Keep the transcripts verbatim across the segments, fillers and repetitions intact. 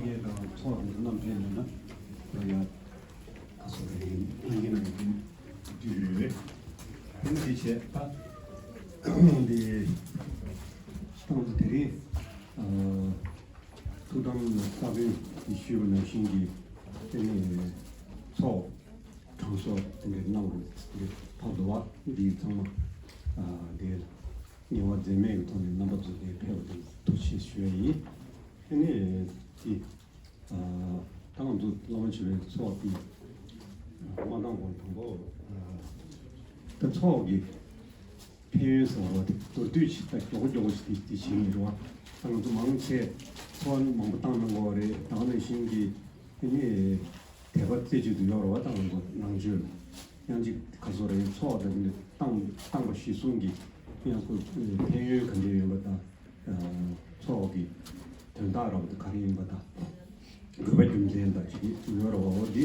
ངས་དང་ཚོགས་དེ་ཚོ་རྣམས་ཕེབས་ནས་ན་ང་ཡ་ཁ་སོ་རེ་ཡིན་ཡིན་ན་ཡིན་དུས་ཡོད། དེ་ནི་དེ་བྱས་ད་འདི་ཏང་དེ་རིང་ཐུགས་དམ་ས་བོན་གྱི་ཞུས་པ་ནང་བཞིན་གྱི་དེ་ནི་ཚོགས་གྲངས་སོགས་དེ་འདྲའི་གནང་རུ་འདི་ཕབ་འདུག་བ། འདི་ཚང་མ་དེ་ངལ་བ་འཛེམ་མེད་ཀྱི་ཐོག་ནས་རྣམ་པ་ཚོ་དེ་ཕེབས་པ་དེ་ཐུགས་རྗེ་ཆེ་ཞུ་ཡ་ཡིན། དེ་ནི་དེ། ད་ང་ཚོ་བླ་མ་མཆོད་པའི་ཚོགས་དེ་མ་བཏང་གོང་དང་པོ་ད་ཚོགས་ཀྱི་ཕན་ཡོན་ཟེར་བ་དེ་མདོར་བསྡུས་ཤིག་ད་མགྱོགས་པོ་མགྱོགས་པོ་ཞིག་དེ་དེ་བྱེད་ངེས་རེད་བ། ད་ང་ཚོ་མང་ཆེ་ཚོགས་མང་པོ་བཏང་གནང་དགོས་པ་རེད། ད་ག་ནང་བཞིན་གྱི་དེ་ནི་དད་པ་རྩེ་གཅིག་ཏུ་ཡོད་རེད་བ། ད་ང་ཚོ་ནང་ཆོས་ལ་ཡང་ཅིག་ག་ཚོད་རེད། ཚོགས་དེ་ནི་བཏང་བཏང་པ་གཞི་བཟུང་གི་ཡང་ཁོ་ཕན་ཡོན་ག་འདྲ་ཡོད་པ་དང་། ཚོགས་ཀྱི་དོན་དག་རབ་ཏུ་ག་རེ་ཡིན་པ་དང་། དགོས་པ་རྒྱུ་མཚན་དང་ཅིག་ཡོད་རེད་བ། འོ་འདི་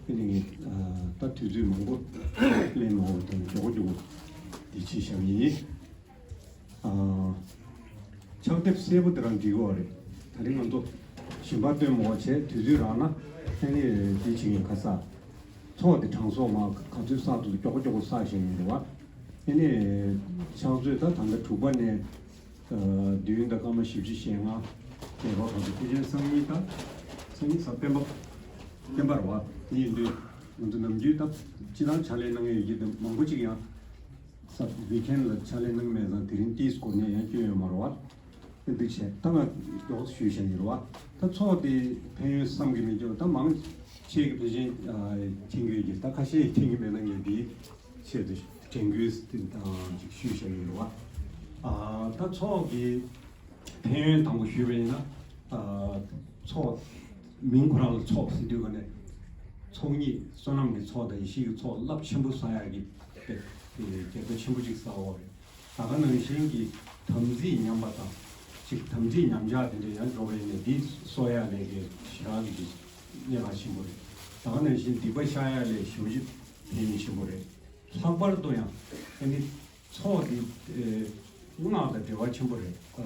དེ་ནི་ངས་ད་དུས་ཚོད་མང་པོ་ལེན་མ་འོང་དང་མགྱོགས་པོ་མགྱོགས་པོ་འདི་ཕྱིས་བཞག་ཡིན། ཕྱག་དེབ་སེར་པོ་དེ་རང་འགྲིག་གི་རེད། ད་རིང་ང་ཚོ་ཞིམ་པ་སྟོན་མོ་བྱས་དུས་ཚོད་རག་ན་ཨ་ནི་འདི་བྱེད་ཡིན། ཁ་ས་ཚོགས་དེ་གྲངས་སོགས་མ་ག་ཚོད་བསགས་ཐུབ་མགྱོགས་པོ་མགྱོགས་པོ་བསགས་བཞག་ཡིན་རེད་བ། ཨ་ནི་ཕྱག་ཚོད་ད་ད་ལྟ་དྲུག་པ་ནས། བདུན་དང་སྐར་མ་བཞི་བཅུ་ཞེ་ལྔ། བརྒྱད་པ་ག་ཚོད་ཕལ་ཆེར་སང་ཉིན་ད། སང་ཉིན་གཟའ་སྤེན་པ། སྤེན་པ་རེད་བ། དེ་ཡིན་དུས་ང་ཚོ་ནམ་རྒྱུན་ད་སྤྱི་བཏང་ཕྱག་ལས་གནང་ཡས་ཡོད་ཀྱི་དེ་མང་པོ་ཅིག་ཡང་གཟའ་ཝིག་ཨེན་ལ་ཕྱག་ལས་གནང་མེད་ཙང་དེ་རིང་ཏིས་སྐོར་ནས་ཡང་སྐྱོན་ཡོད་མ་རེད་བ། དེ་འདུག་བྱས་ད་ང་མགྱོགས་སུ་ཞུས་བཞག་ཡིན་རེད་བ། ད་ཚོགས་དེ་ཕན་ཡོན་བསམ་གྱིས་མི་ཁྱབ། ད་མང་ཆེ་གི་ཕལ་ཆེར་མཁྱེན་གྱི་ཡོད་ཀྱི། ད་ཁ་ཤས་མཁྱེན་གྱི་མེད་ན་ངས་འདི་ཆེད་དུ་དྲན་སྐུལ་དེ་དང་ཅིག་ཞུས་བཞག་ཡིན་རེད་བ། ཨ་ད་ཚོགས་ཀྱི་ཕན་ཡོན་དང་པོ་ཞུས་པ་ཡིན་ན། ཨ་ཚོགས་མིང་ཁོ་རང་ལ་ཚོགས་ཟེར་དུས་ག་ནས་ཚོགས་གཉིས་བསོད་ནམས་ཀྱི་ཚོགས་དང་ཡེ་ཤེས་ཀྱི་ཚོགས་རླབས་ཆེན་པོ་བསགས་ཡག་གི་རྒྱལ་པོ་ཆེན་པོ་གཅིག་བསགས་ཡོད་རེད། ད་ག་ནང་བཞིན་གྱི་དམ་ཚིག་ཉམས་པ་དང་། གཅིག་དམ་ཚིག་ཉམས་ཆག་དེ་འདྲ་ཡང་འགྲོ་བ་ཡིན་ནས་འདི་གསོ་ཡག་ལས་ཀའི་ཞེ་དྲག་གི་གནད་འགག་ཆེན་པོ་རེད། ད་ག་ནང་བཞིན་སྡིག་པ་བཤགས་ཡག་ལས་ཞེ་པོ་ཅིག་ཕན་ཡོན་ཆེན་པོ་རེད། ལྷག་པར་དུ་ཡང་ཨ་ནི་ཚོགས་འདི་ཨེ་སྔགས་དང་འབྲེལ་བ་ཆེན་པོ་རེད། ཨ་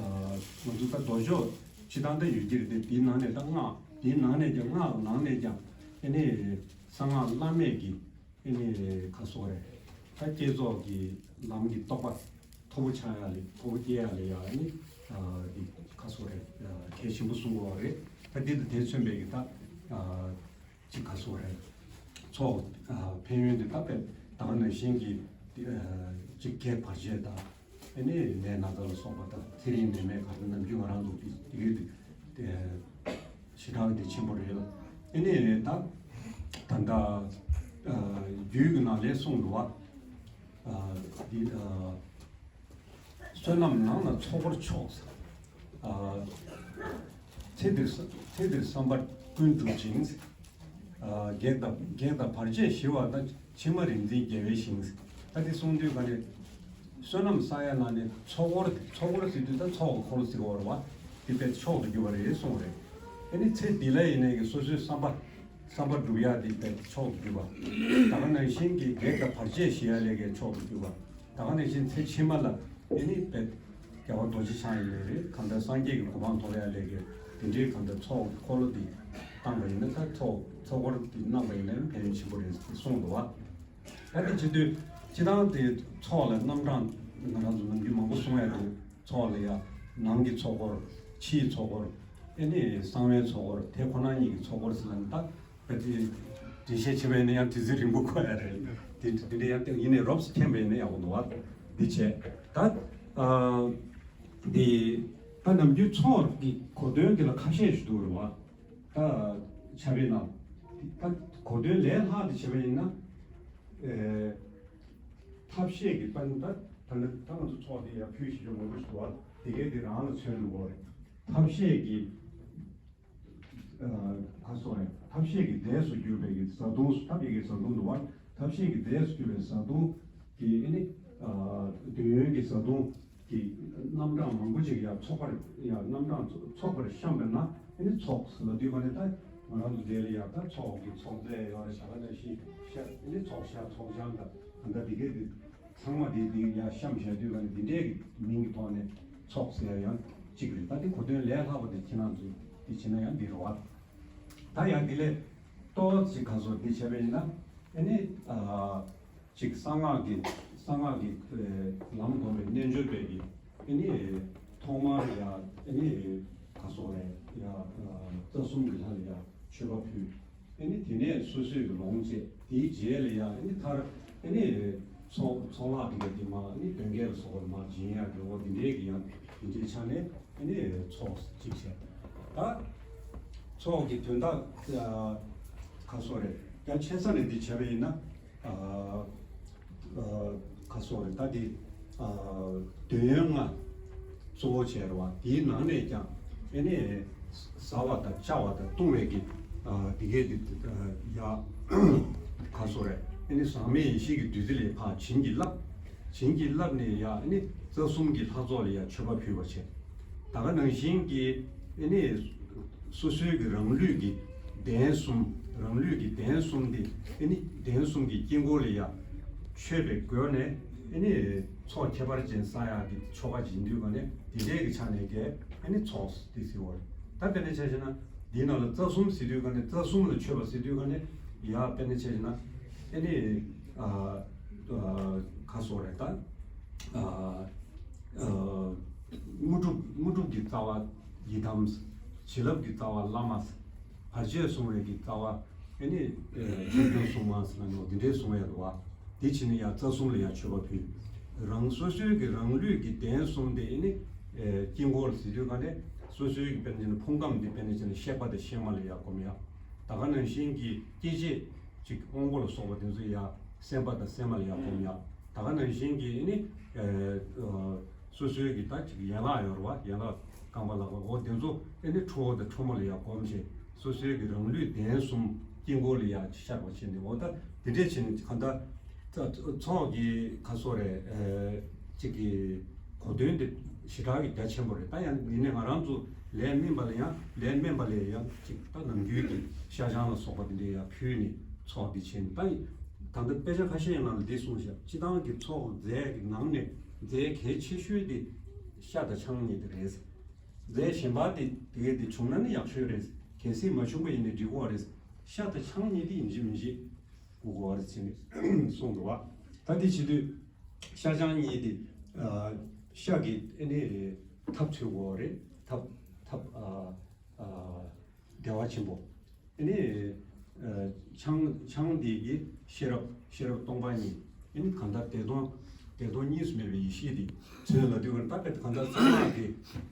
ང་ཚོ་ད་མདོ་ཕྱོགས་སྤྱི་བཏང་ད་ཡོད་ཀྱི་རེད་དེ། དེའི་ནང་ནས་ད་སྔགས་དེའི་ནང་ནས་ཀྱང་སྔགས་ནང་ནས་ཀྱང་ཨ་ནི་གསང་སྔགས་བླ་མེད་ཀྱི་ཨ་ནི་ཁ་སོགས་རེད། ད་བསྐྱེད་རྫོགས་ཀྱི་ལམ་གྱི་རྟོགས་པ་མཐོ་པོ་ཆགས་ཡ་ལས་མཐོ་པོ་སྐྱེ་ཡ་ལས་ཡ་ཨ་ནི་འདི་ཁ་སོགས་རེད། གལ་ཆེན་པོ་གསུང་དགོས་པ་རེད། ད་འདི་དང་དེ་མཚོན་པའི་གི་ད་ཅིག་ཁ་སོགས་རེད། ཚོགས་ཕན་ཡོན་འདི་ད་དཔེ་ད་ག་ནང་བཞིན་གྱི་ཅིག་གེགས་བར་ཆད་དང་། ཨ་ནི་ནད་ན་ཚ་ལ་སོགས་པ་དང་། ཚེ་རིང་ནད་མེད་ག་རེ་ནམ་རྒྱུན་ང་རང་ཚོ་དེ་དེ་གའི་དེ་ཞེ་དྲག་དེ་ཆེན་པོ་རེད་ལ། ཨ་ནི་ད་ད་ལྟ་རྒྱུད་ཀྱི་ནང་ལས་གསུངས་འདུག་བ། འདི་བསོད་ནམས་ནང་ན་ཚོགས་འཁོར་མཆོག། ཚེ་འདིར་ཚེ་འདིར་བསམ་པ་ཀུན་འགྲུབ་ཅིང་། གེགས་དང་གེགས་དང་བར་ཆད་ཞི་བ་དང་། ཕྱི་མ་རིག་འཛིན་རྒྱལ་བའི་ཞིང་། ད་འདི་གསུང་དུས་ག་ནས་བསོད་ནམས་བསགས་ཡ་ནང་ནས་ཚོགས་འཁོར། ཚོགས་འཁོར་ཟེར་དུས་ད་ཚོགས་ཀྱི་འཁོར་ཟེར་བ་རེད་བ། འདི་དཔེ་མཆོག་ཏུ་གྱུར་པ་རེད་གསུངས་རེད། ཨ་ནི་ཚེ་འདི་ལ་ཡིན་ནའི་གི་སོ་སོའི་བསམ་པ་བསམ་པ་འགྲུབ་ཡ་འདི་དཔེ་མཆོག་ཏུ་གྱུར་པ། ད་ག་ནང་བཞིན་གྱི་གེགས་དང་བར་ཆད་ཞི་ཡ་ལས་ཀའི་མཆོག་ཏུ་གྱུར་པ། ད་ག་ནང་བཞིན་ཚེ་ཕྱི་མ་ལ་ཨ་ནི་དཔེ་རྒྱལ་བ་རྡོ་རྗེ་འཆང་ཡིན་ནའི་རེད། གང་ལྟར་སངས་རྒྱས་ཀྱི་གོ་འཕང་ཐོབ་ཡ་ལས་ཀའི་དེ་འདྲའི་གང་ལྟར་ཚོགས་འཁོར་ལོ་འདི་བཏང་པ་ཡིན་ན། ད་ཚོགས་ཚོགས་འཁོར་འདི་གནང་པ་ཡིན་ན་ཕན་ཡོན་ཆེན་པོ་རེད་གསུངས་འདུག་བ། ད་དེ་བྱེད་དུས་སྤྱི་བཏང་དེ་ཚོགས་ལ་རྣམ་གྲངས་ང་རང་ཚོ་ནམ་རྒྱུན་མང་པོ་གསུང་ཡ་འདུག་ཚོགས་ལ་ཡ་ནང་གི་ཚོགས་འཁོར། ཕྱིའི་ཚོགས་འཁོར། ཨེ་ནི་གསང་བའི་ཚོགས་འཁོར། དེ་ཁོ་ན་ཉིད་ཀྱི་ཚོགས་འཁོར་ཟེར་ལ་ནི། ད་དཔེ་དེ་འགྲེལ་བཤད་བྱེད་པ་ཡིན་ན་ཡང་དུས་ཚོད་རིང་པོ་འགོར་ཡ་རེད། དེ་དེ་འདྲ་ཡང་སྟེང་ཡིན་ནའི་རོབ་ཙམ་མཁྱེན་པ་ཡིན་ན་ཡག་པོ་འདུག་བ། འདི་བྱས་ད་ཨ་འདི་ད་ནམ་རྒྱུན་ཚོགས་ཀྱི་གོ་དོན་འདི་ལ་ཁ་ཤས་ཤིག་འདུག་རེད་བ། ད་ཆ་བའི་ནང་ད་གོ་དོན་ལས་ལྷག་དེ་བྱས་པ་ཡིན་ན། ཨེ། ཐབས་ཤེས་ཀྱི་དཔལ། ད་ད་ད་ང་ཚོ་ཚོགས་དེ་ཡར་ཕུལ་ཞེས་པའི་ངོ་བོ་ཞིག་འདུག་བ། དེ་གའི་དེ་རང་ལ་མཚོན་དགོས་རེད། ཐབས་ཤེས་ཀྱི་ཨ་ཁ་སོ་རེད། ཐབས་ཤེས་ཀྱི་རྫས་སུ་གྱུར་པའི་གི་བཟའ་བཏུང་། ཐབས་ཤེས་ཀྱི་བཟའ་བཏུང་འདུག་བ། ཐབས་ཤེས་ཀྱི་རྫས་སུ་གྱུར་པའི་བཟའ་བཏུང་གི་ཨེ་ནི་ཨ་འདོད་ཡོན་གྱི་བཟའ་བཏུང་གི་རྣམ་གྲངས་མང་པོ་ཅིག་ཡར་ཚོགས་པར། ཡར་རྣམ་གྲངས་ཚོགས་པར་བཤམས་པས་ན་ཨེ་ནི་ཚོགས་ཟེར་ལ་དུས་ག་ནས་ད་ང་རང་ཚོ་འདི་ལ་ཡར་ད་ཚོགས་ཀྱི་ཚོགས་རྫས་ཡོད་རེད། ད་ག་ནང་བཞིན་ཤ་ཨེ་ནི་ཚོགས་ཤ་ཚོགས་ཆང་དང་གང་ལྟར་འདི་གའི་འདི་ཚང་མ་འདི་འདི་ཡར་བཤམས་བཞག་དུས་ག་ནས་འདི་འདྲའི་གི་མིང་གི་ཐོག་ནས་ཚོགས་ཟེར་ཡ་ཡང་གཅིག་རེད། ད་འདི་གོ་དོན་ལས་ལྷག་པ་དེ་ཁྱེད་རང་ཚོས་ བྱས་ན་ཡང་འདི་རེད་བ། ད་ཡང་འདི་ལས་ཏོག་ཙམ་ག་སོ་འདི་བྱས་པ་ཡིན་ན་ཨ་ནི་ཨ་ཅིག་གསང་སྔགས་ཀྱི་གསང་སྔགས་ཀྱི་ཨེ་ལམ་སྒོམ་པའི་རྣལ་འབྱོར་པའི་གི་ཨ་ནི་ཐོག་མར་ཡ་ཨ་ནི་ག་སོ་རེད་ཡ་རྩ་གསུམ་གྱི་ལྷ་ལ་ཡ་མཆོད་པ་ཕུལ། ཨ་ནི་དེ་ནས་སོ་སོའི་གི་ལོངས་སྤྱད་དེའི་རྗེས་ལ་ཡ་ཨ་ནི་མཐར་ཨ་ནི་ཚོགས་ཚོགས་ལྷག་དེ་ག་དེ་མ་ཨ་ནི་དོན་རྒྱལ་ལ་སོགས་པ་མ་སྦྱིན་ཡ་གི་འོ་དེ་འདྲའི་གི་ཡང་དེ་འདྲའི་ཆ་ནས་ཨ་ནི་ཚོགས་གཅིག་བྱས། ད་ཚོགས་ཀྱི་དོན་དག་ཨ་ག་སོ་རེད་ཡང་ཆེ་ས་ནས་འདི་བྱས་པ་ཡིན་ན་ཨ་ཨ་ག་སོ་རེད་ད་འདི་ཨ་འདོད་ཡོན་ལྔ་གཙོ་བོ་བྱས་རེད་བ། དེའི་ནང་ནས་ཀྱང་ཨ་ནི་བཟའ་བ་དང་བཅའ་བ་དང་བཏུང་བའི་གི་ཨ་དེ་གའི་དེ་ཨ་ཡ་ག་སོ་རེད་ཨ་ནི་ཟག་མེད་ཡེ་ཤེས་ཀྱི་བདུད་རྩི་ལས་ཕར་བྱིན་གྱིས་བརླབས། བྱིན་གྱིས་བརླབས་ནས་ཡ་ཨ་ནི་རྩ་གསུམ་གྱི་ལྷ་ཚོགས་ལ་ཡ་མཆོད་པ་ཕུལ་བ་བྱས། ད་ག་ནང་བཞིན་གྱི་ཨ་ནི་སོ་སོའི་གི་རང་ལུས་ཀྱི་གདན་གསུམ་རང་ལུས་ཀྱི་གདན་གསུམ་དེ་ཨ་ནི་གདན་གསུམ་གྱི་དཀྱིལ་འཁོར་ལ་ཡ་མཆོད་པའི་སྒོ་ནས་ཨ་ནི་ཚོགས་ཁྱད་པར་ཅན་བསགས་ཡག་གི་ཆོ་ག་བྱེད་དུས་ག་ནས་དེ་འདྲའི་གི་ཆ་ནས་ཀྱི་ཨ་ནི་ཚོགས་དེ་ཟེར་བ་རེད། ད་དཔེར་ན་ཆ་བཞག་ན་འདིའི་ནང་ལ་རྩ་གསུམ་ཟེར་དུས་ག་ནས་རྩ་གསུམ་ལ་མཆོད་པ་ཟེར་དུས་ག་ནས་ཡ་དཔེར་ན་ཆ་བཞག་ན་ཨ་ནི་ཨ་ཨ་ག་སོ་རེད་ད་ཨ་ཨ་དངོས་གྲུབ་དངོས་གྲུབ་ཀྱི་རྩ་བ་ཡི་དམ། བྱིན་རླབས་ཀྱི་རྩ་བ་བླ་མ། བར་ཆད་སྲུང་བའི་གི་རྩ་བ་ཨ་ནི་ཨ་ཆོས་སྐྱོང་སྲུང་མ་ཟེར་ན་ནོ་འདི་འདྲའི་སྲུང་བའི་རེད་བ། དེ་བྱས་ནས་ཡང་རྩ་གསུམ་ལ་ཡང་མཆོད་པ་ཕུལ། རང་སོ་སོའི་གི་རང་ལུས་ཀྱི་གདན་གསུམ་དེ་ཨ་ནི་ཨ་དཀྱིལ་འཁོར་ཟེར་དུས་ག་ནས་སོ་སོའི་གི་དཔེར་ན་ཕུང་ཁམས་འདི་དཔེར་ན་བྱས་ན་གཤེགས་པ་དང་གཤེགས་མ་ལ་ཡང་སྒོམ་ཡ། ད་ག་ནང་བཞིན་གྱི་སྐྱེ་མཆེད་ཅིག་དབང་པོ་ལ་སོགས་པ་དེ་ཚོ་ཡ་སེམས་དཔའ་དང་སེམས་མ་ལ་ཡ་སྒོམ་ཡ། ད་ག་ནང་བཞིན་གྱི་ཨ་ནི་ཨ་ཨ་སོ་སོའི་གི་ད་ཅིག་ཡན་ལག་ཡོད་རེད་བ། ཡན་ལག་རྐང་པ་ལག་པ་འོ་དེ་ཚོ་ཨ་ནི་ཁྲོ་བོ་དང་ཁྲོ་མོ་ལ་ཡ་སྒོམ་བྱས་སོ་སོའི་གི་རང་ལུས་གདན་གསུམ་དཀྱིལ་འཁོར་ལ་ཡ་ཤར་བ་བྱས་ནས་འོ་ད་དེ་འདྲས་བྱས་ནས་གང་ལྟར་ཚོགས་ཀྱི་ཁ་སོ་རེད་ཨ་ཅིག་གི་གོ་དོན་དེ་ཞེ་དྲག་གི་རྒྱ་ཆེན་པོ་རེད། ད་ཡང་ཡིན་ནའི་ང་རང་ཚོ་ལས་སྨིན་པ་ལ་ཡང་ལས་དམན་པ་ལ་ཡང་ཅིག་ད་ནམ་རྒྱུན་གྱི་ཤ་ཆང་ལ་སོགས་པ་དེ་འདྲས་ཡ་ཕུལ་ནས་ཚོགས་འདི་བྱས་ནས་ད་ད་ལྟ་དཔེ་ཆ་ཁ་ཤས་ནང་ལ་འདི་གསུངས་ཤག་སྤྱི་བཏང་གི་ཚོགས་རྫས་ཀྱི་ནང་ནས་རྫས་གལ་ཆེ་ཤོས་དེ་ཤ་དང་ཆང་གཉིས་དེ་རེད། རྫས་གཞན་པ་དེ་དེ་གས་དེ་བྱུང་ན་ནི་ཡག་ཤོས་རེད། གལ་སྲིད་མ་བྱུང་པ་ཡིན་ན་འགྲིག་གི་རེད། ཤ་དང་ཆང་གཉིས་དེ་ཡིན་གཅིག་མིན་གཅིག་དགོས་ཀྱི་རེད་ཟེར་ནས་གསུངས་འདུག་བ། ད་དེ་བྱེད་དུས་ཤ་ཆང་གཉིས་དེ་ཨ་ཤ་གི་ཨ་ནི་ཐབ་འཚོལ་དགོས་རེད། ཐབ་ཐབ་ཨ་ཨ་བདེ་བ་ཆེན་པོ། ཨ་ནི་ཨ་ཆང་ཆང་འདི་གི་ཤེས་རབ་ཤེས་རབ་སྟོང་པ་ཉིད། ཨ་ནི་གང་ལྟར་བདེ་སྟོང་བདེ་སྟོང་གཉིས་སུ་མེད་པའི་ཡེ་ཤེས་འདི་མཚོན་ལབ་དུས་ད་ལྟ་གང་ལྟར་གསང་སྔགས་ཀྱི་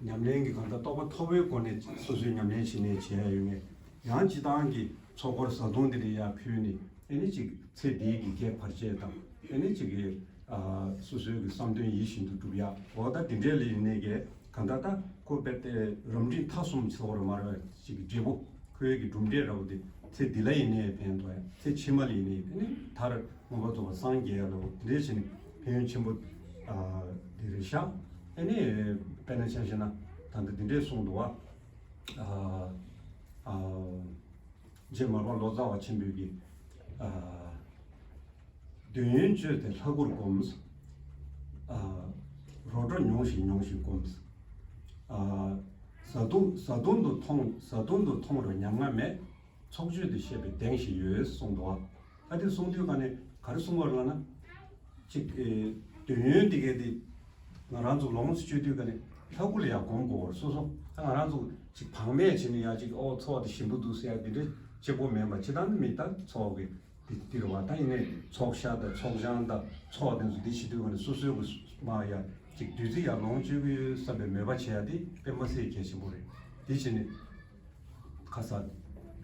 ཉམས་ལེན་གྱི་གང་ལྟར་རྟོགས་པ་མཐོ་པོའི་སྒོ་ནས་སོ་སོའི་ཉམས་ལེན་བྱེད་ནས་བྱེད་ཡ་ཡོད་ངེས། ཡང་སྤྱི་བཏང་གི་ཚོགས་འཁོར་བཟའ་བཏུང་འདི་འདྲ་ཡར་ཕུལ་ནས་ཨ་ནི་ཅིག་ཚེ་འདིའི་གི་བགེགས་བར་ཆད་དང་ཨ་ནི་ཅིག་གི་ཨ་སོ་སོའི་གི་བསམ་དོན་ཡིད་བཞིན་དུ་འགྲུབ་ཡ་འོ་ད་འདི་འདྲའི་ལས་ཡིན་ནའི་གི་གང་ལྟར་ད་ཁོ་དཔེ་དེ་རབ་འབྲིང་ཐ་གསུམ་ཚོགས་རུ་མར་བ་ཅིག་གི་འབྲས་བུ་ཁོའི་གི་གྲུབ་འབྲས་ར་བ་དེ་ཚེ་འདི་ལ་ཡིན་ནའི་ཕན་ཐོགས་ཡ། ཚེ་ཕྱི་མ་ལ་ཡིན་ནའི་ཨ་ནི་མཐར་མངོན་པར་རྫོགས་པར་སངས་རྒྱས་ཡ་ལ་འོ་འདི་འདྲའི་བྱས་ནས་ཕན་ཡོན་ཆེན་པོ་ཨ་འདི་རེད་ཤག་ཨ་ནི་དཔེར་ན་ཆ་བཞག་ན་ད་ལྟ་འདི་འདྲའི་གསུངས་འདུག་བ། ཨ་ཨ་རྗེ་མར་པ་ལོ་ཙཱ་བ་ཆེན་པོས་ཀྱི་ཨ་འདོད་ཡོན་སྤྱོད་དེ་ལྷ་སྐུར་བསྒོམ། ཨ་རོ་བྲོ་མྱོང་ཞིང་མྱོང་ཞིང་བསྒོམ། ཨ་བཟའ་བཏུང་བཟའ་བཏུང་དུ་མཐོང་བཟའ་བཏུང་དུ་མཐོང་རུང་ཉམ་ང་མེད། ཚོགས་སྤྱོད་དུ་བཤད་པའི་གདེང་ཞིག་ཡོད་གསུངས་འདུག་བ། ཨ་དེ་གསུང་དུས་ག་ནས་ག་རེ་གསུང་བར་ལབ་ན། ཅིག་ཨེ་འདོད་ཡོན་འདི་གས་དེ་ང་རང་ཚོ་ལོངས་སུ་སྤྱོད་དུས་ག་ནས་ལྷ་སྐུ་ལ་ཡང་སྒོམ་དགོས་པར་སོ་སོ་ད་ང་རང་ཚོ་ཅིག་བག་མེད་བྱས་ནས་ཡང་ཅིག་ཨོ་ཚོགས་དེ་ཞིམ་པོ་འདུག་ཟེར་ཡ་འདི་འདྲ་གཅིག་པོ་མིན་པ་སྤྱི་བཏང་མི་ད་ཚོགས་ཀྱི་འདི་འདི་རེད་བ། ད་ཡིན་ནའི་ཚོགས་ཤ་དང་ཚོགས་ཆང་དང་ཚོགས་དེ་ཚོ་འདི་བྱེད་དུས་ག་ནས་སོ་སོའི་གི་མ་ཡ་ཅིག་བདུད་རྩི་ཡར་ལོངས་སྤྱོད་ཀྱི་བསམ་པའི་མོས་པ་བྱེད་ཡ་དེ་དཔེ་མ་སྲིད་གལ་ཆེན་པོ་རེད། དེ་བྱས་ནས། ཁ་ས།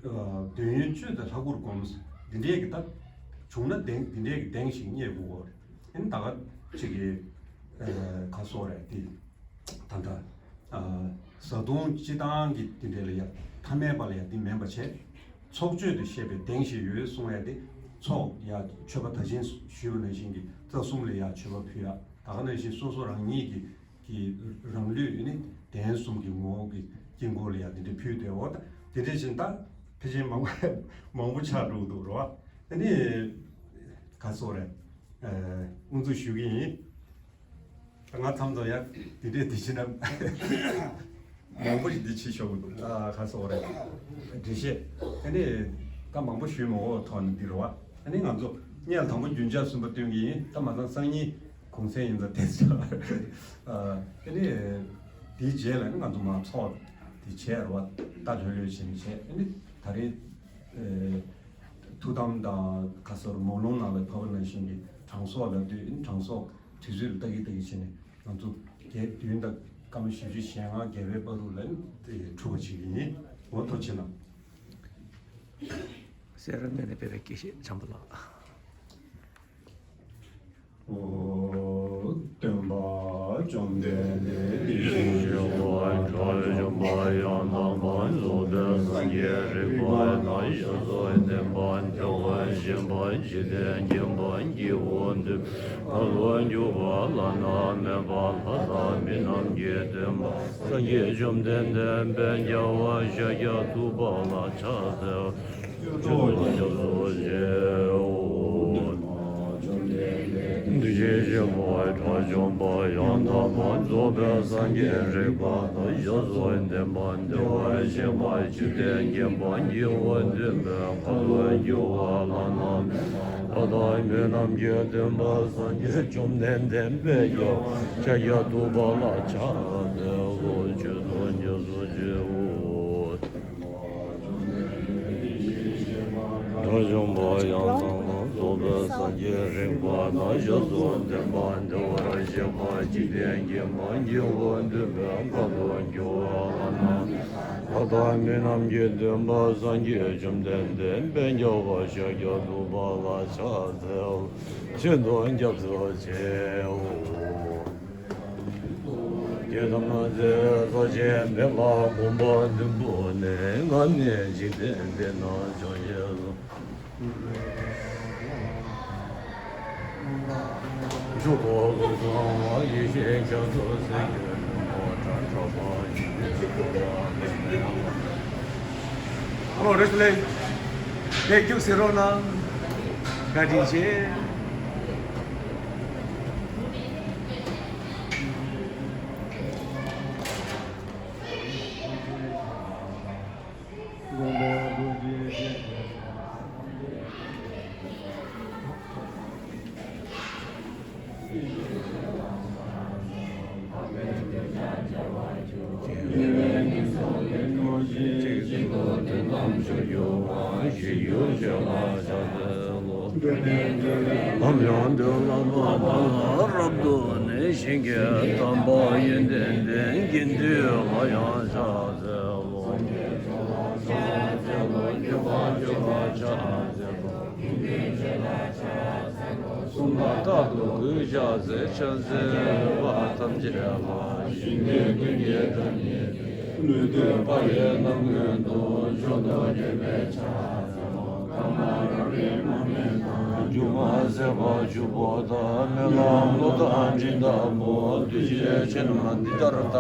འདོད་ཡོན་སྤྱོད་དེ་ལྷ་སྐུར་བསྒོམ། འདི་འདྲའི་གི་ད། བྱུང་ན་གདེང་འདི་འདྲའི་གི་གདེང་ཞིག་རྙེད་དགོས་པ་རེད། ཨ་ནི་ད་ག་ཅིག་གི་ཁ་སོགས་རེད་དེ། ད་ལྟ། བཟའ་བཏུང་སྤྱི་བཏང་གི་འདི་འདྲའི་ལ་ཡ་ཐ་མལ་པ་ལ་ཡ་འདི་མིན་པ་བྱས། ཚོགས་སྤྱོད་དུ་བཤད་པའི་གདེང་ཞིག་ཡོད་གསུང་ཡ་དེ། ཚོགས་ཡ་མཆོད་པ་ད་གིན་ཞུས་པ་ནང་བཞིན་གྱི་རྩ་གསུམ་ལ་ཡ་མཆོད་པ་ཕུལ་ཡ། ད་ག་ནང་བཞིན་སོ་སོ་རང་ཉིད་ཀྱི་གི་རང་ལུས་ནི་གདན་གསུམ་གྱི་ངོ་བོ་གི་དཀྱིལ་འཁོར་ལ་ཡང་དེ་འདྲ་ཕུལ་ཏེ་འོ་ད་དེ་འདྲ་བཞིན་ད་ཕལ་ཆེར་མང་པོ་མང་པོ་ཆགས་འགྲོ་གི་འདུག་རོ། ཨ་ནི་ག་སོགས་རེད། ཨ་དབུ་འཛུགས་ཞུ་གི་ཡིན། ད་ང་མཚམས་མཚམས་ཡང་དེ་འདྲས་དེ་བྱེད་ན་ མང་པོ་ཞིག་འདི་བྱེད་ཆོག་གི་འདུག་ཨ་ཁ་སོག་རེད། འགྲེལ་བཤད་ཨ་ནི་བཀའ་མང་པོ་ཞུས་མ་འོ་ཐོག་ནས་འདི་རུ་བ་ཨ་ནི་ང་ཚོ་སྔོན་ལ་དང་པོ་རྒྱུན་ཆགས་གསུམ་པ་སྟོན་གྱི་ཡིན། ད་མ་ཚང་སང་ཉིན་གུང་སེང་ཡིན་ཙང་དེ་ཚོ་ཨ་ནི་དེའི་རྗེས་ལ་ནི་ང་ཚོ་མ་ཚོགས་དེ་བྱས་རུ་བ་ད་ལྷོད་ལྷོད་བྱས་ནས་བྱས་ཨ་ནི་ད་རེས་ཐུགས་དམ་དང་ཁ་སོར་མོ་ལུང་ནང་ལ་ཕབ་པ་ནང་བཞིན་གྱི་གྲངས་གསོག་ལབ་དུས་ཨ་ནི་གྲངས་གསོག་དུས་ཚོད་ལ་ལྟ་གི་ལྟ་གི་བྱས་ནས། ང་ཚོ་རྒྱལ་བདུན་དང་སྐར་མ་བཞི་བཅུ་ཞེ་ལྔ་རྒྱལ་བའི་བར་དུ་ལ་དེ་འཁྲུག་པ་བྱེད་ཀྱི་ཡིན། འོ་ཐུགས་རྗེ་གནང་། སེ་ར་སྨད་ནས་ཕེབས་པའི་དགེ་བཤེས་བྱམས་པ་ལགས། སྟོན་པ་བཅོམ་ལྡན་འདས་དེ་བཞིན་གཤེགས་པ་དགྲ་བཅོམ་པ་ཡང་དག་པར་རྫོགས་པའི་སངས་རྒྱས་རིག་པ་དང་ཞལ་གསུང་བསྟན་པ་བདེ་བར་གཤེགས་པ་འཇིག་རྟེན་མཁྱེན་པ་སྐྱེས་བུ་འདི། ཁ་ལོ་སྒྱུར་བ་བླ་ན་མེད་པ་ལྷ་དང་མི་རྣམས་ཀྱི་སྟོན་པ་སངས་རྒྱས་བཅོམ་ལྡན་འདས་དཔལ་རྒྱལ་བ་ཤཱཀྱ་ཐུབ་པ་ལ་ཕྱག་འཚལ་ལོ། ཐུགས་རྗེ་ཆེའོ། དེ་བཞིན་གཤེགས་པ་དགྲ་བཅོམ་པ་ཡང་དག་པར་རྫོགས་པའི་སངས་རྒྱས་རིག་པ་དང་ཞལ་གསུང་བསྟན་པ་བདེ་བར་གཤེགས་པ་འཇིག་རྟེན་མཁྱེན་པ་སྐྱེས་བུ་འདི་དཔལ་ཁ་ལོ་སྒྱུར་བ་བླ་ན་མེད་པ་ལྷ་དང་མི་རྣམས་ཀྱི་སྟོན་པ་སངས་རྒྱས་བཅོམ་ལྡན་འདས་དཔལ་རྒྱལ་བ་ཤཱཀྱ་ཐུབ་པ་ལ་ཕྱག་འཚལ་ལོ། ཆོས་དང་རྒྱ་མཚོ་ཆེའོ། དགྲ་བཅོམ་པ་ཡང་དག་པར་རྫོགས་པའི་སངས་རྒྱས་རིག་པ་དང་ཞལ་གསུང་བསྟན་པ་བདེ་བར་གཤེགས་པ་འཇིག་རྟེན་མཁྱེན་པ་སྐྱེས་བུ་འདི་དཔལ་ཁ་ལོ་སྒྱུར་བ་བླ་ན་མེད་པ་ལྷ་དང་མི་རྣམས་ཀྱི་སྟོན་པ་སངས་རྒྱས་བཅོམ་ལྡན་འདས་དཔལ་རྒྱལ་བ་ཤཱཀྱ་ཐུབ་པ་ལ་ཕྱག་འཚལ། ཆོས་དང་རྒྱ་མཚོ་ཆེའོ། ཡི་དམ་རྫས་སོགས་ཆེན་མེད་པ་མགོན་པོ་བདུན་པོ་ནི། ང་ནི་འཇིག་རྟེན་འདི་ན་བྱང་ཆུབ་སེམས། འཇུག་གོ་ལུགས་གསང་བ་ཡེ་ཤེས་རྒྱ་མཚོ་སེམས་ཀྱི་རི་མོ་བྲག་འཁྲབ་པ་ཡིན་ཏེ། ཨོ་རེ་སླེ། ལས་རྒྱུགས་ཟེར་རོགས་གནང་། བཀའ་དྲིན་ཆེ། ལམ་ཡང་དུ་བསླབ་པ་དང་རབ་ཏུ་ནི་ཞིང་གི་དམ་པ་ཡོན་ཏན་ལྡན་དགེ་འདུན་ལ་ཡང་ཕྱག་འཚལ་ལོ། སངས་རྒྱས་ཆོས་ལ་ཕྱག་འཚལ་ལོ། སྤྱོད་པ་སྤྱོད་པར་བྱ་བ་བྱེད་པ། ཀུན་ཏུ་སྤྱོད་ལ་ཕྱག་འཚལ་ལོ། གསུམ་པ་རྟག་ཏུ་གུས་ཕྱག་འཚལ་ཕྱག་འཚལ་བ་ཐམས་ཅད་ལ། ཞིང་འདི་ཀུན་གྱི་བདག་ཉིད་དེ། ལུས་བཏུད་པ་ཡི་རྣམ་ཀུན་ཏུ། མཆོག་ཏུ་གྱུར་པས་ཕྱག་འཚལ་ལོ། ཀ་མ་ར་བའི་མ་སྨད་དང་། སྒྱུ་མ་ཟད་པ་བཅུ་པོ་དང་། སྨོན་ལམ་བློ་ལྡན་འབྲིང་དང་པོ། བདུད་ཀྱི་ཕྱི་ནང་འདི་ལྟར་བལྟ།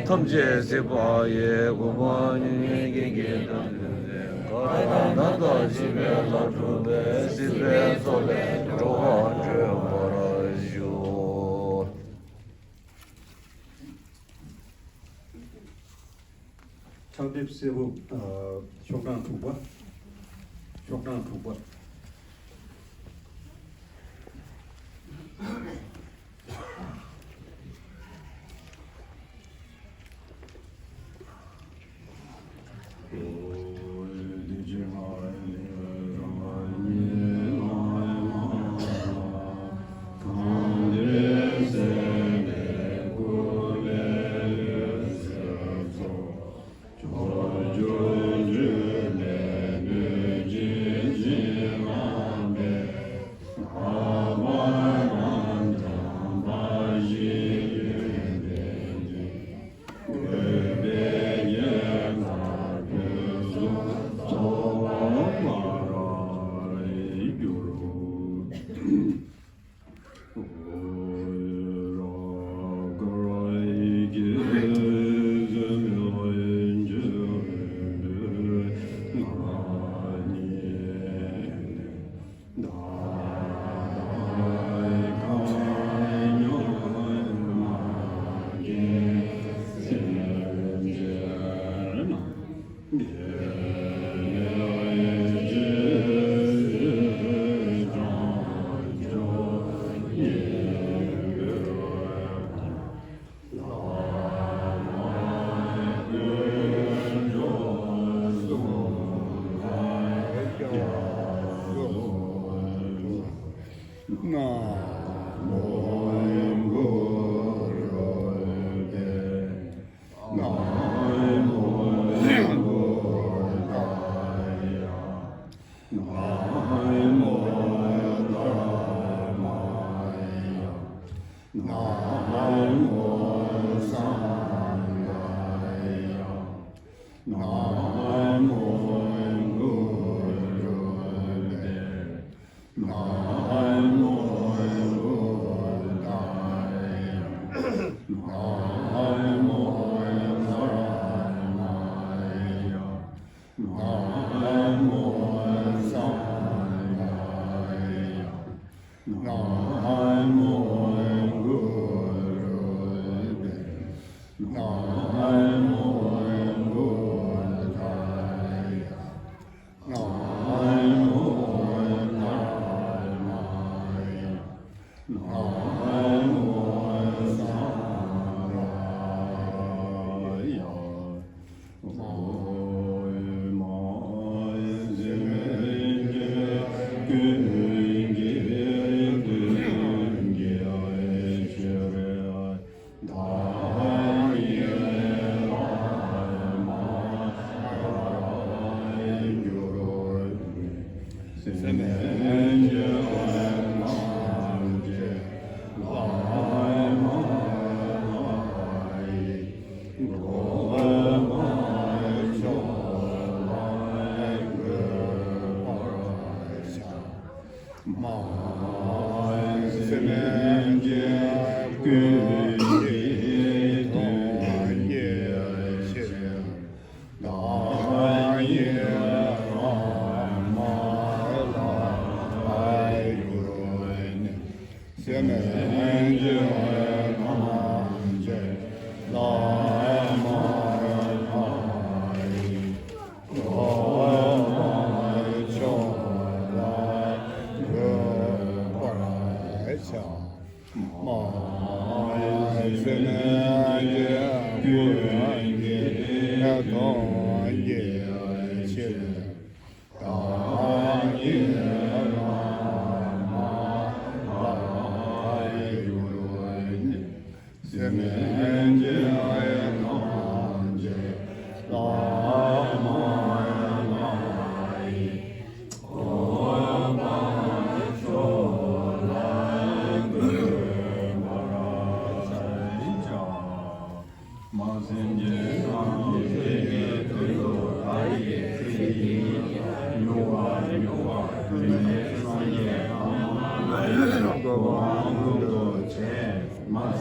ཐམས་ཅད་སྲིད་པ་ཡི། མགོན་པོ་ཉིད་ཀྱི་དགེ་དང་ལྡན་ཏེ། གང་དག་ནམ་དང་བཅས་པའི་ལྷ་གྲུབ་པའི། སྲིད་པའི་མཚོ་ལས་འགྲོ་བ་སྒྲོལ་བར་ཤོག། ཕྱག་དེབ་སེར་པོ། ཨ། ཤོག་གྲངས་དྲུག་པ། ཤོག་གྲངས་དྲུག་པ།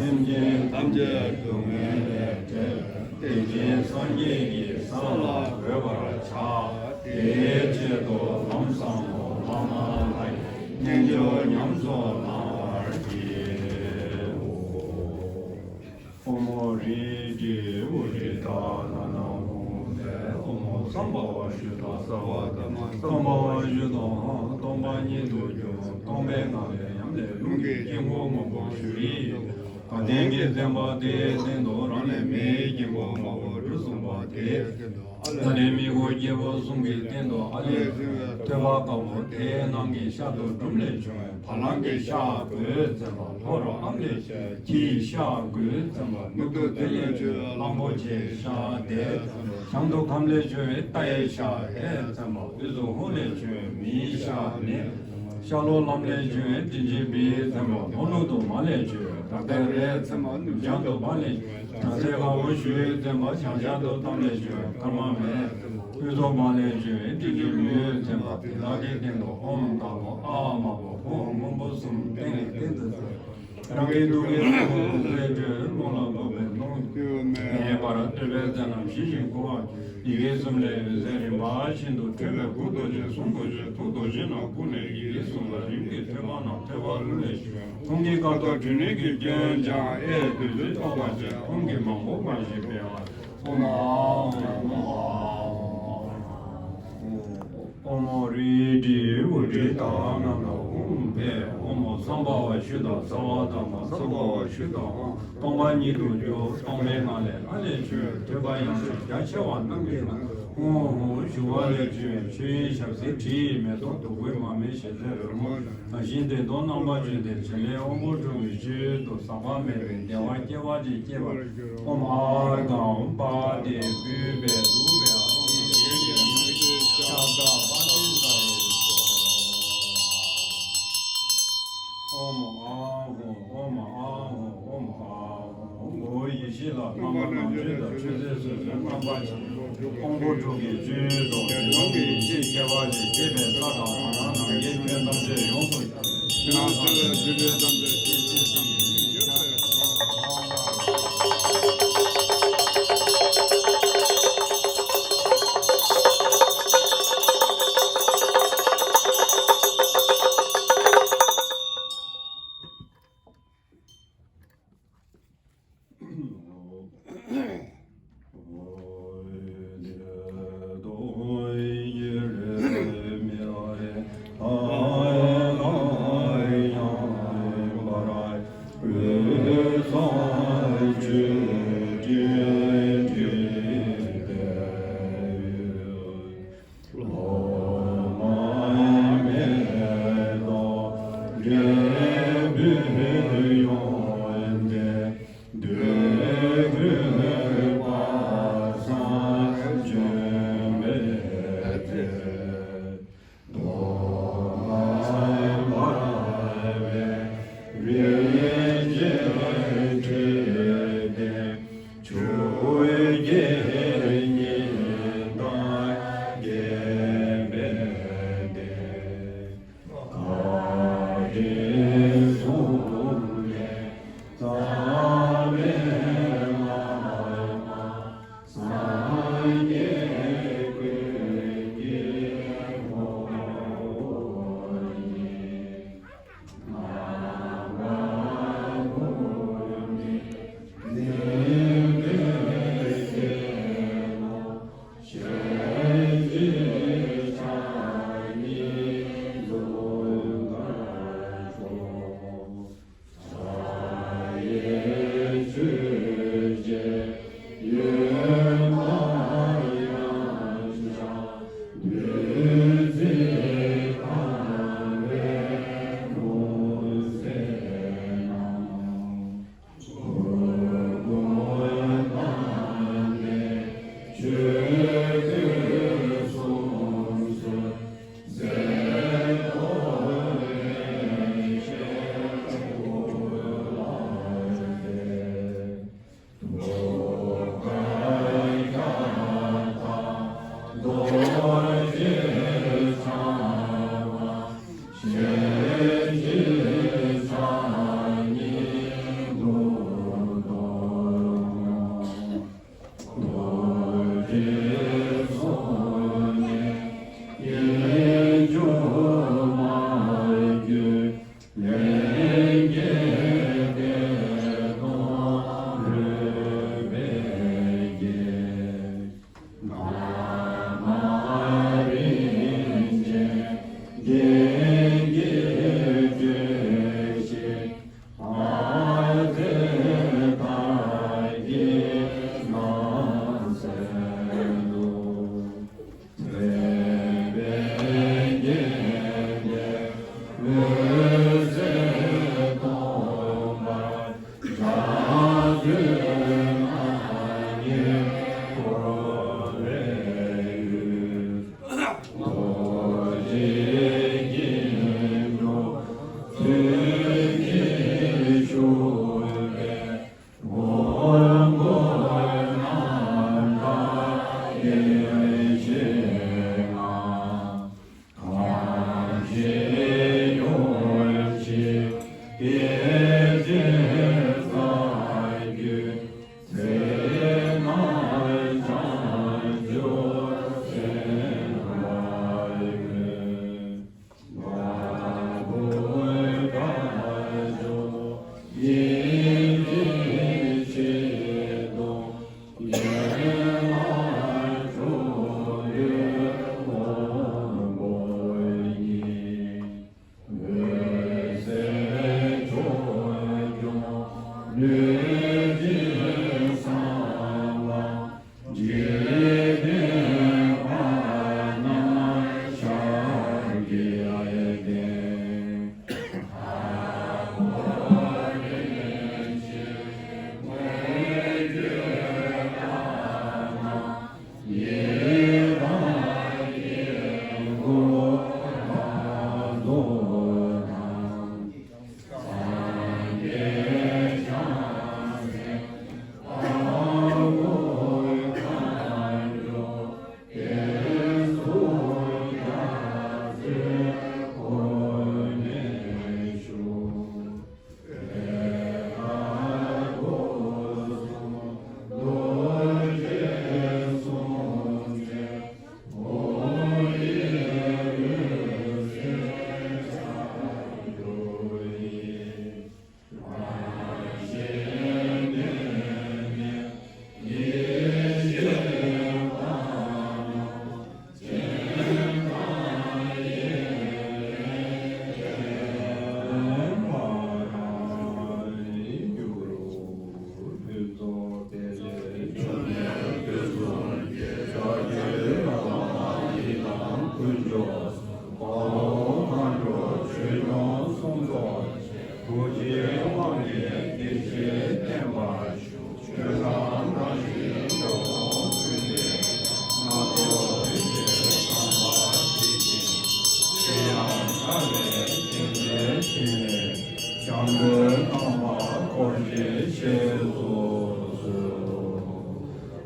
སེམས་ཅན་ཐམས་ཅད་སྡུག་བསྔལ་ལས་བསྒྲལ། དེ་བཞིན་སངས་རྒྱས་ཀྱི་ས་ལ་འགོད་པར་བྱ། དེའི་ཆེད་དུ་ལམ་བཟང་པོ་བླ་མ་ལྷ་ཡི་རྣལ་འབྱོར་ཉམས་སུ་བླང་བར་བགྱིའོ། ཨོཾ་རིག་ཨུ་རི་ཏ་ན་ན་ཧཱུྃ་ཕཊ། ཨོཾ་སམྦྷ་ཝ་ཤུདྡྷ་སརྦ་དྷརྨ་སམྦྷ་ཝ་ཤུདྡྷོ་ཧཾ། སྟོང་པ་ཉིད་དུ་གྱུར། སྟོང་པའི་ངང་ལས་ཡམ་ལས་རླུང་གི་དཀྱིལ་འཁོར་སྔོན་པོ་ཞུ་ཡི། དགའ་ལྡན་གྱི་བརྩེགས་པ་དེའི་སྟེང་དུ་རང་ལས་མིའི་དཀྱིལ་འཁོར་མང་པོ་གྲུ་གསུམ་པ་དེའི་སྟེང་དུ་ཨ་ལས་མི་བསྐོར་དཀྱིལ་འཁོར་གསུམ་གྱི་སྟེང་དུ་ཨ་ལས་ཐོད་པ་དཀར་པོ་དེའི་ནང་གི་ཤ་དང་གྲུམ་ལས་བྱུང་བའི་བ་ལང་གི་ཤ་གོས་བཙེམ་པ། ལྷོ་རུ་ཨམ་ལས་བྱུང་བའི་ཁྱི་ཡི་ཤ་གོས་བཙེམ་པ། ནུབ་ཏུ་དེ་ལས་བྱུང་བའི་གླང་པོ་ཆེའི་ཤ་དེ་བཙེམ་པ། བྱང་དུ་ཁམས་ལས་བྱུང་བའི་རྟ་ཡི་ཤ་ཡང་བཙེམ་པ། དབུས་སུ་ཧཱུྃ་ལས་བྱུང་བའི་མིའི་ཤ་ནི། ཤར་ལྷོ་ལམ་ལས་བྱུང་བའི་དྲིན་ཅན་བི་བཙེམ་པ། ལྷོ་ནུབ་ཏུ་མ་ལས་བྱུང་བའི་བྲག་སྟེང་རས་བཙེམ་པ། ནུབ་བྱང་དུ་བ་ལས་བྱུང་བའི་བྲག་སྲིན་ལྷ་མོ་ཞུ་བཙེམ་པ། བྱང་ཤར་དུ་ཏམ་ལས་བྱུང་བའི་ཀརྨ་མེ། དབུས་སུ་བ་ལས་བྱུང་བའི་དྲིན་ཅན་མོས་བཙེམ་པ། དེ་དག་གི་སྟེང་དུ་ཨོཾ་དྭགས་པོ་ཨཱཿདམར་པོ་ཧཱུྃ་སྔོན་པོ་གསུམ་སྟེང་ནས་སྟེང་དུ་གསལ། རང་གི་ཐུགས་ཀའི་ཕུང་པོ་རྡུལ་གྲོལ། རླུང་ལ་བབས་པའི་རླུང་མེ་ཡི་བར་བསྟོད་པའི་རྩལ་རྣམས་ཞི་ཞིང་བསྐུལ་བ། ཡི་གེ་གསུམ་ལས་འོད་ཟེར་རིམ་པ་བཞིན་དུ་འཕྲོས་པའི་སྐུ་རྡོ་རྗེ་གསུམ་པོ་ཆེ། ཐུགས་རྡོ་རྗེ་ནང་ཁུག་ནས་ཡི་གེ་གསུམ་ལ་རིམ་གྱིས་ཐོད་པ་རྣམས་ཐོད་པ་རླུང་ལས་བྱུང་བའི་ཕུང་གི་དཀར་ཐོག་དྲི་ནད་ཀྱི་སྐྱོན་སྦྱངས་ཨེ་བདུད་རྩི་ཐོགས་པ་བྱས། ཕུང་གི་མང་པོ་མ་ཞིག་སྤེལ་བ། ཨོཾ་ཨཱཿཧཱུྃ་ཨཱཿཧཱུྃ། དྲིལ་བུ་དྲིལ་དང་རྣམས་ལ་ཧཱུྃ་ཕཊ། ཨོཾ་སམྦྷ་ཝ་ཤུདྡྷ་སརྦ་དྷརྨ་སམྦྷ་ཝ་ཤུདྡྷ་ཧཱུྃ། སྟོང་པ་ཉིད་དུ་གྱུར། སྟོང་པའི་ངང་ལས་ལྷ་ལས་བྱོན། ཐོས་པ་ཡང་ཤེས་རྒྱ་ཆེ་བ་རྣམས་ཀྱིས་ན། ཧཱུྃ་ཧཱུྃ་ཞུ་བ་ལས་བྱུང་བའི་ཆོས་དབྱིངས་ཞལ་ཟས་དྲི་ཡི་མེ་ཏོག་བདུག་སྤོས་མར་མེ་ཞལ་ཟས་རོལ་མོ་དང་བཞིན་ཏེ་མདོག་རྣམ་པར་བྱོན་ཏེ་འཆི་མེད་དབང་པོ་དྲུག་གི་རྒྱུད་དུ་ཟག་པ་མེད་པའི་བདེ་བ་སྐྱེ་བ་ཅིག་སྐྱེས་པར། ཨོཾ་ཨཱཿཧཱུྃ་ཧཱུྃ་ཕཊ་སྟེ་བུས་པས་བདུག་པའི་ཧཱུྃ་ཡིག་ཕྲེང་བའི་ནང་གི་ཤ་ཁྲག་པ་ཏི་ཙ་ཡེ་སྭཱ་ཧཱ། ཨོཾ་ཨཱཿཧཱུྃ་ཨོཾ་ཨཱཿཧཱུྃ་ཨོཾ་ཨཱཿཧཱུྃ། ངོ་བོ་ཡེ་ཤེས་ལ་རྣམ་པ་ནང་བཞིན་དུ་ཆོས་ཚུལ་སོ་སོའི་རྣམ་པ་ཅན། དབང་པོ་དྲུག་གི་སྤྱོད་ཡུལ་དུ་དགེ་སློང་གི་ཡེ་ཤེས་སྐྱེ་བ་ལས་སྐྱེས་པའི་ས་དང་ནང་ན་ནམ་མཁའི་ཁྱོན་ཐམས་ཅད་ཡོངས་སུ་ཕྱི་ནང་གསལ་བའི་སྤྲུལ་པའི་ཐམས་ཅད་ཤེས་བྱེད་ཀྱི་ཡོད་པའི་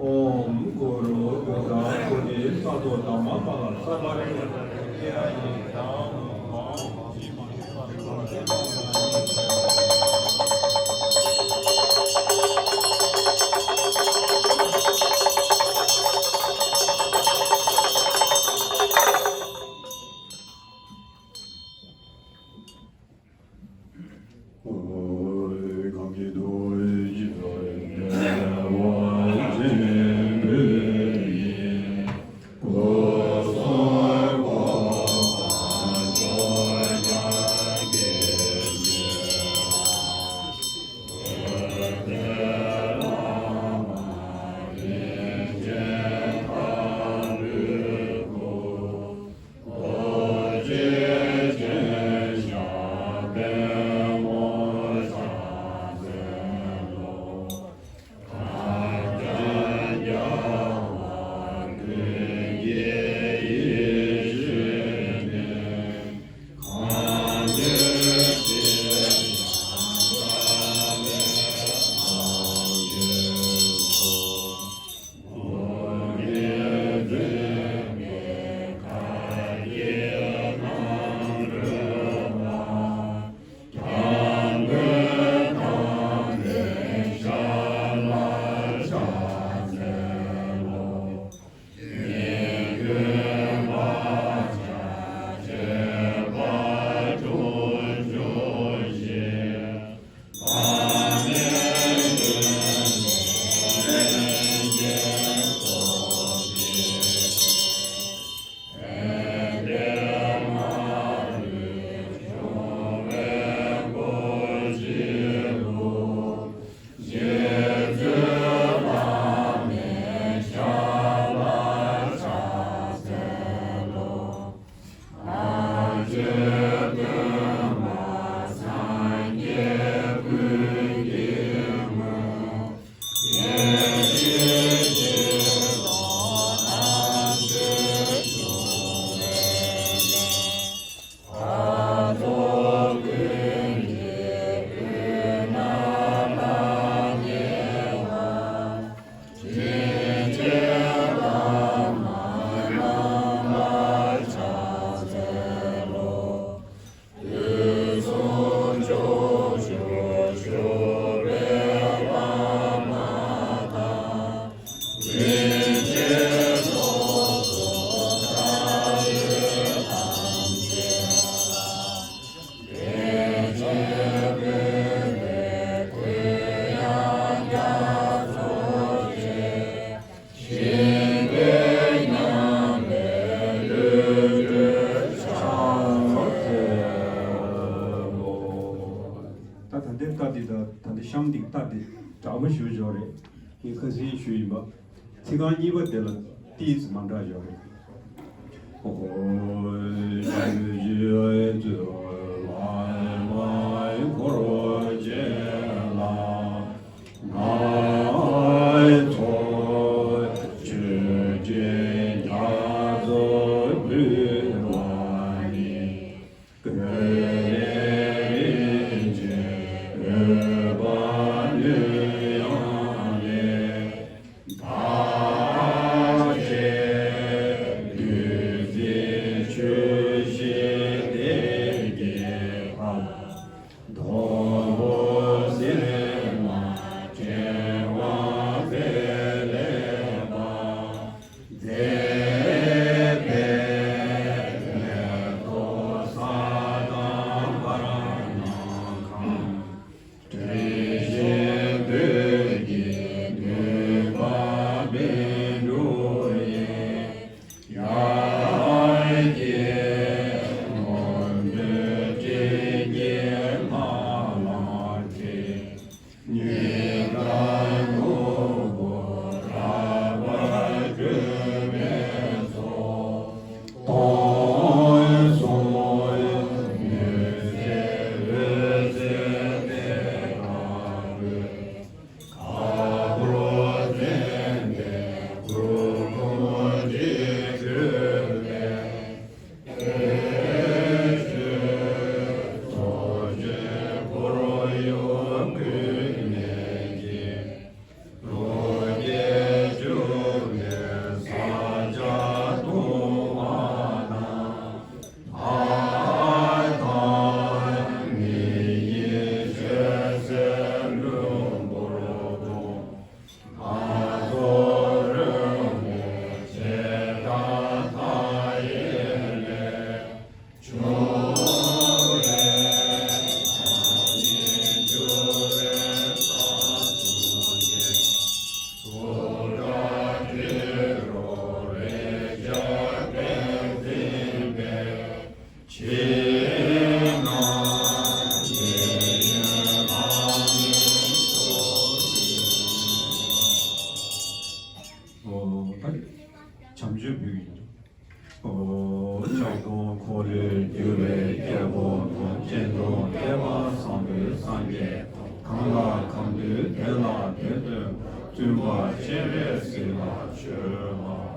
ཨོཾ་གུ་རུ་བོ་དྷ་བོ་དྷི་སཏྭ་དྷརྨ་པཱ་ལ་ས་ཏྭ་རེ་ཡ་ཡི་དྭགས། ད་ད་ལྟའི་རྟ་འདི་དང་ད་ལྟའི་གཤམ་འདི་རྟ་འདི་འདྲ་པོ་ཞུ་ཞོར་རེད། ངས་ཁ་སང་ཞུས་ཡིན་པ། ཚིག་རྐང་གཉིས་པ་དེ་ལ་ཏིས་མ་འདྲ་ཞོར་རེད། ཕྱག་སྟོང་འཁོར་ལོས་སྒྱུར་བའི་རྒྱལ་པོ་དང་། སྤྱན་སྟོང་བསྐལ་པ་བཟང་པོའི་སངས་རྒྱས་དང་། གང་ལ་གང་འདུལ་དེ་ལ་དེ་སྟོན་པ། བཙུན་པ་སྤྱན་རས་གཟིགས་ལ་མཆོད་པར་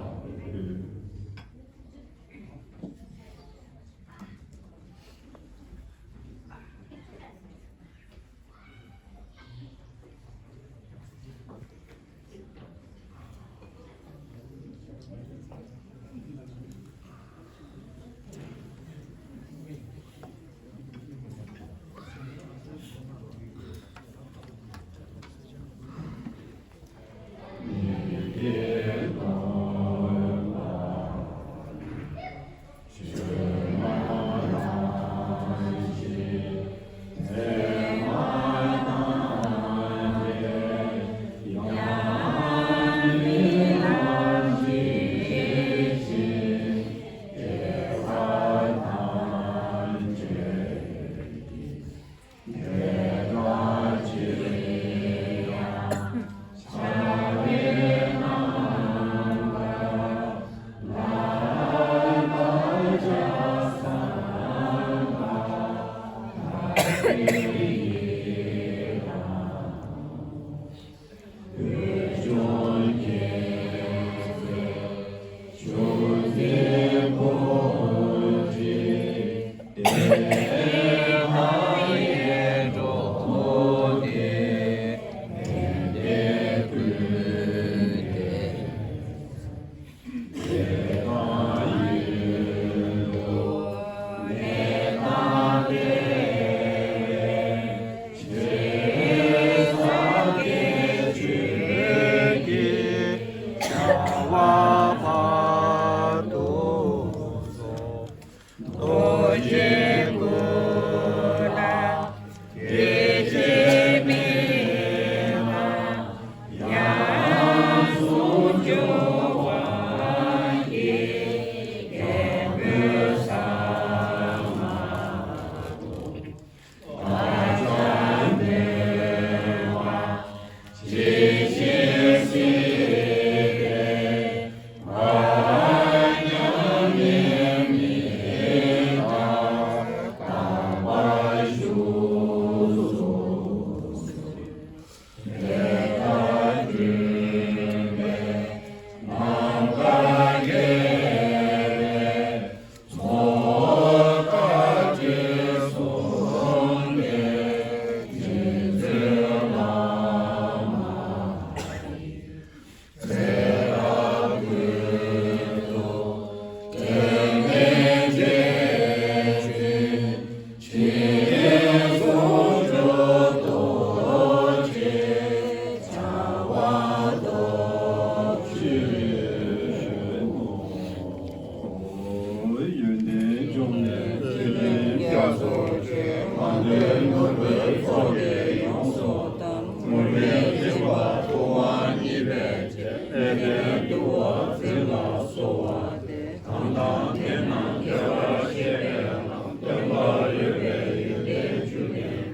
འབུལ། ཡོན་ཏན་འབྱུང་གནས་ཚུལ་ཁྲིམས་རྒྱ་མཚོ་ཆེ། མ་ལུས་ནོར་བུའི་ཚོགས་ཀྱིས་ཡོངས་སུ་གཏམས། ངུར་སྨྲིག་འཇིགས་པ་ལྟུང་བ་གཉིས་པའི་རྗེ། ནད་གདོན་འདུལ་བ་ཚུལ་ལ་གསོལ་བ་འདེབས། གང་དང་དེ་རྣམས་བདེ་བར་གཤེགས་པའི་ལམ། སྟོན་པ་འོད་དཔལ་ཡོན་ཏན་འབྱུང་གནས།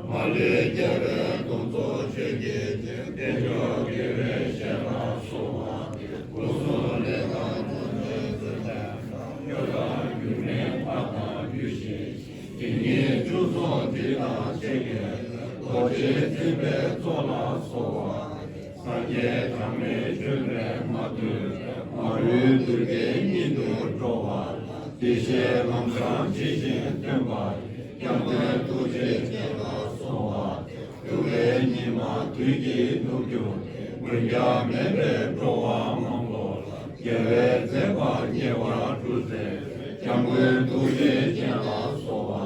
མ་ལུས་རྒྱལ་བའི་གདུང་འཚོབ་ཆོས་ཀྱི་རྗེ། དལ་འབྱོར་དགེ་བའི་བཤེས་ལ་གསོལ་བ་འདེབས། སྐུ་གསུང་ཐུགས་ཀྱི་དངོས་གྲུབ་སྩོལ་བའི་བླ། སྐྱོབ་དང་སྒྱུ་མའི་མཐའ་དང་རྒྱུད་བཤད་ཅིང་། དེ་ཉིད་བཅུ་ཚང་དྲི་དང་གཅོད་པའི་བླ། རྡོ་རྗེ་འཛིན་པའི་གཙོ་ལ་གསོལ་བ་འདེབས། སངས་རྒྱས་གྲངས་མེད་བྱོན་པས་མ་ཐུལ་བའི། མ་རུངས་གདུལ་དཀའི་གཉེན་དུ་འགྲོ་བ་ལ། བདེ་གཤེགས་ལམ་བཟང་ཇི་བཞིན་སྟོན་པ་ཡི། སྐྱབས་མགོན་ཐུགས་རྗེའི་སྤྱན་ལ་གསོལ་བ་འདེབས། དུ་བའི་ཉི་མ་དུས་ཀྱིས་ནུབ་གྱུར་ཏེ། མགོན་སྐྱབས་མེད་པའི་འགྲོ་བ་མང་པོ་ལ། རྒྱལ་བའི་མཛད་པ་ཉེ་བར་བསྒྲུབས་མཛད་པའི། སྐྱབས་མགོན་ཐུགས་རྗེའི་སྤྱན་ལ་གསོལ་བ་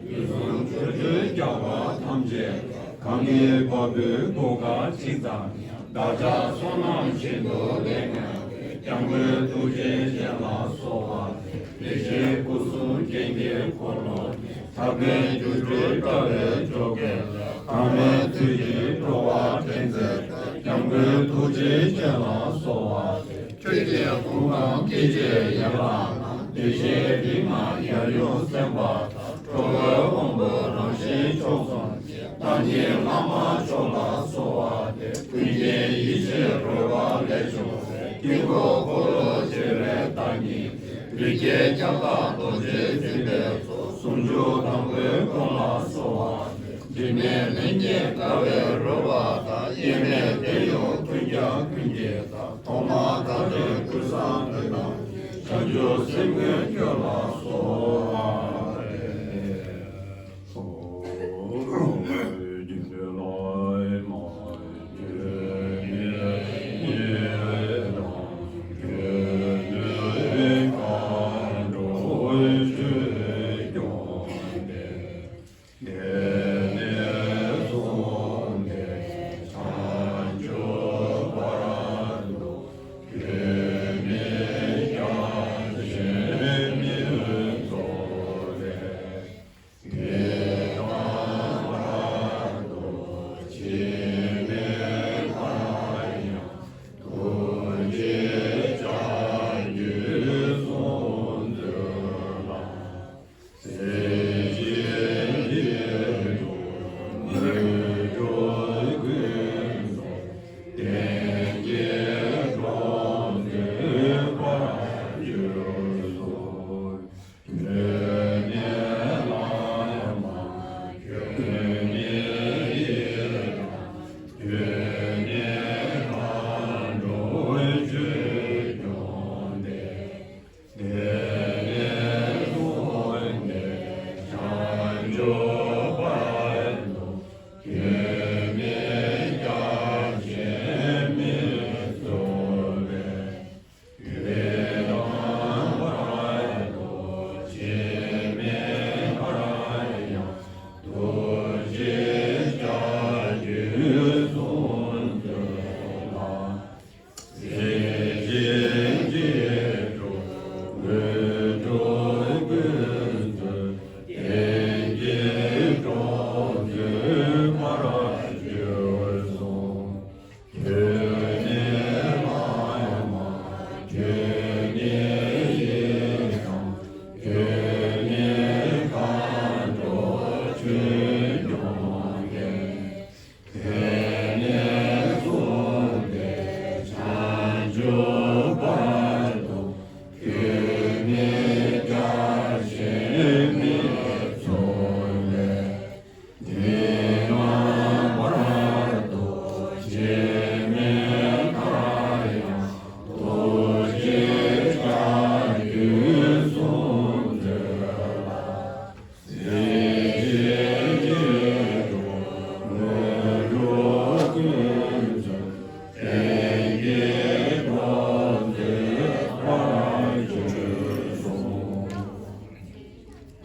འདེབས། དུས་གསུམ་ཕྱོགས་བཅུའི་རྒྱལ་བ་ཐམས་ཅད་ལ། གང་གི་བ་སྤུའི་གོ་ཁ་གཅིག་ཙམ་ཡང་། བདག་ཅག་བསོད་ནམས་བཞིན་དུ་ལེགས་བསྔགས་པའི། སྐྱབས་མགོན་ཐུགས་རྗེའི་སྤྱན་ལ་གསོལ་བ་འདེབས། བདེ་གཤེགས་སྐུ་གསུམ་རྒྱན་གྱི་འཁོར་ལོ་ནས། ཐབས་མཁས་སྒྱུ་འཕྲུལ་དྲ་བའི་འཇོ་སྒེག་ལས། གྲངས་མེད་ཚུལ་གྱིས་འགྲོ་བ་འདྲེན་མཛད་པའི། སྐྱབས་མགོན་ཐུགས་རྗེའི་སྤྱན་ལ་གསོལ་བ་འདེབས། ཆོས་ཀྱི་ཕུང་ཁམས་སྐད་ཅིག་ཡན་ལག་རྣམས། བདེ་གཤེགས་རིགས་ལྔ་ཡབ་ཡུམ་སེམས་དཔའ་དང་། འགྲོ་བའི་དབང་པོ་རང་བཞིན་མཆོག་གསུམ་གྱི། བདག་ཉིད་བླ་མ་མཆོག་ལ་གསོལ་བ་འདེབས། ཀུན་མཁྱེན་ཡེ་ཤེས་རོལ་པ་ལས་བྱུང་བའི། དཀྱིལ་འཁོར་འཁོར་ལོ་བྱེ་བའི་བདག་ཉིད་ཀྱི། རིགས་བརྒྱའི་ཁྱབ་བདག་རྡོ་རྗེ་འཛིན་པའི་ཚོགས། སུམ་ཅུ་དང་པོའི་དགོངས་ལ་གསོལ་བ་འདེབས། དྲི་མེད་ལྷན་སྐྱེས་དགའ་བའི་རོལ་པ་དང་། སྐྱེ་མེད་དོན་ཡོད་ཀུན་ཀྱང་ཀུན་གྱི་བདག། ཐོག་མ་མཐའ་དོན་ཀུན་བཟང་དོན་དམ་ཡེ། བྱང་ཆུབ་སེམས་མགོན་ཁྱོད་ལ་གསོལ་བ་འདེབས།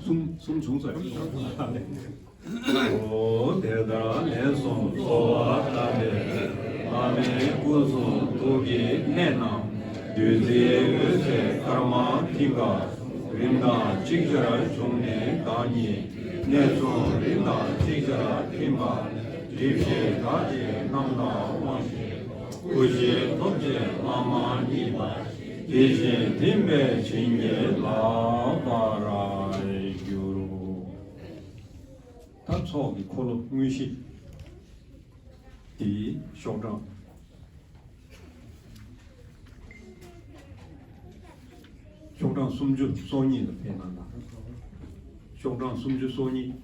གསུམ་གསུམ་བྱུང་ཚར། ཨོ། དེ་ལྟར་ལན་གསུམ་གསོལ་བ་བཏབ་པས། བླ་མའི་སྐུ་གསུང་ཐུགས་ཀྱི་གནད་རྣམས། བདུད་རྩིའི་འོད་ཟེར་དཀར་དམར་མཐིང་ག་གསུམ། རིམ་དང་ཅིག་ཅར་བྱུང་ནས་བདག་ཉིད། གནད་གསུམ་རིམ་དང་ཅིག་ཅར་ཐིམ་པ་ལས། སྒྲིབ་བཞི་དག་ཅིང་རྣམ་དག་དབང་བཞི་སྐུ་བཞི་ཐོབ་ཅིང་བླ་མ་མཉེས་པར་བགྱི། དེ་བཞིན་ཐིམ་པས་བྱིན་གྱིས་བརླབ་པར་འགྱུར། ད་ཚོགས་ཀྱི་འཁོར་ལོ་དངོས་གཞི་དེའི་ཤོག་གྲངས། ཤོག་གྲངས་སུམ་ཅུ་སོ་གཉིས་ལ་ཕེབས་གནང་དང་། ཤོག་གྲངས་སུམ་ཅུ་སོ་གཉིས།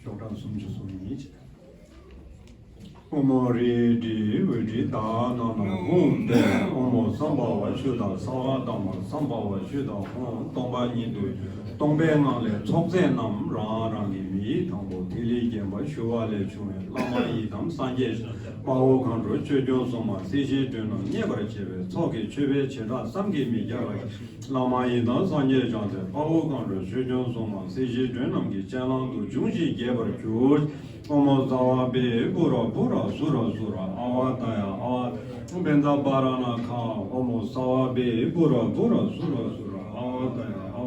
ཤོག་གྲངས་སུམ་ཅུ་སོ་གཉིས་བྱས། ཨོཾ་རིལ་དྲི་འོད་དྲི་དྷ་ན་ན་ཧཱུྃ་ཕཊ། ཨོཾ་སམྦྷ་ཝ་ཆུ་དང་ས་བ་དྷརྨ་སམྦྷ་ཝ་ཆུ་དང་ཧཱུྃ། སྟོང་པ་ཉིད་དུ་སྟོང་པའི་ངང་ལས་ཚོགས་རྫས་རྣམས་རང་རང་གི་མིང་དང་པོ་ཐིག་ལེ་བརྒྱན་པ་ཞུ་བ་ལས་བྱུང་བའི་བླ་མ་ཡི་དམ་སངས་རྒྱས་དཔའ་བོ་མཁའ་འགྲོ་ཆོས་སྐྱོང་སྲུང་མ་སྲིད་ཞིའི་སྒྲོན་རྣམས་མཉེས་པར་བྱེད་པའི་ཚོགས་ཀྱི་མཆོད་པའི་བྱེ་བྲག་བསམ་གྱིས་མི་ཁྱབ་པ། བླ་མ་ཡི་དམ་སངས་རྒྱས་བྱང་སེམས་དཔའ་བོ་མཁའ་འགྲོ་ཆོས་སྐྱོང་སྲུང་མ་སྲིད་ཞིའི་སྒྲོན་རྣམས་ཀྱི་སྤྱན་ལམ་དུ་འབྱུང་ཞིང་རྒྱས་པར་གྱུར། ཨོཾ་སརྦ་བི་བྷུ་ར་བྷུ་ར་སུ་ར་སུ་ར་ཨ་བ་ཏ་ཡ་ཨ་བ་བྷནྡ་པ་ར་ཎ་ཁ། ཨོཾ་སརྦ་བི་བྷུ་ར་བྷུ་ར་སུ་ར་སུ་ར་ཨ་བ་ཏ་ཡ་ཨ་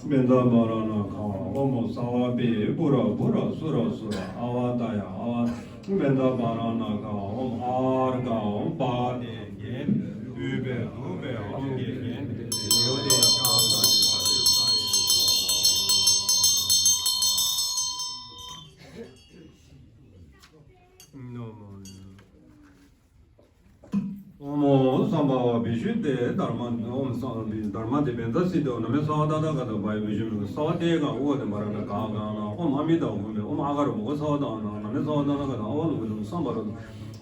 བ་བྷནྡ་པ་ར་ཎ་ཁ། ཨོཾ་སརྦ་བི་བྷུ་ར་བྷུ་ར་སུ་ར་སུ་ར་ཨ་བ་ཏ་ཡ་ཨ་བ་བྷནྡ་པ་ར་ཎ་ཁ། ཨོཾ་ཨརྒྷ། ཨོཾ་པཱ་ཏི། རྒྱན་འདུས་པའི་བདུག་པའི་ཨོཾ་གྱི་རྒྱན་ཏེ་ལེའུ་སྟེ་ཡང་ཆགས་པ་ཞིག་པ་ཞིག་ས་ཡིན། སམྦྷ་ཝ་བི་ཤུདྡྷེ་དྷརྨ། ཨོཾ་སམྦྷ་ཝ་བི་དྷརྨ་དེ་བཛྲ་སིདྡྷི་ཨོཾ། ན་མེ་སརྦ་ཏ་ཐཱ་ག་ཏ་བྷ་ཡེ་བི་ཤུདྡྷེ། སརྦ་ཏེ་ག་ཨུ་ཝ་དེ་མ་ར་ན་ག་ག་ན། ཨོཾ་ཨ་མི་ཏ་བྷུ་མེ། ཨོཾ་ཨ་ག་ར་བྷུ་ག་སརྦ་ཏ་ན། ན་མེ་སརྦ་ཏ་ཐཱ་ག་ཏ་ཨ་ཝ་ལོ་ཀི་ཏོ་སམྦྷ་ར་ཏོ།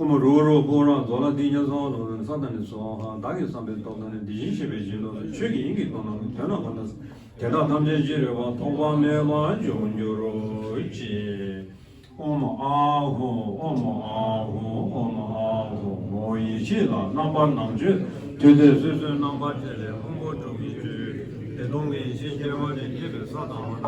ཨོཾ་རུ་རུ་བྷུ་ར་ཛྭ་ལ་དྷི་ཉ་སརྦ་ལོ་ཀི་ན་སཱ་ཏ་ནི་སྭཱ་ཧཱ། བདག་གིས་བསམ་པའི་སྟོབས་དང་ནི། དེ་བཞིན་གཤེགས་པའི་སྦྱིན་སོགས་སུ། ཆོས་ཀྱི་དབྱིངས་ཀྱི་སྟོབས་དང་ནི། དོན་རྣམས་གང་དག་དེ་དག་ཐམས་ཅད་ཕྱི་རོལ་པ། ཐོགས་པ་མེད་པར་འབྱུང་གྱུར་ཅིག། ཨོཾ་ཨཱཿཧཱུྃ། ཨོཾ་ཨཱཿཧཱུྃ། ཨོཾ་ཨཱཿཧཱུྃ། ཡེ་ཤེས་ལ་རྣམ་པར་སྣང་མཆོད། དུས་དེར་སོ་སོའི་རྣམ་པར་ཕྱེ་ནས་ཕུང་པོ་དྲུག་གི་ཆོས་བདེ་སྟོང་གི་ཡེ་ཤེས་སྐྱེ་བ་ནས་སྐྱེས་པའི་ས་དང་པོ་ན།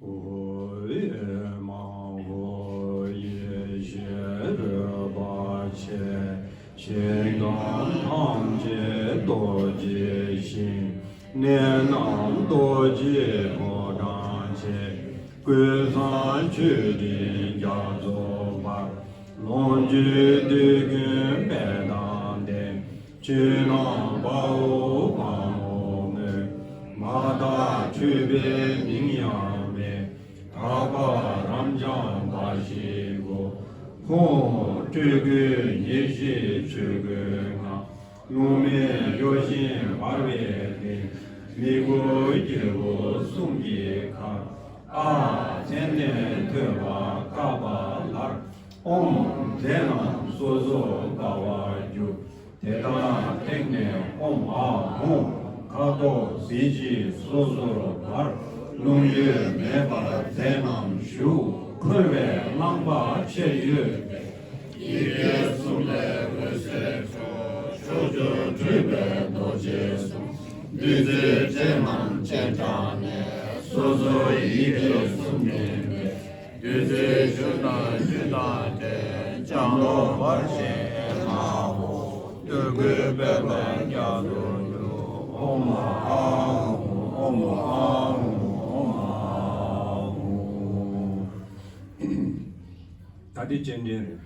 ཨོ་ཡེ་མ་ཧོ། ཡེ་ཤེས་རོལ་པ་ཆེ། ཞིང་ཁམས་ཐམས་ཅད་རྡོ་རྗེའི་ཞིང་། གནས་རྣམས་རྡོ་རྗེའི་ཕོ་བྲང་ཆེ། ཀུན་བཟང་མཆོད་སྤྲིན་རྒྱ་མཚོ་འབར། ལོངས་སྤྱོད་དུས་ཀུན་དཔལ་དང་ལྡན། ཆོས་རྣམས་དཔའ་བོ་དཔའ་མོས་མོས། མ་དག་འཁྲུལ་པའི་མིང་ཡང་མེད། དག་པ་རབ་འབྱམས་འབའ་ཞིག་གོ། ཧཱུྃ། སྤྲུལ་སྐུའི་ཡེ་ཤེས་ཆོས་སྐུའི་ངང་། རླུང་མེ་གཡོ་ཞིང་འབར་བའི་སྟེང་། མི་མགོ་སྐྱེ་བོ་གསུམ་གྱི་ཁར། ཨ། མཚན་ལྡན་ཐོད་པ་བཀབ་པ་ལྟར། ཨོཾ། རྫས་རྣམས་སོ་སོར་དགའ་བར་གྱུར། དེ་དག་སྟེང་ནས་ཨོཾ་ཨཱཿཧཱུྃ། ཁ་དོག་གཟི་བརྗིད་སོ་སོར་འབར། རླུང་གཡོས་མེད་པར་རྫས་རྣམས་ཞུགས། འཁོར་བའི་རླངས་པ་ཆེར་གཡོས་པས། ཡི་གེ་གསུམ་ལས་འོད་ཟེར་འཕྲོ། ཕྱོགས་བཅུར་སྤྲུལ་པའི་རྡོ་རྗེ་གསུམ། བདུད་རྩིའི་སྤྲིན་རྣམས་སྤྱན་དྲངས་ནས། སོ་སོའི་ཡི་གེ་གསུམ་ལྡན་པས། བདུད་རྩིའི་ཆུ་དང་རྒྱུན་དང་ལྡན། ལྕང་ལོ་འབར་ཞིང་ཧེ་མ་ཧོ། སྟོད་གོས་སྤེལ་བ་རྒྱ་མཚོར་གྱུར། ཨོཾ་ཨཱཿཧཱུྃ། ཨོཾ་ཨཱཿཧཱུྃ། ཨོཾ་ཨཱཿཧཱུྃ། ད་འདི་སྤྱན་འདྲེན་རེད།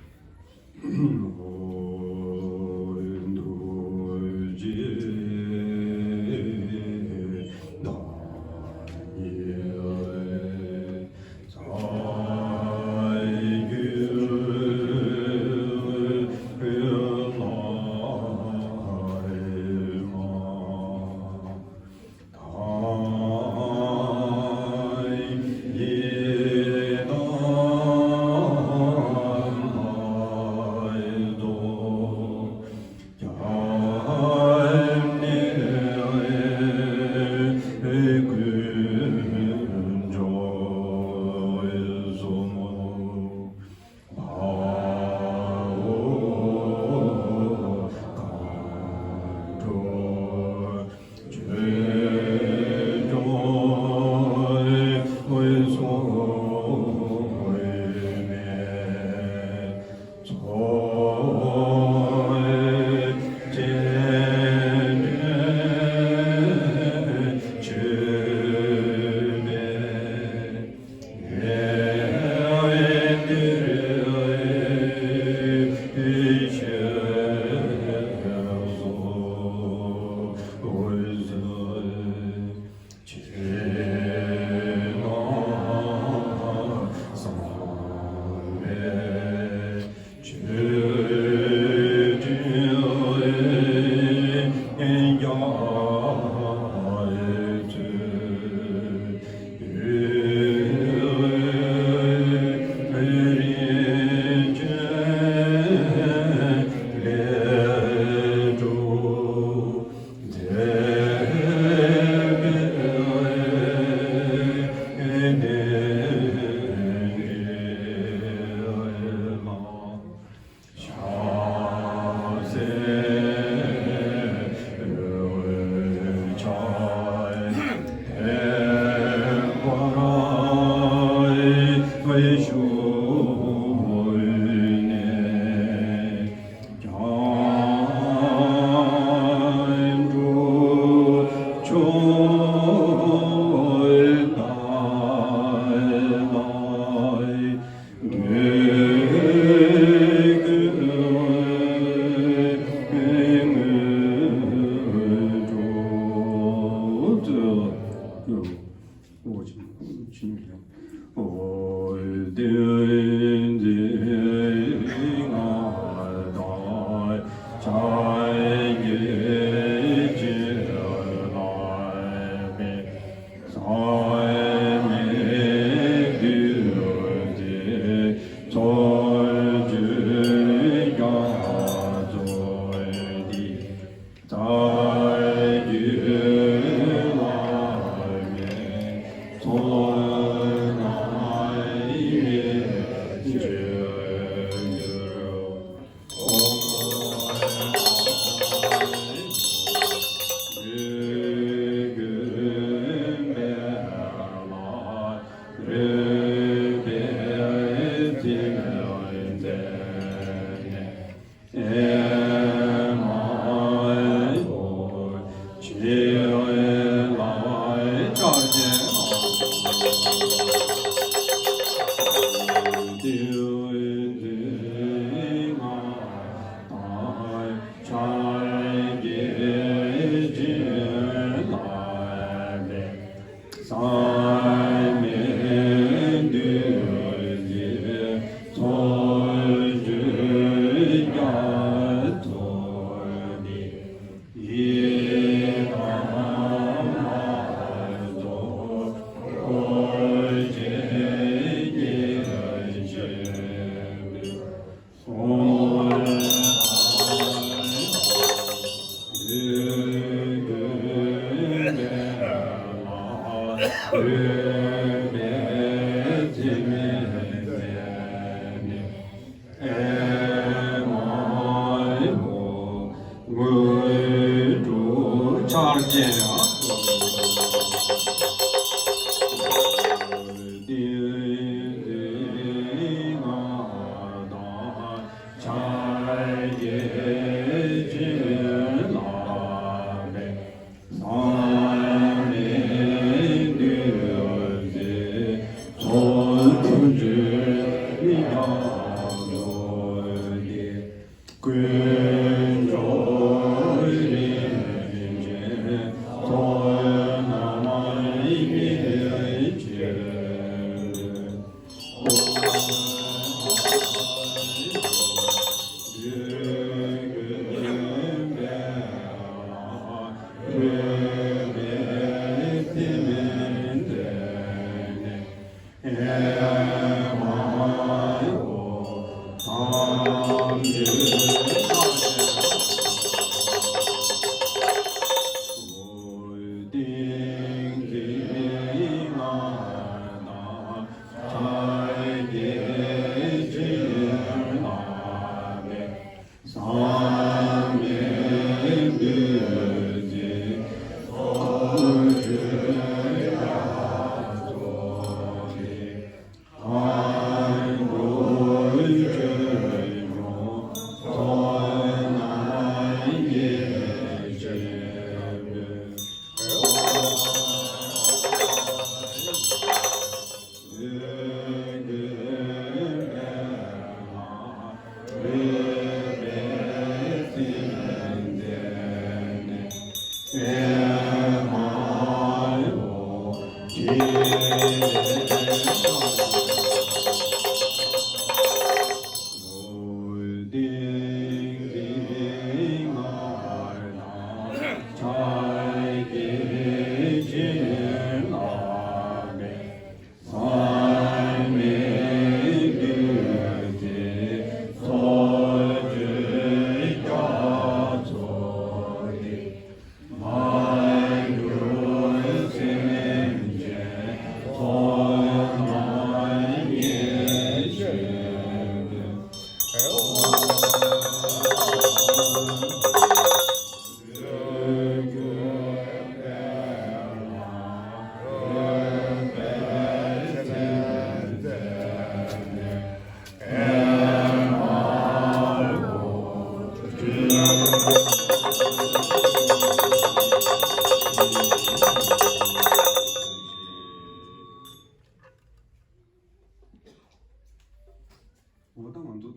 འོ་ད་ང་ཚོ་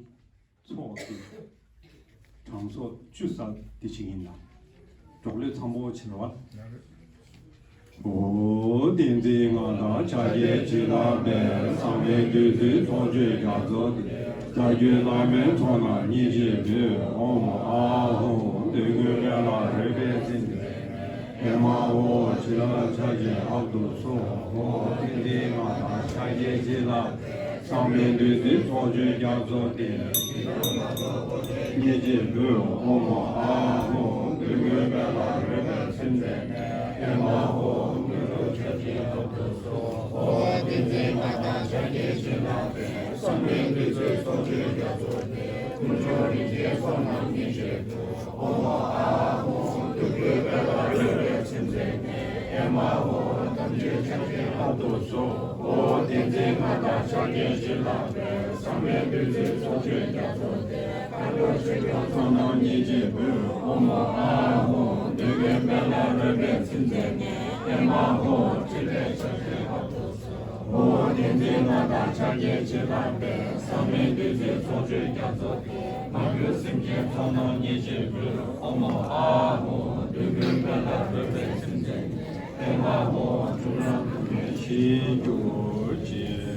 ཚོགས་ཀྱི་གྲངས་ཚོགས་བཅུ་ཙམ་དེ་ཅིག་ཡིན་ལ། མགྱོགས་ལོས་ཚང་པོ་བྱེད་རོགས། ཨོ་བསྟན་འཛིན་མངའ་བདག་ཕྱག་རྒྱའི་བྱིན་རླབས་དཔལ། བསམ་ཡས་བདུད་རྩིའི་ཚོགས་མཆོག་རྒྱ་མཚོ་སྟེ། བྱ་རྒོད་བླ་མའི་ཚོགས་རྣམས་སྙིང་རྗེས་འབུལ། ཨོཾ་ཨཱཿཧཱུྃ། འདོད་དགུའི་དཔལ་ལ་རོལ་པའི་ཚིགས་བཅད་ནས། ཨེ་མ་ཧོ། བྱིན་རླབས་ཕྱག་རྒྱའི་ཨ་ཏོ་སོ། ཨོ་བསྟན་འཛིན་མངའ་བདག་ཕྱག་རྒྱའི་བྱིན་རླབས་དཔལ། བསམ་ཡས་བདུད་རྩིའི་ཚོགས་མཆོག་རྒྱ་མཚོ་སྟེ། སྙིང་རྗེས་འབུལ། ཨོཾ་ཨཱཿཧཱུྃ། འདོད་དགུའི་དཔལ་ལ་རོལ་པའི་ཚིགས་བཅད་ནས། ཨེ་མ་ཧོ། དངོས་གྲུབ་ཕྱག་རྒྱའི་ཨ་ཏོ་སོ། ཨོ་བསྟན་འཛིན་མངའ་བདག་ཕྱག་རྒྱའི་བྱིན་རླབས་དཔལ། བསམ་ཡས་བདུད་རྩིའི་ཚོགས་མཆོག་རྒྱ་མཚོ་སྟེ། དཀོན་མཆོག་རིན་ཆེན་ཚོགས་རྣམས་སྙིང་རྗེས་འབུལ། ཨོཾ་ཨཱཿཧཱུྃ། འདོད་དགུའི་དཔལ་ལ་རོལ་པའི་ཚིགས་བཅད་ནས། ཨེ་མ་ཧོ། དམ་ཆོས་ཕྱག་རྒྱའི་ཨ་ཏོ་སོ། ཨོ་བསྟན་འཛིན་མངའ་བདག་ཕྱག་རྒྱའི་བྱིན་རླབས་དཔལ། བསམ་ཡས་བདུད་རྩིའི་ཚོགས་མཆོག་རྒྱ་མཚོ་སྟེ། མཁའ་འགྲོ་ཆོས་སྐྱོང་ཚོགས་རྣམས་སྙིང་རྗེས་འབུལ། ཨོཾ་ཨཱཿཧཱུྃ། འདོད་དགུའི་དཔལ་ལ་རོལ་པའི་ཚིགས་བཅད་ནས། ཨེ་མ་ཧོ། ཕྲིན་ལས་ཕྱག་རྒྱའི་ཨ་ཏོ་སོ། ཨོ་བསྟན་འཛིན་མངའ་བདག་ཕྱག་རྒྱའི་བྱིན་རླབས་དཔལ། བསམ་ཡས་བདུད་རྩིའི་ཚོགས་མཆོག་རྒྱ་མཚོ་སྟེ། མ་གྱུར་སེམས་ཅན་ཚོགས་རྣམས་སྙིང་རྗེས་འབུལ། ཨོཾ་ཨཱཿཧཱུྃ། འདོད་དགུའི་དཔལ་ལ་རོལ་པའི་ཚིགས་བཅད་ནས། ཨེ་མ་ཧོ། འཁྲུལ་སྣང་སྡུག་བསྔལ་ཞི་གྱུར་ཅིག།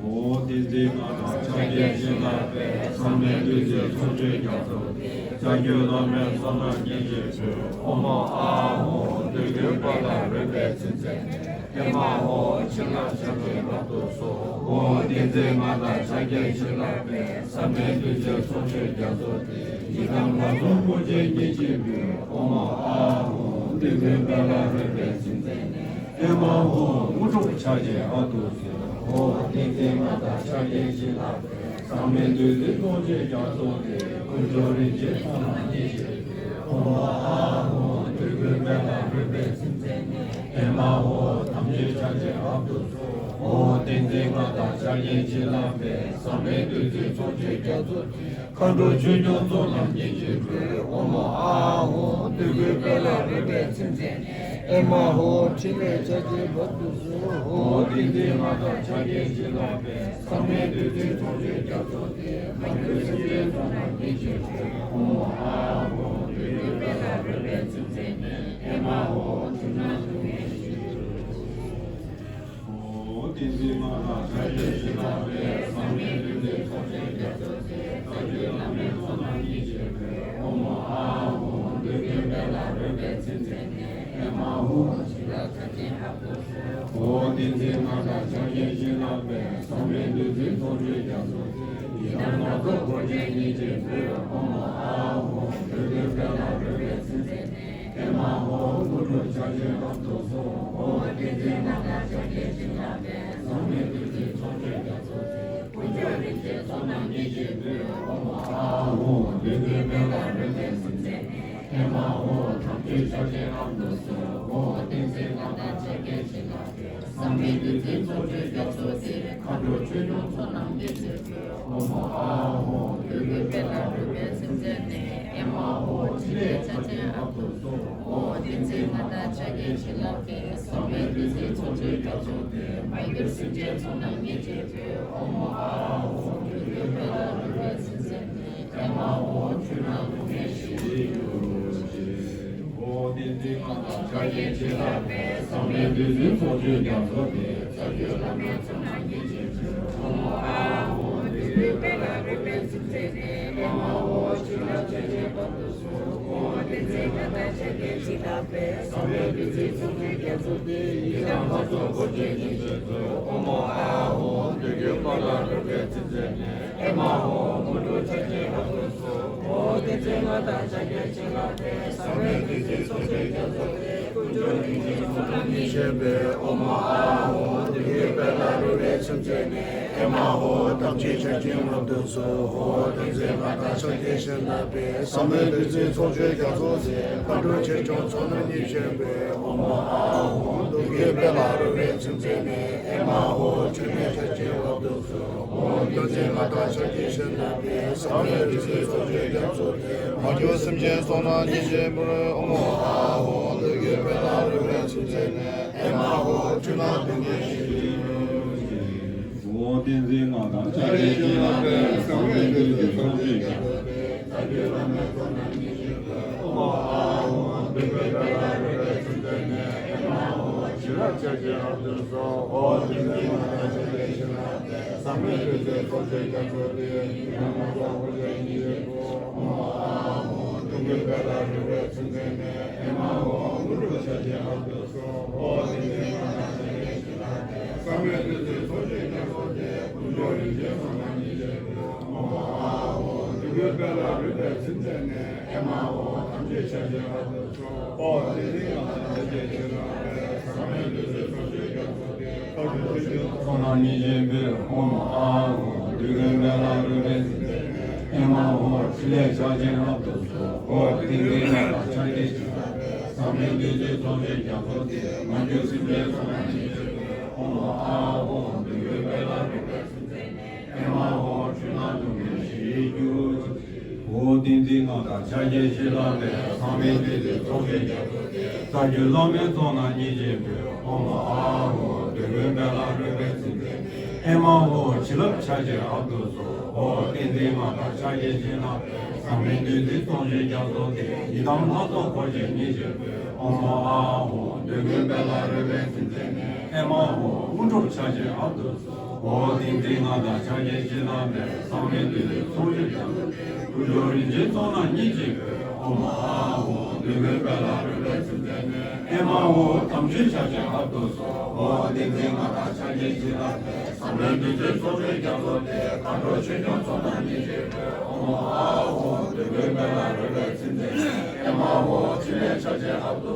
ཨོ་བསྟན་འཛིན་མངའ་བདག་ཕྱག་རྒྱའི་བྱིན་རླབས་དཔལ། བསམ་ཡས་བདུད་རྩིའི་ཚོགས་མཆོག་རྒྱ་མཚོ་སྟེ། བྱ་རྒོད་བླ་མའི་ཚོགས་རྣམས་སྙིང་རྗེས་འབུལ། ཨོཾ་ཨཱཿཧཱུྃ། འདོད་དགུའི་དཔལ་ལ་རོལ་པའི་ཚིགས་བཅད་ནས། ཨེ་མ་ཧོ། བྱིན་རླབས་ཕྱག་རྒྱའི་ཨ་ཏོ་སོ། ཨོ་བསྟན་འཛིན་མངའ་བདག་ཕྱག་རྒྱའི་བྱིན་རླབས་དཔལ། བསམ་ཡས་བདུད་རྩིའི་ཚོགས་མཆོག་རྒྱ་མཚོ་སྟེ། ཡི་དམ་ལྷ་ཚོགས་འཁོར་བཅས་སྙིང་རྗེས་འབུལ། ཨོཾ་ཨཱཿཧཱུྃ། འདོད་དགུའི་དཔལ་ལ་རོལ་པའི་ཚིགས་བཅད་ནས། ཨེ་མ་ཧོ། དངོས་གྲུབ་ཕྱག་རྒྱའི་ཨ་ཏོ་སོ། ཨོ་བསྟན་འཛིན་མངའ་བདག་ཕྱག་རྒྱའི་བྱིན་རླབས་དཔལ། བསམ་ཡས་བདུད་རྩིའི་ཚོགས་མཆོག་རྒྱ་མཚོ་སྟེ། དཀོན་མཆོག་རིན་ཆེན་ཚོགས་རྣམས་སྙིང་རྗེས་འབུལ། ཨོཾ་ཨཱཿཧཱུྃ། འདོད་དགུའི་དཔལ་ལ་རོལ་པའི་ཚིགས་བཅད་ནས། ཨེ་མ་ཧོ། དམ་ཆོས་ཕྱག་རྒྱའི་ཨ་ཏོ་སོ། ཨོ་བསྟན་འཛིན་མངའ་བདག་ཕྱག་རྒྱའི་བྱིན་རླབས་དཔལ། བསམ་ཡས་བདུད་རྩིའི་ཚོགས་མཆོག་རྒྱ་མཚོ་སྟེ། མཁའ་འགྲོ་ཆོས་སྐྱོང་ཚོགས་རྣམས་སྙིང་རྗེས་འབུལ། ཨོཾ་ཨཱཿཧཱུྃ། འདོད་དགུའི་དཔལ་ལ་རོལ་པའི་ཚིགས་བཅད་ནས། ཨེ་མ་ཧོ། ཕྲིན་ལས་ཕྱག་རྒྱའི་ཨ་ཏོ་སོ། ཨོ་བསྟན་འཛིན་མངའ་བདག་ཕྱག་རྒྱའི་བྱིན་རླབས་དཔལ། བསམ་ཡས་བདུད་རྩིའི་ཚོགས་མཆོག་རྒྱ་མཚོ་སྟེ། མ་གྱུར་སེམས་ཅན་ཚོགས་རྣམས་སྙིང་རྗེས་འབུལ། ཨོཾ་ཨཱཿཧཱུྃ། འདོད་དགུའི་དཔལ་ལ་རོལ་པའི་ཚིགས་བཅད་ནས། ཨེ་མ་ཧོ། འཁྲུལ་སྣང་སྡུག་བསྔལ་ཞི་གྱུར་ཅིག། ཨོ་བསྟན་འཛིན་མངའ་བདག་ཕྱག་རྒྱའི་བྱིན་རླབས་དཔལ། བསམ་ཡས་བདུད་རྩིའི་ཚོགས་མཆོག་རྒྱ་མཚོ་སྟེ། བྱ་རྒོད་བླ་མའི་ཚོགས་རྣམས་སྙིང་རྗེས་འབུལ། ཨོཾ་ཨཱཿཧཱུྃ། འདོད་དགུའི་དཔལ་ལ་རོལ་པའི་ཚིགས་བཅད་ནས། ཨེ་མ་ཧོ། བྱིན་རླབས་ཕྱག་རྒྱའི་ཨ་ཏོ་སོ། ཨོ་བསྟན་འཛིན་མངའ་བདག་ཕྱག་རྒྱའི་བྱིན་རླབས་དཔལ། བསམ་ཡས་བདུད་རྩིའི་ཚོགས་མཆོག་རྒྱ་མཚོ་སྟེ། ཡི་དམ་ལྷ་ཚོགས་འཁོར་བཅས་སྙིང་རྗེས་འབུལ། ཨོཾ་ཨཱཿཧཱུྃ། འདོད་དགུའི་དཔལ་ལ་རོལ་པའི་ཚིགས་བཅད་ནས། ཨེ་མ་ཧོ། དངོས་གྲུབ་ཕྱག་རྒྱའི་ཨ་ཏོ་སོ། ཨོ་བསྟན་འཛིན་མངའ་བདག་ཕྱག་རྒྱའི་བྱིན་རླབས་དཔལ། བསམ་ཡས་བདུད་རྩིའི་ཚོགས་མཆོག་རྒྱ་མཚོ་སྟེ། དཀོན་མཆོག་རིན་ཆེན་ཚོགས་རྣམས་སྙིང་རྗེས་འབུལ། ཨོཾ་ཨཱཿཧཱུྃ། འདོད་དགུའི་དཔལ་ལ་རོལ་པའི་ཚིགས་བཅད་ནས། ཨེ་མ་ཧོ། དམ་ཆོས་ཕྱག་རྒྱའི་ཨ་ཏོ་སོ། ཨོ་བསྟན་འཛིན་མངའ་བདག་ཕྱག་རྒྱའི་བྱིན་རླབས་དཔལ། བསམ་ཡས་བདུད་རྩིའི་ཚོགས་མཆོག་རྒྱ་མཚོ་སྟེ། མཁའ་འགྲོ་ཆོས་སྐྱོང་ཚོགས་རྣམས་སྙིང་རྗེས་འབུལ། ཨོཾ་ཨཱཿཧཱུྃ། འདོད་དགུའི་དཔལ་ལ་རོལ་པའི་ཚིགས་བཅད་ནས། ཨེ་མ་ཧོ། ཕྲིན་ལས་ཕྱག་རྒྱའི་ཨ་ཏོ་སོ། ཨོ་བསྟན་འཛིན་མངའ་བདག་ཕྱག་རྒྱའི་བྱིན་རླབས་དཔལ། བསམ་ཡས་བདུད་རྩིའི་ཚོགས་མཆོག་རྒྱ་མཚོ་སྟེ། མ་གྱུར་སེམས་ཅན་ཚོགས་རྣམས་སྙིང་རྗེས་འབུལ། ཨོཾ་ཨཱཿཧཱུྃ། འདོད་དགུའི་དཔལ་ལ་རོལ་པའི་ཚིགས་བཅད་ནས། ཨེ་མ་ཧོ། འཁྲུལ་སྣང་སྡུག་བསྔལ་ཞི་གྱུར་ཅིག། ཨོ་བསྟན་འཛིན་མངའ་བདག་ཕྱག་རྒྱའི་བྱིན་རླབས་དཔལ། བསམ་ཡས་བདུད་རྩིའི་ཚོགས་མཆོག་རྒྱ་མཚོ་སྟེ། བྱ་རྒོད་བླ་མའི་ཚོགས་རྣམས་སྙིང་རྗེས་འབུལ། ཨོཾ་ཨཱཿཧཱུྃ། འདོད་དགུའི་དཔལ་ལ་རོལ་པའི་ཚིགས་བཅད་ནས། ཨེ་མ་ཧོ། བྱིན་རླབས་ཕྱག་རྒྱའི་ཨ་ཏོ་སོ། ཨོ་བསྟན་འཛིན་མངའ་བདག་ཕྱག་རྒྱའི་བྱིན་རླབས་དཔལ། བསམ་ཡས་བདུད་རྩིའི་ཚོགས་མཆོག་རྒྱ་མཚོ་སྟེ། ཡི་དམ་ལྷ་ཚོགས་འཁོར་བཅས་སྙིང་རྗེས་འབུལ། ཨོཾ་ཨཱཿཧཱུྃ། འདོད་དགུའི་དཔལ་ལ་རོལ་པའི་ཚིགས་བཅད་ནས། ཨེ་མ་ཧོ། དངོས་གྲུབ་ཕྱག་རྒྱའི་ཨ་ཏོ་སོ། ཨོ་བསྟན་འཛིན་མངའ་བདག་ཕྱག་རྒྱའི་བྱིན་རླབས་དཔལ། བསམ་ཡས་བདུད་རྩིའི་ཚོགས་མཆོག་རྒྱ་མཚོ་སྟེ། དཀོན་མཆོག་རིན་ཆེན་ཚོགས་རྣམས་སྙིང་རྗེས་འབུལ། ཨོཾ་ཨཱཿཧཱུྃ། འདོད་དགུའི་དཔལ་ལ་རོལ་པའི་ཚིགས་བཅད་ནས། ཨེ་མ་ཧོ། དམ་ཆོས་ཕྱག་རྒྱའི་ཨ་ཏོ་སོ། ཨོ་བསྟན་འཛིན་མངའ་བདག་ཕྱག་རྒྱའི་བྱིན་རླབས་དཔལ། བསམ་ཡས་བདུད་རྩིའི་ཚོགས་མཆོག་རྒྱ་མཚོ་སྟེ། མཁའ་འགྲོ་ཆོས་སྐྱོང་ཚོགས་རྣམས་སྙིང་རྗེས་འབུལ། ཨོཾ་ཨཱཿཧཱུྃ། འདོད་དགུའི་དཔལ་ལ་རོལ་པའི་ཚིགས་བཅད་ནས། ཨེ་མ་ཧོ། ཕྲིན་ལས་ཕྱག་རྒྱའི་ཨ་ཏོ་སོ། ཨོ་བསྟན་འཛིན་མངའ་བདག་ཕྱག་རྒྱའི་བྱིན་རླབས་དཔལ། བསམ་ཡས་བདུད་རྩིའི་ཚོགས་མཆོག་རྒྱ་མཚོ་སྟེ། མ་གྱུར་སེམས་ཅན་ཚོགས་རྣམས་སྙིང་རྗེས་འབུལ། ཨོཾ་ཨཱཿཧཱུྃ། འདོད་དགུའི་དཔལ་ལ་རོལ་པའི་ཚིགས་བཅད་ནས། ཨེ་མ་ཧོ། འཁྲུལ་སྣང་སྡུག་བསྔལ་ཞི་གྱུར་ཅིག། ཨོ་བསྟན་འཛིན་མངའ་བདག་ཕྱག་རྒྱའི་བྱིན་རླབས་དཔལ། བསམ་ཡས་བདུད་རྩིའི་ཚོགས་མཆོག་རྒྱ་མཚོ་སྟེ། ཨོཾ་ཨཱཿཧཱུྃ། འདོད་དགུའི་དཔལ་ལ་རོལ་པའི་ཚིགས་བཅད་ནས། ཨེ་མ་ཧོ། བྱིན་ ཆ་ཆེ་ཨ་བདུ་སོ། ཨོ་ཏིང་ཏིང་ང་དང་ཕྱག་རྒྱ་བཞི་ལ་ཟབ་མོའི་བདུད་རྩིའི་ཚོགས་མཆོད་རྒྱ་མཚོ་སྟེ། ཉི་མ་སོགས་ཀྱི་ཉི་ཤུ། ཨོ་ཨ་ཧོ། འདོད་དགུའི་དཔལ་ལ་རོལ་པའི་ཚུལ་མཛད་ནས། ཨེ་མ་ཧོ། དངོས་གྲུབ་ཆ་ཆེ་ཨ་བདུ། ཨོ་ཏིང་ཏིང་ང་དང་ཕྱག་རྒྱ་བཞི་ལ་ཟབ་མོའི་བདུད་རྩིའི་ཚོགས་མཆོད་རྒྱ་མཚོ་སྟེ། དཀོན་མཆོག་རིན་ཆེན་ཚོགས་རྣམས་ཉིད་ཀྱི། ཨོ་ཨ་ཧོ། འདོད་དགུའི་དཔལ་ལ་རོལ་པའི་ཚུལ་མཛད་ནས། ཨེ་མ་ཧོ། དམ་ཆོས་ཕྱག་རྒྱའི་ཨ་བདུ་སོ། ཨོ་ཏིང་ཏིང་ང་དང་ཕྱག་རྒྱ་བཞི་ལ་ཟབ་མོའི་བདུད་རྩིའི་ཚོགས་མཆོད་རྒྱ་མཚོ་སྟེ། མཁའ་འགྲོ་ཆོས་སྐྱོང་ཚོགས་རྣམས་ཉིད་ཀྱི་བུས། ཨོ་མ་ཨ་ཧོ། འདོད་དགུའི་དཔལ་ལ་རོལ་པའི་ཚུལ་མཛད་ནས། ཨེ་མ་ཧོ། ཕྲིན་ལས་ཕྱག་ཆེན་ཨ་བདུ་སོ། ཨོ་ཏིང་ཏིང་ང་དང་ཕྱག་རྒྱ་བཞི་ལ་ཟབ་མོའི་བདུད་རྩིའི་ཚོགས་མཆོད་རྒྱ་མཚོ་སྟེ། མ་གྱུར་སེམས་ཅན་ཚོགས་རྣམས་ཉིད་ཀྱི་བུས། ཨོ་མ་ཨ་ཧོ། འདོད་དགུའི་དཔལ་ལ་རོལ་པའི་ཚུལ་མཛད་ནས། ཨེ་མ་ཧོ། འཁྲུལ་སྣང་སྡུག་བསྔལ་ཞི་བར་གྱུར་ཅིག། ཨོ་ཏིང་ཏིང་ང་དང་ཕྱག་རྒྱ་བཞི་ལ་ཟབ་མོའི་བདུད་རྩིའི་ཚོགས་མཆོད་རྒྱ་མཚོ་སྟེ། རྩ་བརྒྱུད་བླ་མའི་ཚོགས་རྣམས་ཉིད་ཀྱི་བུས། ཨོ་མ་ཨ་ཧོ། འདོད་དགུའི་དཔལ་ལ་རོལ་པའི་ཚུལ་མཛད་ནས། ཨེ་མ་ཧོ། བྱིན་རླབས་ཆ་ཆེ་ཨ་བདུ་སོ། ཨོ་ཏིང་ཏིང་ང་དང་ཕྱག་རྒྱ་བཞི་ལ་ཟབ་མོའི་བདུད་རྩིའི་ཚོགས་མཆོད་རྒྱ་མཚོ་སྟེ། ཡི་དམ་ལྷ་ཚོགས་འཁོར་བཅས་ཉིད་ཀྱི་བུས། ཨོ་མ་ཨ་ཧོ། འདོད་དགུའི་དཔལ་ལ་རོལ་པའི་ཚུལ་མཛད་ནས། ཨེ་མ་ཧོ། དངོས་གྲུབ་ཆ་ཆེ་ཨ་བདུ། ཨོ་ཏིང་ཏིང་ང་དང་ཕྱག་རྒྱ་བཞི་ལ་ཟབ་མོའི་བདུད་རྩིའི་ཚོགས་མཆོད་རྒྱ་མཚོ་སྟེ། དཀོན་མཆོག་རིན་ཆེན་ཚོགས་རྣམས་ཉིད་ཀྱི་བུས། ཨོ་མ་ཨ་ཧོ། འདོད་དགུའི་དཔལ་ལ་རོལ་པའི་ཚུལ་མཛད་ནས། ཨེ་མ་ཧོ། དམ་ཆོས་ཕྱག་ཆེན་ཨ་བདུ་སོ། ཨོ་ཏིང་ཏིང་ང་དང་ཕྱག་རྒྱ་བཞི་ལ་ཟབ་མོའི་བདུད་རྩིའི་ཚོགས་མཆོད་རྒྱ་མཚོ་སྟེ། མཁའ་འགྲོ་ཆོས་སྐྱོང་ཚོགས་རྣམས་ཉིད་ཀྱི་བུས། ཨོ་མ་ཨ་ཧོ། འདོད་དགུའི་དཔལ་ལ་རོལ་པའི་ཚུལ་མཛད་ནས། ཨེ་མ་ཧོ། ཕྲིན་ལས་ཕྱག་ཆེན་ཨ་བདུ།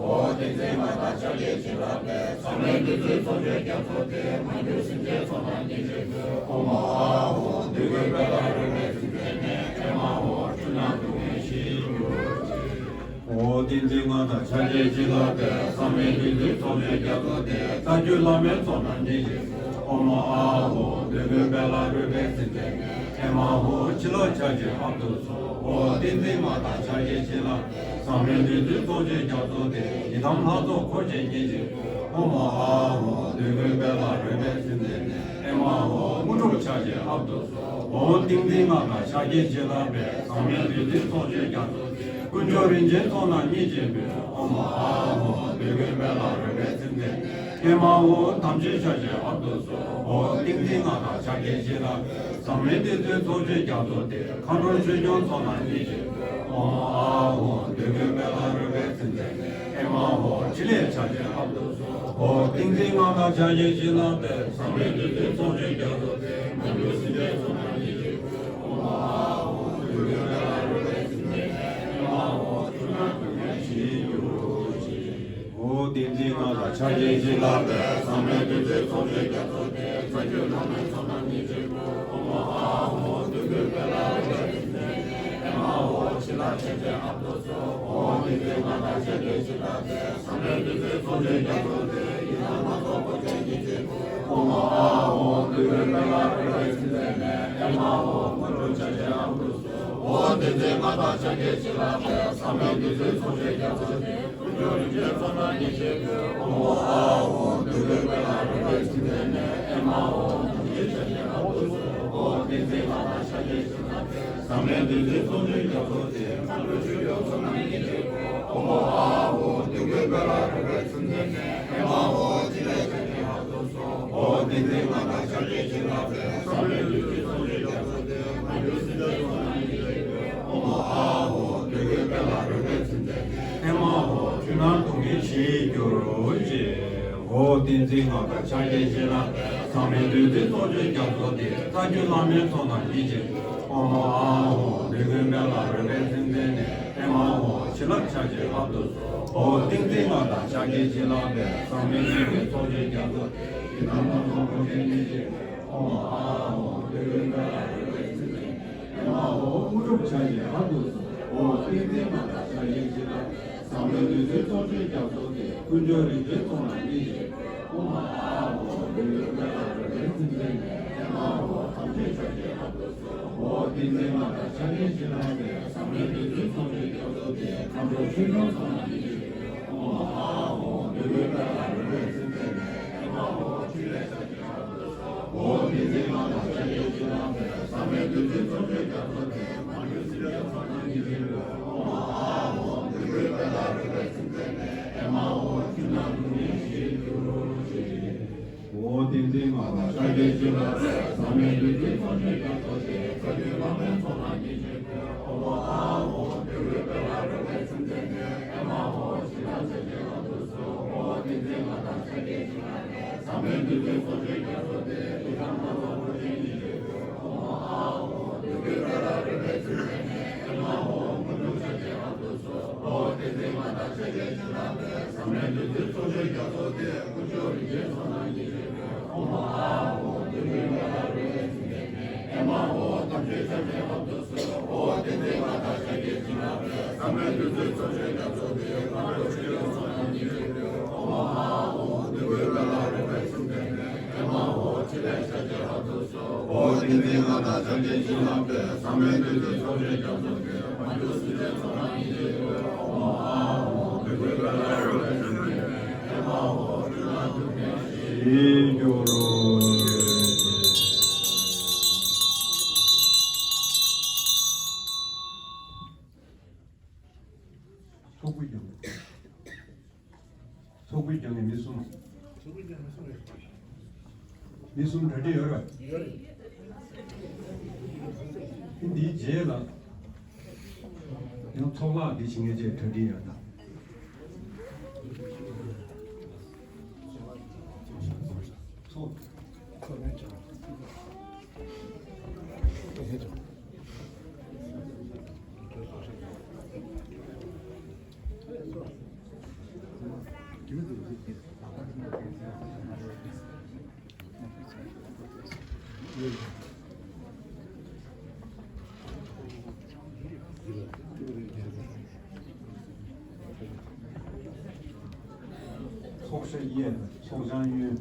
ཨོ་ཏིང་ཏིང་ང་དང་ཕྱག་རྒྱ་བཞི་ལ་ཟབ་མོའི་བདུད་རྩིའི་ཚོགས་མཆོད་རྒྱ་མཚོ་སྟེ། མ་གྱུར་སེམས་ཅན་ཚོགས་རྣམས་ཉིད་ཀྱི་བུས། ཨོ་མ་ཨ་ཧོ། འདོད་དགུའི་དཔལ་ལ་རོལ་པའི་ཚུལ་མཛད་ནས། ཨེ་མ་ཧོ། འཁྲུལ་སྣང་སྡུག་བསྔལ་ཞི་བར་གྱུར་ཅིག། ཨོ་ཏིང་ཏིང་ང་དང་ཕྱག་རྒྱ་བཞི་ལ་ཟབ་མོའི་བདུད་རྩིའི་ཚོགས་མཆོད་རྒྱ་མཚོ་སྟེ། རྩ་བརྒྱུད་བླ་མའི་ཚོགས་རྣམས་ཉིད་ཀྱི་བུས། ཨོ་མ་ཨ་ཧོ། འདོད་དགུའི་དཔལ་ལ་རོལ་པའི་ཚུལ་མཛད་ནས། ཨེ་མ་ཧོ། བྱིན་རླབས་ཆ་ཆེ་ཨ་བདུ། ཨོ་ཏིང་ཏིང་ང་དང་ཕྱག་རྒྱ་བཞི་ལ་ཟབ་མོའི་བདུད་རྩིའི་ཚོགས་མཆོད་རྒྱ་མཚོ་སྟེ། ཡི་དམ་ལྷ་ཚོགས་འཁོར་བཅས་ཉིད་ཀྱི་བུས། ཨོ་མ་ཨ་ཧོ། འདོད་དགུའི་དཔལ་ལ་རོལ་པའི་ཚུལ་མཛད་ནས། ཨེ་མ་ཧོ། དངོས་གྲུབ་ཆ་ཆེ་ཨ་བདུ། ཨོ་ཏིང་ཏིང་ང་དང་ཕྱག་རྒྱ་བཞི་ལ་ཟབ་མོའི་བདུད་རྩིའི་ཚོགས་མཆོད་རྒྱ་མཚོ་སྟེ། དཀོན་མཆོག་རིན་ཆེན་ཚོགས་རྣམས་ཉིད་ཀྱི་བུས། ཨོ་མ་ཨ་ཧོ། འདོད་དགུའི་དཔལ་ལ་རོལ་པའི་ཚུལ་མཛད་ནས། ཨེ་མ་ཧོ། དམ་ཆོས་ཕྱག་ཆེན་ཨ་བདུ་སོ། ཨོ་ཏིང་ཏིང་ང་དང་ཕྱག་རྒྱ་བཞི་ལ་ཟབ་མོའི་བདུད་རྩིའི་ཚོགས་མཆོད་རྒྱ་མཚོ་སྟེ། མཁའ་འགྲོ་ཆོས་སྐྱོང་ཚོགས་རྣམས་ཉིད་ཀྱི་བུས། ཨོ་མ་ཨ་ཧོ། འདོད་དགུའི་དཔལ་ལ་རོལ་པའི་ཚུལ་མཛད་ནས། ཨེ་མ་ཧོ། ཕྲིན་ལས་ཕྱག་ཆེན་ཨ་བདུ་སོ། ཨོ་ཏིང་ཏིང་ང་དང་ཕྱག་རྒྱ་བཞི་ལ་ཟབ་མོའི་བདུད་རྩིའི་ཚོགས་མཆོད་རྒྱ་མཚོ་སྟེ། མ་གྱུར་སེམས་ཅན་ཚོགས་རྣམས་ཉིད་ཀྱི་བུས། ཨོ་མ་ཨ་ཧོ། འདོད་དགུའི་དཔལ་ལ་རོལ་པའི་ཚུལ་མཛད་ནས། ཨེ་མ་ཧོ། འཁྲུལ་སྣང་སྡུག་བསྔལ་ཞི་བར་གྱུར་ཅིག། ཨོ་ཏིང་ཏིང་ང་དང་ཕྱག་རྒྱ་བཞི་ལ་ཟབ་མོའི་བདུད་རྩིའི་ཚོགས་མཆོད་རྒྱ་མཚོ་སྟེ། རྩ་བརྒྱུད་བླ་མའི་ཚོགས་རྣམས་ཉིད་ཀྱི་བུས། ཨོ་མ་ཨ་ཧོ། འདོད་དགུའི་དཔལ་ལ་རོལ་པའི་ཚུལ་མཛད་ནས། ཨེ་མ་ཧོ། བྱིན་རླབས་ཆ་ཆེ་ཨ་བདུ་སོ། ཨོ་ཏིང་ཏིང་ང་དང་ཕྱག་རྒྱ་བཞི་ལ་ཟབ་མོའི་བདུད་རྩིའི་ཚོགས་མཆོད་རྒྱ་མཚོ་སྟེ། ཡི་དམ་ལྷ་ཚོགས་འཁོར་བཅས་ཉིད་ཀྱི་བུས། ཨོ་མ་ཨ་ཧོ། འདོད་དགུའི་དཔལ་ལ་རོལ་པའི་ཚུལ་མཛད་ནས། ཨེ་མ་ཧོ། དངོས་གྲུབ་ཆ་ཆེ་ཨ་བདུ། ཨོ་ཏིང་ཏིང་ང་དང་ཕྱག་རྒྱ་བཞི་ལ་ཟབ་མོའི་བདུད་རྩིའི་ཚོགས་མཆོད་རྒྱ་མཚོ་སྟེ། དཀོན་མཆོག་རིན་ཆེན་ཚོགས་རྣམས་ཉིད་ཀྱི་བུས། ཨོ་མ་ཨ་ཧོ། འདོད་དགུའི་དཔལ་ལ་རོལ་པའི་ཚུལ་མཛད་ནས། ཨེ་མ་ཧོ། དམ་ཆོས་ཕྱག་ཆེན་ཨ་བདུ་སོ། ཨོ་ཏིང་ཏིང་ང་དང་ཕྱག་རྒྱ་བཞི་ལ་ཟབ་མོའི་བདུད་རྩིའི་ཚོགས་མཆོད་རྒྱ་མཚོ་སྟེ། མཁའ་འགྲོ་ཆོས་སྐྱོང་ཚོགས་རྣམས་ཉིད་ཀྱི་བུས། ཨོ་མ་ཨ་ཧོ། འདོད་དགུའི་དཔལ་ལ་རོལ་པའི་ཚུལ་མཛད་ནས། ཨེ་མ་ཧོ། ཕྲིན་ལས་ཕྱག་ཆེན་ཨ་བདུ། ཨོ་ཏིང་ཏིང་ང་དང་ཕྱག་རྒྱ་བཞི་ལ་ཟབ་མོའི་བདུད་རྩིའི་ཚོགས་མཆོད་རྒྱ་མཚོ་སྟེ། མ་གྱུར་སེམས་ཅན་ཚོགས་རྣམས་ཉིད་ཀྱི་བུས། ཨོ་མ་ཨ་ཧོ། འདོད་དགུའི་དཔལ་ལ་རོལ་པའི་ཚུལ་མཛད་ནས། ཨེ་མ་ཧོ། འཁྲུལ་སྣང་སྡུག་བསྔལ་ཞི་བར་གྱུར་ཅིག། ཨོ་ཏིང་ཏིང་ང་དང་ཕྱག་རྒྱ་བཞི་ལ་ཟབ་མོའི་བདུད་རྩིའི་ཚོགས་མཆོད་རྒྱ་མཚོ་སྟེ། རྩ་བརྒྱུད་བླ་མའི་ཚོགས་རྣམས་ཉིད་ཀྱི་བུས། ཨོ་མ་ཨ་ཧོ། འདོད་དགུའི་དཔལ་ལ་རོལ་པའི་ཚུལ་མཛད་ནས། ཨེ་མ་ཧོ། བྱིན་རླབས་ཆ་ཆེ་ཨ་བདུ། ཨོ་ཏིང་ཏིང་ང་དང་ཕྱག་རྒྱ་བཞི་ལ་ཟབ་མོའི་བདུད་རྩིའི་ཚོགས་མཆོད་རྒྱ་མཚོ་སྟེ། ཡི་དམ་ལྷ་ཚོགས་འཁོར་བཅས་ཉིད་ཀྱི་བུས། ཨོ་མ་ཨ་ཧོ། འདོད་དགུའི་དཔལ་ལ་རོལ་པའི་ཚུལ་མཛད་ནས། ཨེ་མ་ཧོ། དངོས་གྲུབ་ཆ་ཆེ་ཨ་བདུ་སོ། ཨོ་ཏིང་ཏིང་ང་དང་ཕྱག་རྒྱ་བཞི་ལ་ཟབ་མོའི་བདུད་རྩིའི་ཚོགས་མཆོད་རྒྱ་མཚོ་སྟེ། དཀོན་མཆོག་རིན་ཆེན་ཚོགས་རྣམས་ཉིད་ཀྱི་བུས། ཨོ་མ་ཨ་ཧོ། འདོད་དགུའི་དཔལ་ལ་རོལ་པའི་ཚུལ་མཛད་ནས། ཨེ་མ་ཧོ། དམ་ཆོས་ཕྱག་རྒྱ་ཨ་བདུ། ཨོ་ཏིང་ཏིང་ང་དང་ཕྱག་རྒྱ་བཞི་ལ་ཟབ་མོའི་བདུད་རྩིའི་ཚོགས་མཆོད་རྒྱ་མཚོ་སྟེ། མཁའ་འགྲོ་ཆོས་སྐྱོང་ཚོགས་རྣམས་ཉིད་ཀྱི་བུས། ཨོ་མ་ཨ་ཧོ། འདོད་དགུའི་དཔལ་ལ་རོལ་པའི་ཚུལ་མཛད་ནས། ཨེ་མ་ཧོ། ཕྲིན་ལས་ཕྱག་ཆེན་ཨ་བདུ། ཨོ་ཏིང་ཏིང་ང་དང་ཕྱག་རྒྱ་བཞི་ལ་ཟབ་མོའི་བདུད་རྩིའི་ཚོགས་མཆོད་རྒྱ་མཚོ་སྟེ། མ་གྱུར་སེམས་ཅན་ཚོགས་རྣམས་ཉིད་ཀྱི་བུས། ཨོ་མ་ཨ་ཧོ། འདོད་དགུའི་དཔལ་ལ་རོལ་པའི་ཚུལ་མཛད་ནས། ཨེ་མ་ཧོ། འཁྲུལ་སྣང་སྡུག་བསྔལ་ཞི་བར་གྱུར་ འོ་དེ་འཛིན་མ་དང་ཤཱཀྱའི་བྱིན་རླབས་ཟབ་མོའི་བདུད་རྩིའི་ཚོགས་ཆེན་རྒྱ་མཚོ་དེ། ཚ་རྒྱུད་བླ་མའི་ཚོགས་དང་ཉི་ཤུ་པོ། ཨོཾ་ཨཱཿཧཱུྃ། བདུད་ཀྱི་དཔལ་ལ་རོལ་པའི་ཚུལ་འཆང་ནས། ཨེ་མ་ཧོ། བྱིན་རླབས་ཆེ་ཆེ་རབ་ཏུ་གསོལ། འོ་དེ་འཛིན་མ་དང་ཤཱཀྱའི་བྱིན་རླབས་ཟབ་མོའི་བདུད་རྩིའི་ཚོགས་ཆེན་རྒྱ་མཚོ་དེ། ཨོཾ་ཨཱཿཧཱུྃ། བདུད་ཀྱི་དཔལ་ལ་རོལ་པའི་ཚུལ་འཆང་ནས། ཨེ་མ་ཧོ། དངོས་གྲུབ་ཆ་ཆེ་རབ་ཏུ་གསོལ། འོ་དེ་འཛིན་མ་དང་ཤཱཀྱའི་བྱིན་རླབས་ཟབ་མོའི་བདུད་རྩིའི་ཚོགས་ཆེན་རྒྱ་མཚོ་དེ། དཀོན་མཆོག་རིན་ཆེན་ཚོགས་དང་ཉི་ཤུ་པོ། ཨོཾ་ཨཱཿཧཱུྃ། བདུད་ཀྱི་དཔལ་ལ་རོལ་པའི་ཚུལ་འཆང་ནས། ཨེ་མ་ཧོ། དམ་ཆོས་ཆ་ཆེ་རབ་ཏུ་གསོལ། འོ་དེ་འཛིན་མ་དང་ཤཱཀྱའི་བྱིན་རླབས་ཟབ་མོའི་བདུད་རྩིའི་ཚོགས་ཆེན་རྒྱ་མཚོ་དེ། དཀོན་མཆོག་རིན་ཆེན་ཚོགས་དང་ཉི་ཤུ་པོ། ཨོཾ་ཨཱཿཧཱུྃ། བདུད་ཀྱི་དཔལ་ལ་རོལ་པའི་ཚུལ་འཆང་ནས། ཨེ་མ་ཧོ། བྱིན་རླབས་ཆ་ཆེ་རབ་ཏུ་གསོལ། འོ་དེ་འཛིན་མ་དང་ཤཱཀྱའི་བྱིན་རླབས་ཟབ་མོའི་བདུད་རྩིའི་ཚོགས་ཆེན་རྒྱ་མཚོ་དེ། མ་གྱུར་སེམས་ཅན་ཚོགས་དང་ཉི་ཤུ་པོ། ཨོཾ་ཨཱཿཧཱུྃ། བདུད་ཀྱི་དཔལ་ལ་རོལ་པའི་ཚུལ་འཆང་ནས། ཨེ་མ་ཧོ། ཐུགས་ལ་འཇུག་པའི་ཞིང་གྱུར། ཚོགས་ཀྱི་རྒྱུ། ཚོགས་ཀྱི་རྒྱུ་ནི་མི་གསུམ། མི་གསུམ་གྲ་སྒྲིག་ཡོད་རེད། ཡོད་རེད། འདིའི་རྗེས་ལ་ཡང་ཚོགས་ལྷག་འདི་བྱེད་མཁན་བཅས་གྲ་སྒྲིག་ཡོད་ད། ཚོགས། ཚོགས་ཤ་གཡས། ཚོགས་བྱང་གཡོན།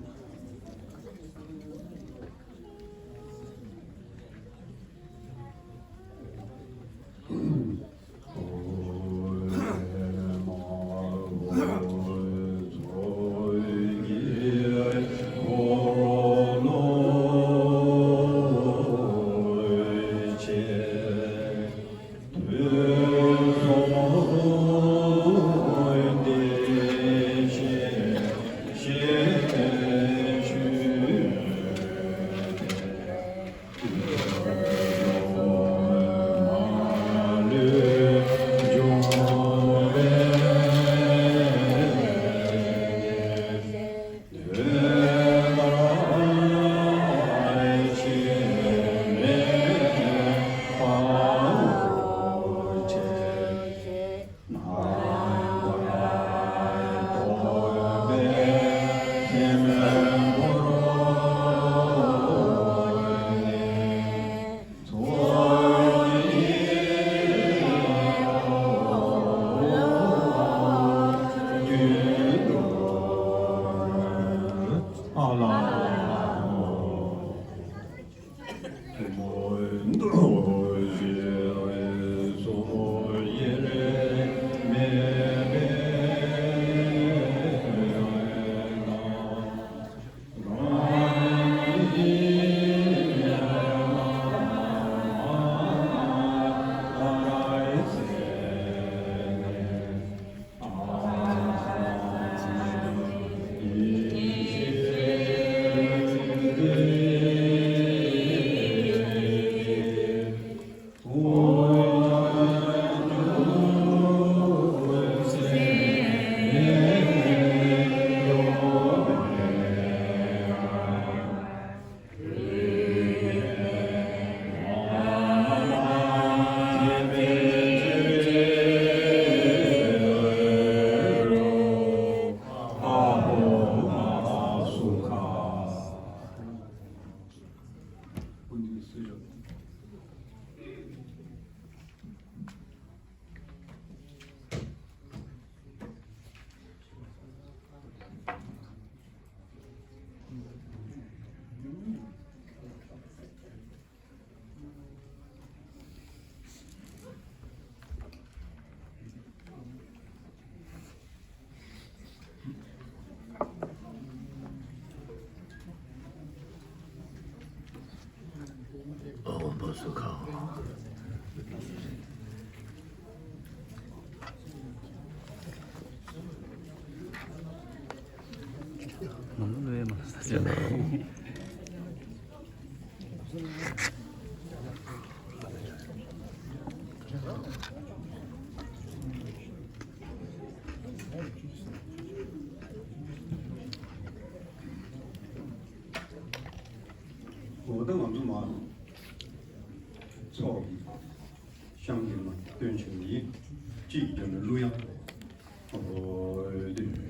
ནམ་ལོ་ལོས་མ། ཟེར་ན། འོ་ད་ང་ཚོ་མ་ཚོགས་ཀྱི་ཤང་གི་མ་སྟོན་ཆེན་ཡིན། གཅིག་ཀྱང་གླུ་དབྱངས་རེད།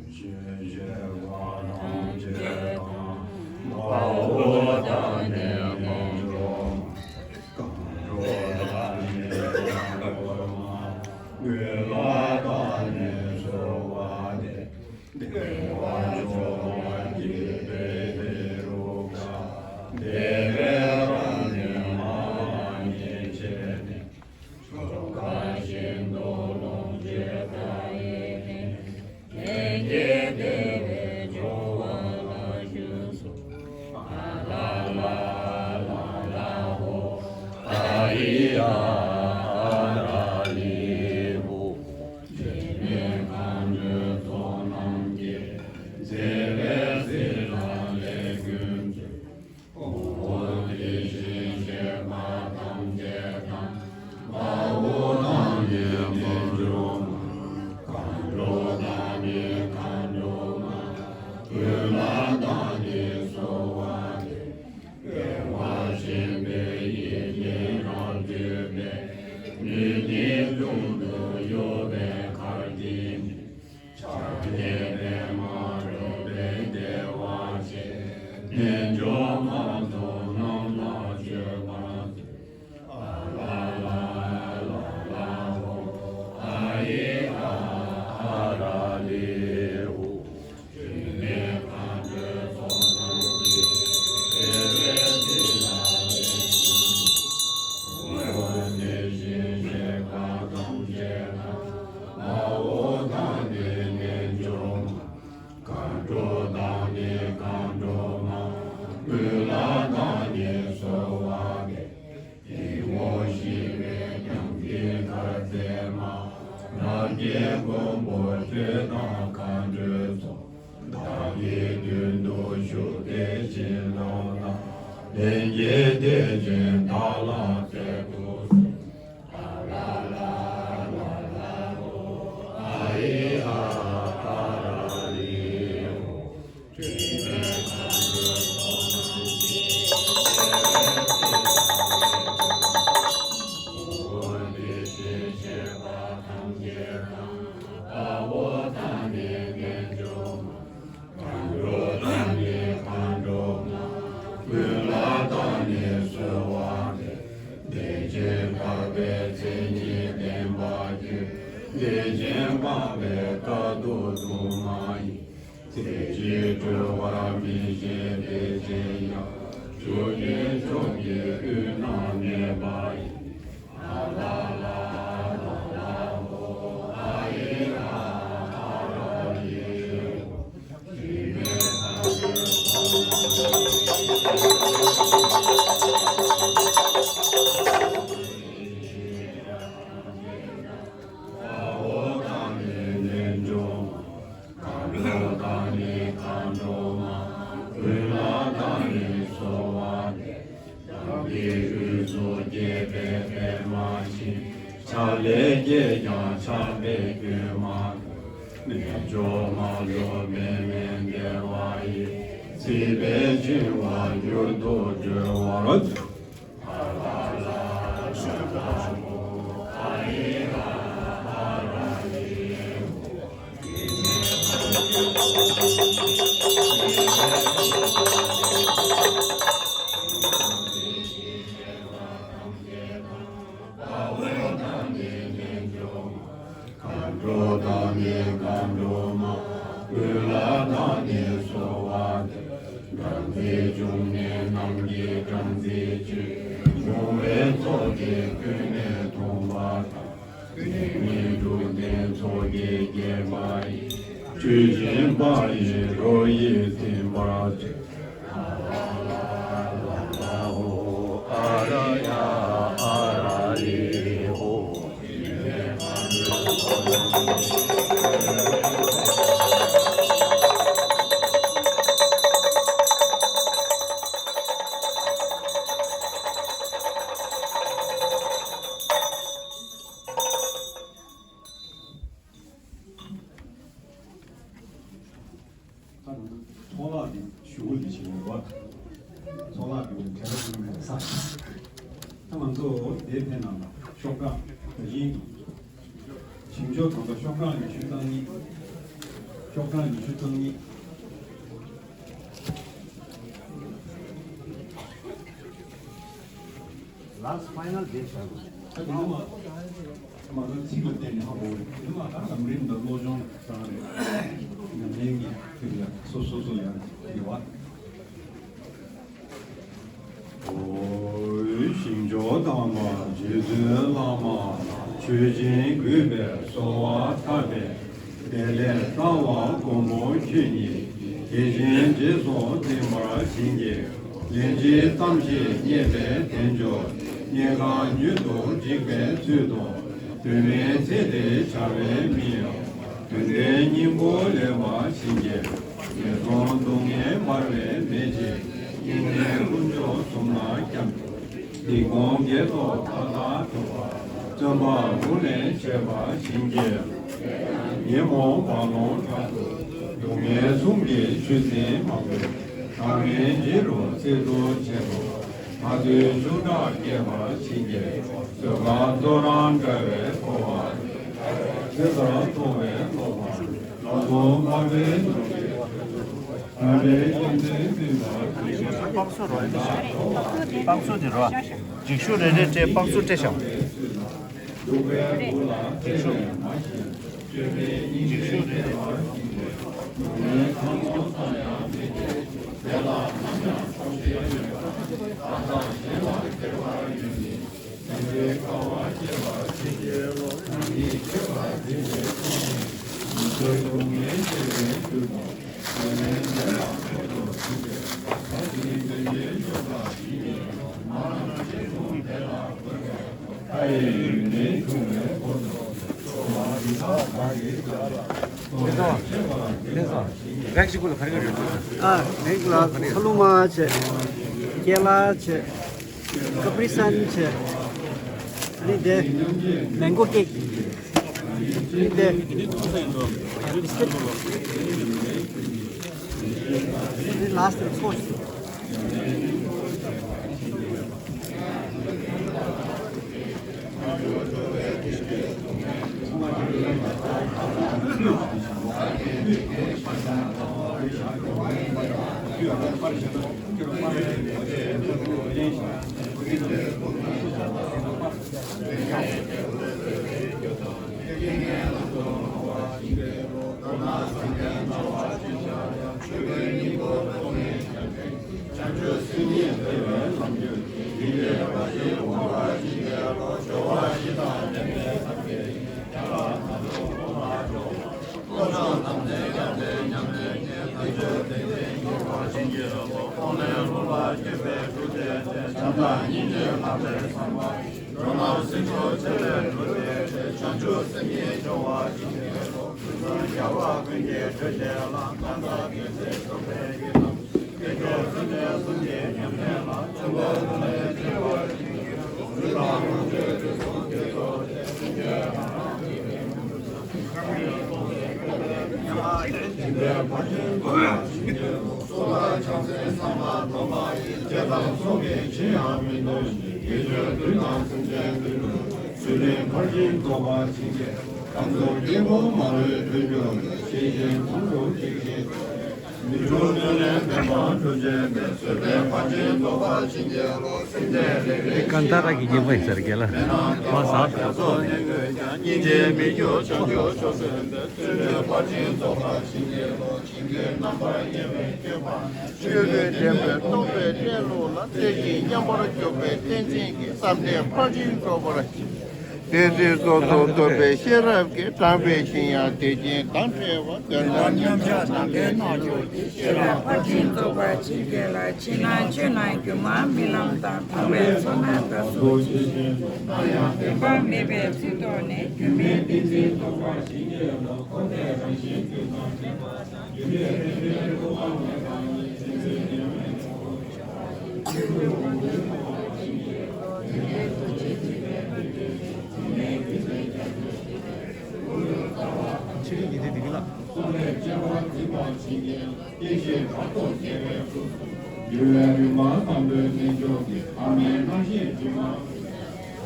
དེ་ཕྱིར་གྲོལ་བར་མི་བྱེད་དེ་བཞིན་ཡང་། ཆོས་ཉིད་མཆོག་གི་དབུས་ན་གནས་པ་ཡི། མཁའ་འགྲོ་དང་ནི་མཁའ་འགྲོ་མ། ཀུན་ལ་བདག་ནི་གསོལ་བ་འདེབས། བདག་གི་དབུས་སུ་སྐྱེས་པའི་པདྨ་ཞིག། ཕྱག་ལས་བསྐྱེད་ཀྱང་ཕྱག་རྦད་ཀྱིས་མ་གོས། རྣལ་འབྱོར་མ་ལུས་མེད་མེད་བདེ་བ་ཡི། སྲིད་པའི་འཆིང་བ་མྱུར་དུ་སྒྲོལ་བར་མཛོད། མཁའ་འགྲོ་དང་ནི་མཁའ་འགྲོ་མ། ཀུན་ལ་བདག་ནི་གསོལ་བ་འདེབས། སྦྲང་རྩི་བྱུང་ནས་ནམ་གྱི་སྦྲང་རྩིའི་བཅུད། མོ་བའི་ཚོགས་ཀྱིས་ཀུན་ནས་འཐུངས་པ་དང་། དེ་ཉིད་འབྲུ་བསྟེན་ཚོགས་ཀྱིས་བསྐྱེད་པ་ཡི། ཆུ་སྦྱིན་པ་ཡི་རོ་ཡིས་ཚིམ་པར་མཛོད། ཨ་ར་ཡ་ཨ་ར་ལི་ཧོ། ད་ང་ཚོ་དེའི་ཐད་ནང་ལ་ཤོག་གྲངས་ད་གིན་ཞིང་ཆོག་དང་པོ་ཤོག་གྲངས་ཉི་ཤུ་རྩ་གཉིས། ཤོག་གྲངས་ཉི་ཤུ་རྩ་གཉིས། Last final day བྱ་དགོས། ད་དེ་ནས་མ་མ་ད་ཚིག་ལ་བརྟེན་ནས་ཧ་གོ་རེད། དེ་ནས་མ་ད་ལམ་རིམ་དང་བློ་སྦྱོང་ལ་བཏང་རེད། ཉམས་ལེན་གྱི་ཁྲིད་ལ་སོ་སོ་སོ་ཡང་ཡོད་པ། ཨོ། ཞིང་མཆོག་དམ་པ་རྗེ་བཙུན་བླ་མ། ཆོས་སྦྱིན་གུས་པས་གསོལ་བ་བཏབ་པས། དེ་ལས་ལྟ་བ་མགོན་པོ་ཁྱོད་ཉིད། དེ་བཞིན་རྗེས་སུ་འཛིན་པར་བྱིན་གྱིས། ལན་གཅིག་ཙམ་ཞིག་རྙེད་པའི་དལ་འབྱོར། སྙན་ཁང་མྱུར་དུ་འཇིག་པའི་ཚུལ་དུ། གདོད་མའི་ཚེ་འདིར་བྱ་བའི་མི་ཡང་། དོན་ལྡན་སྙིང་པོ་ལེགས་པར་བྱིན་གྱིས། ངན་སོང་སྡུག་བསྔལ་འབར་བའི་མེ་ལྕེ། སྙིགས་མའི་ཀུན་སྦྱོར་གསུམ་ལ་འཁྱམས། སྡིག་སྤོང་དགེ་ཚོགས་མཐའ་དག་གྲུབ་པ། བརྩོན་པ་ཀུན་ལས་བྱེད་པར་བྱིན་གྱིས། ཉོན་མོངས་རྦ་ཀློང་དྲག་ཏུ། སྡུག་བསྔལ་གསུམ་གྱི་ཆུ་སྲིན་མང་པོས། བདག་མེད་འཇིགས་རུང་གསེར་ཐུར་ཆེན་པོ། ཕ་ཚུལ་ཤུགས་དྲག་སྐྱེད་པར་བྱིན་གྱིས། བཟོད་པ་མཚོ་རང་བཀྲ་བའི་འཁོར་བ། ཆོས་ལ་མཐོང་བའི་བློ་དང་། ལམ་ལྷོང་འཕགས་པའི་ལམ་གྱི་དགྲ་བཅོམ་པའི་སྐྱོང་བརྡལ་སྨིན་པར་བྱིན་གྱིས། དཔག་བསམ་རོ་ཡ། དཔག་བསམ་དེ་རོ། འཇིགས་ཞུམ་རེ་རེ་སྤྲད། དཔག་བསམ་སྤྲད་ཤག་འཇིགས་ཞུམ། འཇིགས་ཞུམ་རེ་རེ། ཨ། ངའི་ལ་ཚ་ལུ་མ་བྱས། ཀེ་ལ་བྱས། ཀ་པི་རི་སན་བྱས། ཨ་ནི་དེ་མེང་གོ་ཀེག་ཨ་ནི་དེ་བི་སི་ཀིཊ། ཨ་ནི་ལ་སི་ཊི་ལ་སོ་སི། ཀན་ཏ་ར་གི་རྙིང་པ་ཡིན་ས་རེད་ལ། མ་ཟ། ཆོས་ཀུན་ལྡན་པའི་རྟོགས་པའི་གནས་ལུགས་ལ། བརྟེན་ཅིང་མཉམ་པར་འཇོག་པའི་བསྟན་འཛིན་གྱི་བསམ་གཏན་ཕར་ཕྱིན་རྫོགས་པར་བྱེད། བསྟན་འཛིན་སོ་སོར་རྟོགས་པའི་ཤེས་རབ་ཀྱིས། དྲངས་པའི་ཞིང་ཡང་དེ་བཞིན་དང་བྲལ་བ། དོན་དམ་མཉམ་གཞག་ནམ་མཁའི་རྣལ་འབྱོར་གྱི། ཤེས་རབ་ཕར་ཕྱིན་རྫོགས་པར་བྱེད་མཁས་ལ། ཕྱི་ནང་ཆོས་རྣམས་སྒྱུ་མ་རྨི་ལམ་དང་། དག་པའི་ཚོར་སྣང་དག་གཟུགས་ཇི་བཞིན་དུ། སྣང་ཡང་བདེན་པ་མེད་པའི་ཚུལ་རྟོགས་ནས། སྒྱུ་མའི་བསྟན་འཛིན་རྫོགས་པར་བྱེད་མཁས་ལ། འཁོར་འདས་རང་བཞིན་དུ་དང་བྲལ་བ། མའི་རྣམ་ཤེས་སྒྱུ་མ་ལུས་པས།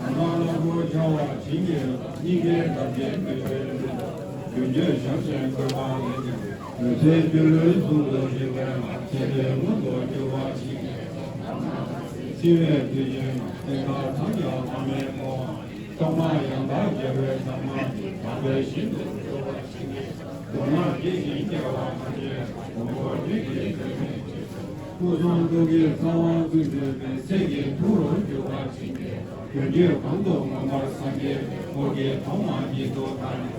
གང་གང་བློ་བུར་འཆར་བ་བྱིང་གི་སྙིང་གའི་འདབ་བརྒྱད་འདོད་པའི་ལུས། རྒྱུན་གཅོད་ཞབས་ཞུམ་འཁོད་པ་ལས་ཀྱང་། ལུས་རྩལ་སྒྱུ་ལུས་ཟུང་དུ་འཇུག་པའི་ལམ། ཚེ་འདིར་མངོན་དུ་གྱུར་པ་བྱིང་གི་སེམས། འཆི་བའི་དུས་ཀྱང་སྟེང་ཕར་འཐམ་ཀྱང་ལྷ་མིན་འཁོར་བ། ཐོག་མ་ཡང་དག་རྒྱལ་བའི་ཟབ་མོ་འདི། དམ་པའི་ཞིང་དུ་གྱུར་པ་བྱིང་གི་སེམས། མདོར་ན་སྐྱེ་ཞིང་རྒྱལ་བ་ཐམས་ཅད་ཀྱང་། མགོན་པོ་ཁྱོད་ཀྱི་མཛད་པའི་ཕྱིར། སྐུ་གསུང་ཐུགས་ཀྱི་གསང་བ་ཀུན་འདུས་པའི། སྲས་ཀྱི་ཐུགས་ལ་འཇུག་པར་བྱིན་གྱིས། དོན་བཅུད་གང་དུ་མངོན་པར་སངས་རྒྱས་པའི། འཁོར་གྱི་ཐོག་མ་ཉིད་དུ་བདག་ནི།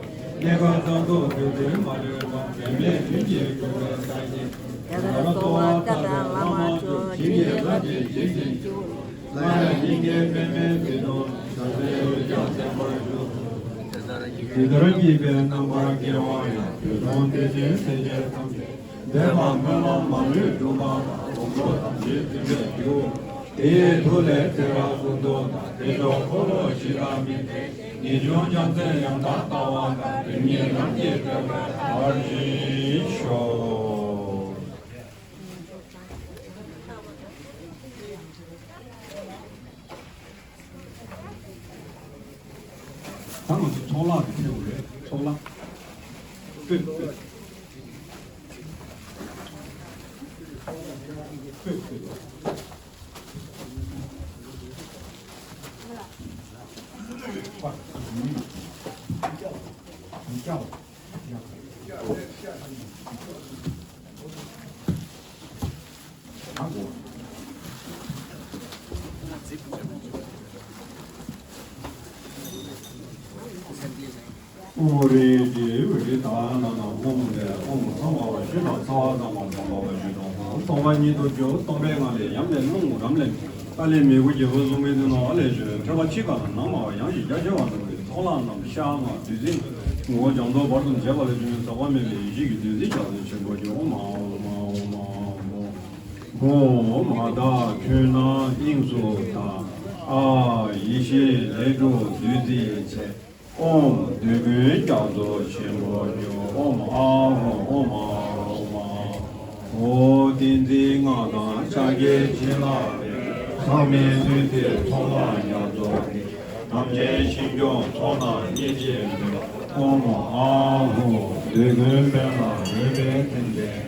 གནས་སྐབས་རྩ་རྫོགས་རྡུལ་ཕྲན་མ་ལུས་པ། འབྲལ་མེད་དོན་གྱི་འབྱུང་པོའི་ས་གཞི། དེ་ལྟར་རྩོལ་བ་བཀའ་དང་བླ་མ་མཆོག་བྱིན་གྱིས་བརླབ་ཅིང་བརྒྱན་ཅིང་སྐྱོང་། སླར་ཡང་སྙིང་གའི་པདྨའི་མཛོད་དུ། ཞབས་པད་འོད་ཀྱང་གསལ་བར་ཤོག། དེ་ལྟར་བགྱིས་པའི་རྣམ་པར་རྒྱལ་བ་ཡང་། དུས་གསུམ་བདེ་ཆེན་སྲས་ཆེན་ཐམས་ཅད། འདས་པ་སྨོན་ལམ་མ་ལུས་འགྲུབ་པ་དང་། དགོངས་རྫོགས་དམ་ཚིག་འཛིན་པའི་རྒྱུ། དེ་ཡི་མཐུ་ལས་ཚེ་རབས་ཀུན་ཏུ་བདག། བདེ་མཆོག་འཁོར་ལོ་བཞི་དང་མི་ལྡན། ངེས་འབྱུང་རྒྱལ་མཚན་ཡང་དག་ལྟ་བ་དང་། དེ་ཉིད་རང་གི་སྤྲུལ་པའི་བར་ཞིག་ཤོག། ད་ང་ཚོ་ཚོགས་ལྷག་དེ་ཕེབས་དགོས་རེད། ཚོགས་ལྷག་ཕེབས་ཕེབས་ཕེབས་ཕེབས། ཨོཾ་རིག་འཛིན་འོད་ཀྱི་མདངས་རྣམས་དང་། ཨོཾ་ལས། ཨོཾ་ཚངས་པ་བཞི་དང་། རྩ་བ་ཚངས་པ་འཛོམས་པ་བཞི་དང་། ཨོཾ་སྟོང་པ་ཉིད་དུ་གྱུར། སྟོང་པའི་ངང་ལས། ཡབ་ལས། རླུང་། རམ་ལས། ཨ་ལས། མི་བསྐྱོད་རྒྱལ་པོ་གསུམ་གྱི་མདུན་ནོ། ཨ་ལས་བྱོན། ཐོད་པ་ཕྱི་ཁ་ལ་སྣང་བ་ཡང་ཞིང་རྒྱ་ཆེ་བ་རྣམས་ཀྱི་ཚོགས་ལྷ་རྣམས་ཤར་ལྔ་བདུད་རྩི་ངོ་བོ་སྦྱངས་རྫོགས་བར་དུ་འབྱེད་པ་ལས་བྱུང་བའི་ཟག་པ་མེད་པའི་ཡེ་ཤེས་ཀྱི་བདུད་རྩི་རྒྱ་མཚོ་ཆེན་པོ་ཀྱེ། ཨོཾ་ཨཱཿཧཱུྃ་ཨོཾ་ཨཱཿཧཱུྃ་ཨོཾ། ཨོཾ་མ་བདག་ཁྱོད་རྣམས་དབྱིངས་སུ་གདའ། ཨཱཿ་ཡེ་ཤེས་ལས་གྲུབ་བདུད་རྩིའི་ཚལ། ཨོཾ་བདུད་ཀུན་རྒྱ་མཚོ་ཆེན་པོ་ཀྱེ། ཨོཾ་ཨཱཿཧཱུྃ་ཨོཾ་ཨཱཿཧཱུྃ་ཨོཾ་ཨཱཿཧཱུྃ། ཨོ་ཏིང་འཛིན་སྔགས་དང་ཕྱག་རྒྱའི་བྱིན་རླབས་ལས། ཟག་མེད་འདུས་ཏེ་ཚོགས་ལྷ་རྒྱ་མཚོ་འདི། དམ་ཅན་ཞིང་སྐྱོང་ཚོགས་རྣམས་མཉེས་བྱེད་མཛོད། ཨོཾ་ཨཱཿཧཱུྃ། བདུད་ཀུན་དཔོན་ལ་འོས་པའི་མཚན་ལྡན།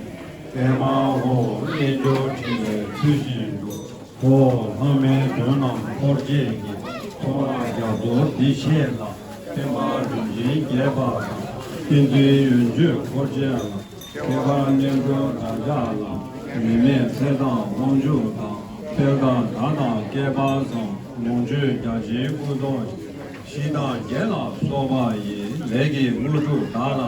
ཨེ་མ་ཧོ། རྣལ་འབྱོར་ཕྲིན་ལས་ཚུལ་བཞིན་སྒྲུབ། ཧོ། ལྷག་མའི་དོན་རྣམས་འཁོར་བཅས་ཀྱི། ཚོགས་ལྷ་རྒྱ་མཚོ་འདི་བཞེས་ལ། བསྟན་པ་རིམ་བཞིན་རྒྱས་པ་དང་། བསྟན་འཛིན་ཡོན་མཆོད་འཁོར་བཅས་ལ། ཁྱད་པར་རྣལ་འབྱོར་བདག་ཅག་ལ། ནུས་མེད་ཚེ་དང་དབང་ཕྱུག་དང་། དཔལ་དང་དགྲ་དང་བསྐལ་པ་བཟང་། ལོངས་སྤྱོད་རྒྱ་ཆེན་སྐུ་གསུང་ཐུགས། ཞི་དང་རྒྱས་ལ་སོགས་པ་ཡི། ལས་ཀྱི་དངོས་གྲུབ་བདག་ལ།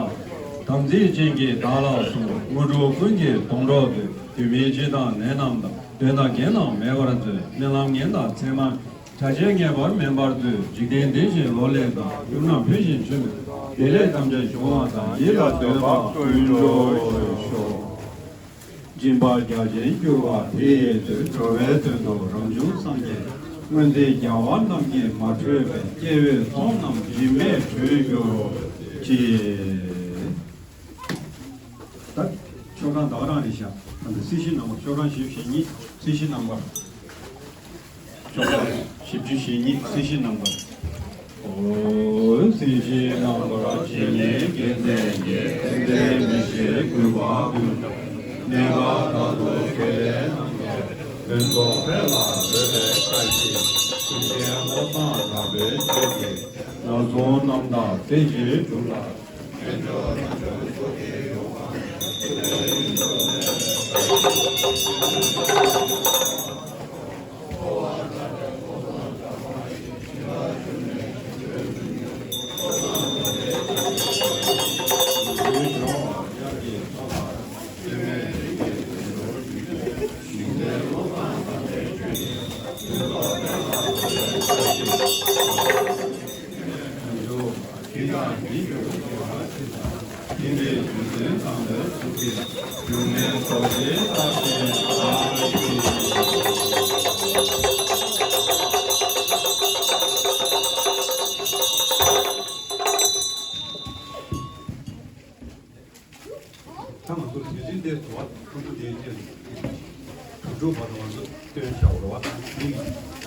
དམ་ཚིག་ཅན་གྱིས་བདག་ལ་སོགས། དངོས་གྲུབ་ཀུན་གྱི་སྡོང་གྲོགས་མཛོད། དུས་མིན་འཆི་དང་ནད་རྣམས་དང་། གདོན་དང་རྐྱེན་རྣམས་མེད་པར་མཛོད། རྨི་ལམ་ངན་དང་མཚན་མ། བྲལ་བྱེད་ངེས་པར་མིན་པར་མཛོད། འཇིག་རྟེན་བདེ་ཞིང་ལོ་ལེགས་དང་། ཡུམ་རྣམས་ཕུན་སུམ་ཚོགས། བདེ་ལེགས་ཐམས་ཅད་འབྱུང་བ་དང་། ཡིད་ལ་འདོད་པ་ཀུན་འགྲུབ་ཤོག། སྦྱིན་པ་རྒྱ་ཆེན་གྱུར་པ་དེ་ཡི་མཛོད། འགྲོ་བའི་དོན་དུ་རང་བྱུང་སངས་རྒྱས། སྔོན་ཚེ་རྒྱལ་བ་རྣམས་ཀྱིས་མ་གྲོལ་བའི། སྐྱེ་བོའི་ཚོགས་རྣམས་འཇིགས་མེད་གྲོལ་གྱུར་ཅིག། ད་ཆོ་ག་ད་ག་རང་རེད་ཤག་ད་ལྟ་སྲིད་ཞིའི་རྣམ་པར། ཆོ་ག་བཞི་བཅུ་ཞེ་གཉིས་སྲིད་ཞིའི་རྣམ་པར། ཆོ་ག་བཞི་བཅུ་ཞེ་གཉིས་སྲིད་ཞིའི་རྣམ་པར། ཨོ། སྲིད་ཞིའི་རྣམ་པར་བྱེད་ལས་དགེ་མཚན་བརྒྱད། ཏན་ཏན་མི་ཤེས་རྒུད་པ་ཀུན། གནས་སྐབས་དག་ཏུ་དགེ་ལས་རྣམས་ཀྱིས། ཕུན་ཚོགས་འཕེལ་ལ་བཟོད་པའི་བཀྲ་ཤིས། ཀུན་མཁྱེན་བློ་བཟང་གྲགས་པའི་ཆོས་ཀྱིས། ནག་ཚོང་རྣམ་དག་རྩེ་གཅིག་སྒྲུབ་ལ། ད་ང་ཚོ་དུས་ཆེན་འདིར་དུ་བ་ཁོང་ཚོ་འདིའི་རྗེས་སུ་དུས་དྲུག་བར་དུ་ང་ཚོ་སྟོན་བྱ་བ་རེད་བ། འདི་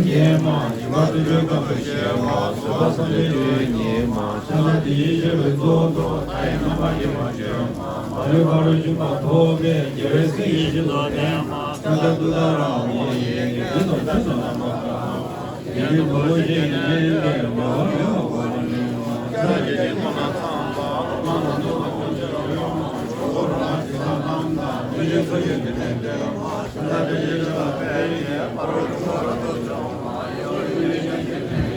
ལ་མགྱོན་མ། ཞིང་ཁམས་བརྩོན་འགྲུས་སྐམ་པོ་བཞད་མ། བཟོད་པ་བསམ་གཏན་སྤྱོད་ཡུལ་ཉིད་མ། ཕྱག་ན་དེ་བཞིན་གཤེགས་པའི་གཙུག་ཏོར། མཐའ་ཡས་རྣམ་པར་རྒྱལ་བར་སྤྱོད་མ། མ་ལུས་ཕ་རོལ་ཕྱིན་པ་ཐོབ་པའི། རྒྱལ་བའི་སྲས་ཀྱི་བཞིན་དུ་བསྟེན་མ། ཕྱག་འཚལ་ཏུཏྟཱ་ར་ཧཱུྃ་ཡི་གེ། རྒྱུད་དང་ཕྲིན་ལས་རྣམ་པར་དག་དེ་ཉིད་ནོར་བུ་བཞིན་གྱི་ལྡན་པའི། མ་འོངས་ལས་འོངས་པ་ལ་སྨིན་མ། ཕྱག་རྒྱ་ཆེན་པོ་དང་འཚམས་པ། ལྷ་དང་མི་དང་དཀོན་མཆོག་ཡོངས་མ། གྲོགས་པོ་རོ་ལངས་དྲི་ཟ་རྣམས་དང་། ཕན་ཆད་འཚོ་བྱེད་འདོད་ལྡན་འདས། ཕྱག་འཚལ་ཕྱག་རྒྱའི་བྱིན་རླབས་འཕེལ་ནས། ཕ་རོལ་ཏུ་ཕ་རོལ་ཏུ་འཇོམས་མ། ཡེ་ཤེས་ཀུན་ལྡན་ཡོན་ཏན་ལྡན།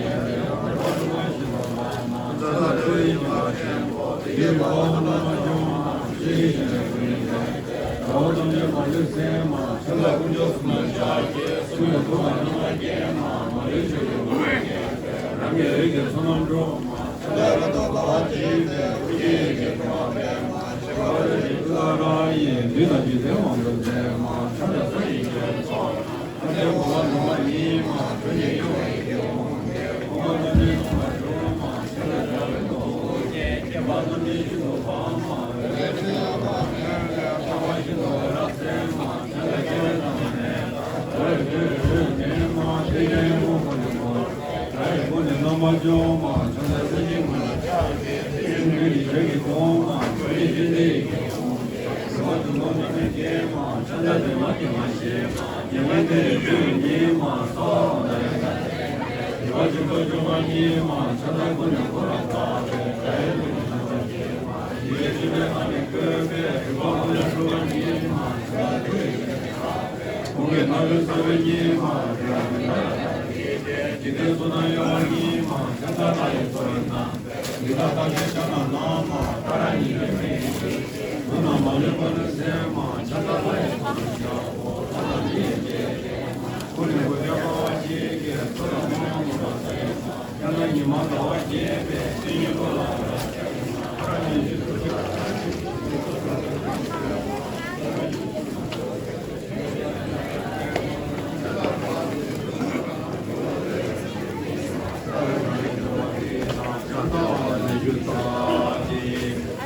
རོལ་པ་རིན་པོ་ཆེས་བཟློག་པ། ཕྱག་འཚལ་ལྷ་ཆོས་ཀྱི་བྱིན་རླབས་ཆེན་པོ། དེ་ཡི་གོ་འཕང་རྣམ་པར་འཇོམས་མ། ཤེས་རིག་ཤིང་རྟའི་སྐུ་ཡི་ལྡན། དགྲ་བོ་ཐམས་ཅད་མ་ལུས་ཟིན་མ། ཕྱག་འཚལ་དཀོན་མཆོག་གསུམ་ལ་ཕྱག་བགྱི། གསུང་གི་ཐུགས་ཀར་རྣམ་པར་བརྒྱན་མ། མ་ལུས་ཆོས་ཀྱི་དབུ་མ་བརྒྱན་པའི། རང་གི་འོད་ཀྱི་མཚོ་རྣམས་འཁྲུགས་མ། ཕྱག་འཚལ་རབ་ཏུ་དགའ་བ་ཇི་སྙེད་པའི། ཐུགས་རྗེའི་ཡེ་ཤེས་སྤྲིན་དབང་སྤེལ་མ། ཞི་བ་ལྷ་ཆེན་ཏུཏྟཱ་ར་ཡིས། བདུད་དང་འཇིག་རྟེན་དབང་དུ་མཛད་མ། ཕྱག་འཚལ་སོགས་ཀྱི་རྒྱལ་ཚོགས། ཕྱག་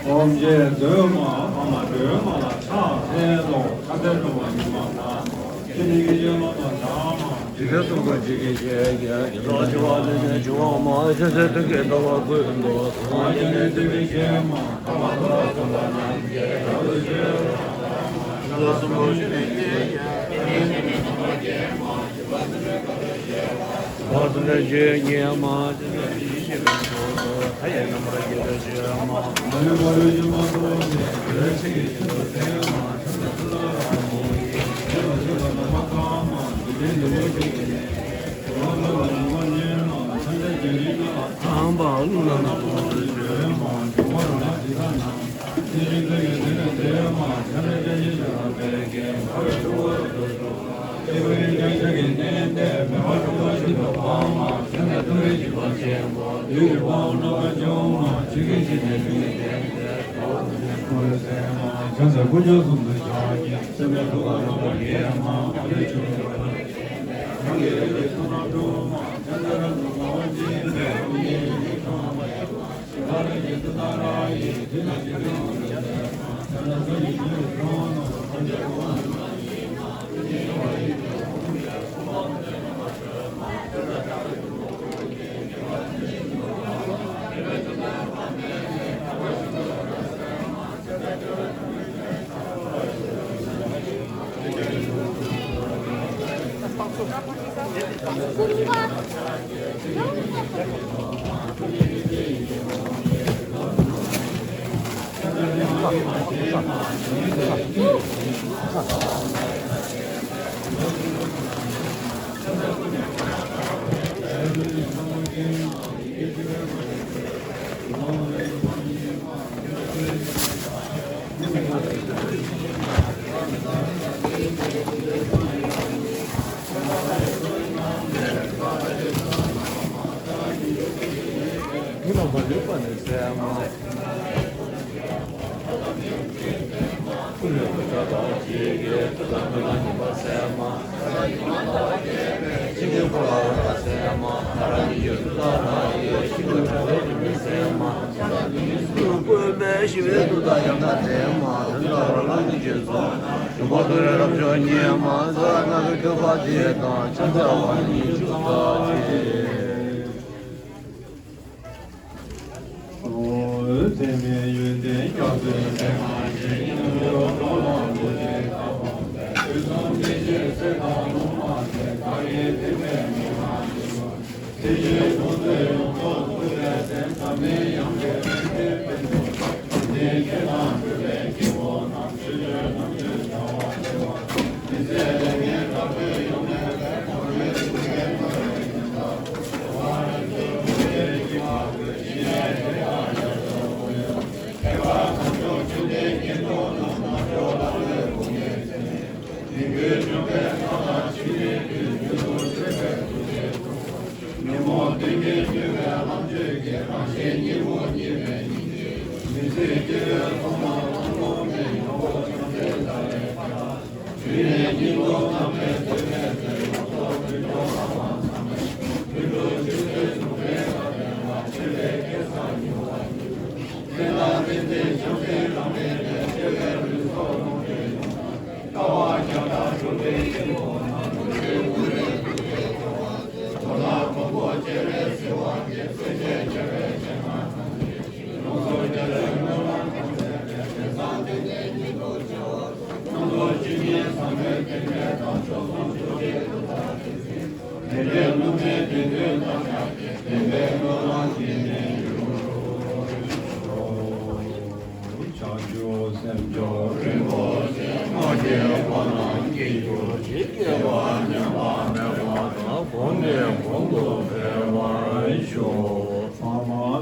ཨོམ་ཅེས་སྒྲོལ་མ་ཨ་མ་སྒྲོལ་མ་ལ་ཕྱག་འཚལ་ལོ། ཕྱག་འཚལ་སྒྲོལ་མ་ཉི་མ་ལ། ཁྱེད་ནི་གི་གཡོན་ལ་དང་བྱ་མ། ཇི་སྐད་གསུང་དང་ཇི་སྐད་བཤད་ཀྱང་། ཡི་དྭགས་བྱེ་བ་ལས་ཀྱང་བྱུང་བ་མ། ཤེས་བྱའི་དོན་གྱི་ལྟ་བ་ཀུན་ཏུ། གང་བྱས་ནས་བརྩེ་བའི་བྱེ་མ། ཁ་བ་ཐོ་ར་ཚོམ་པ་རྣམས་ཀྱིས། རབ་ཏུ་བྱེད་པ་དང་། ཤིན་ཏུ་གསོན་པོར་གྱུར་ནས་ཀྱང་། བར་དུ་ལས་བྱེད་ཉེ་མ།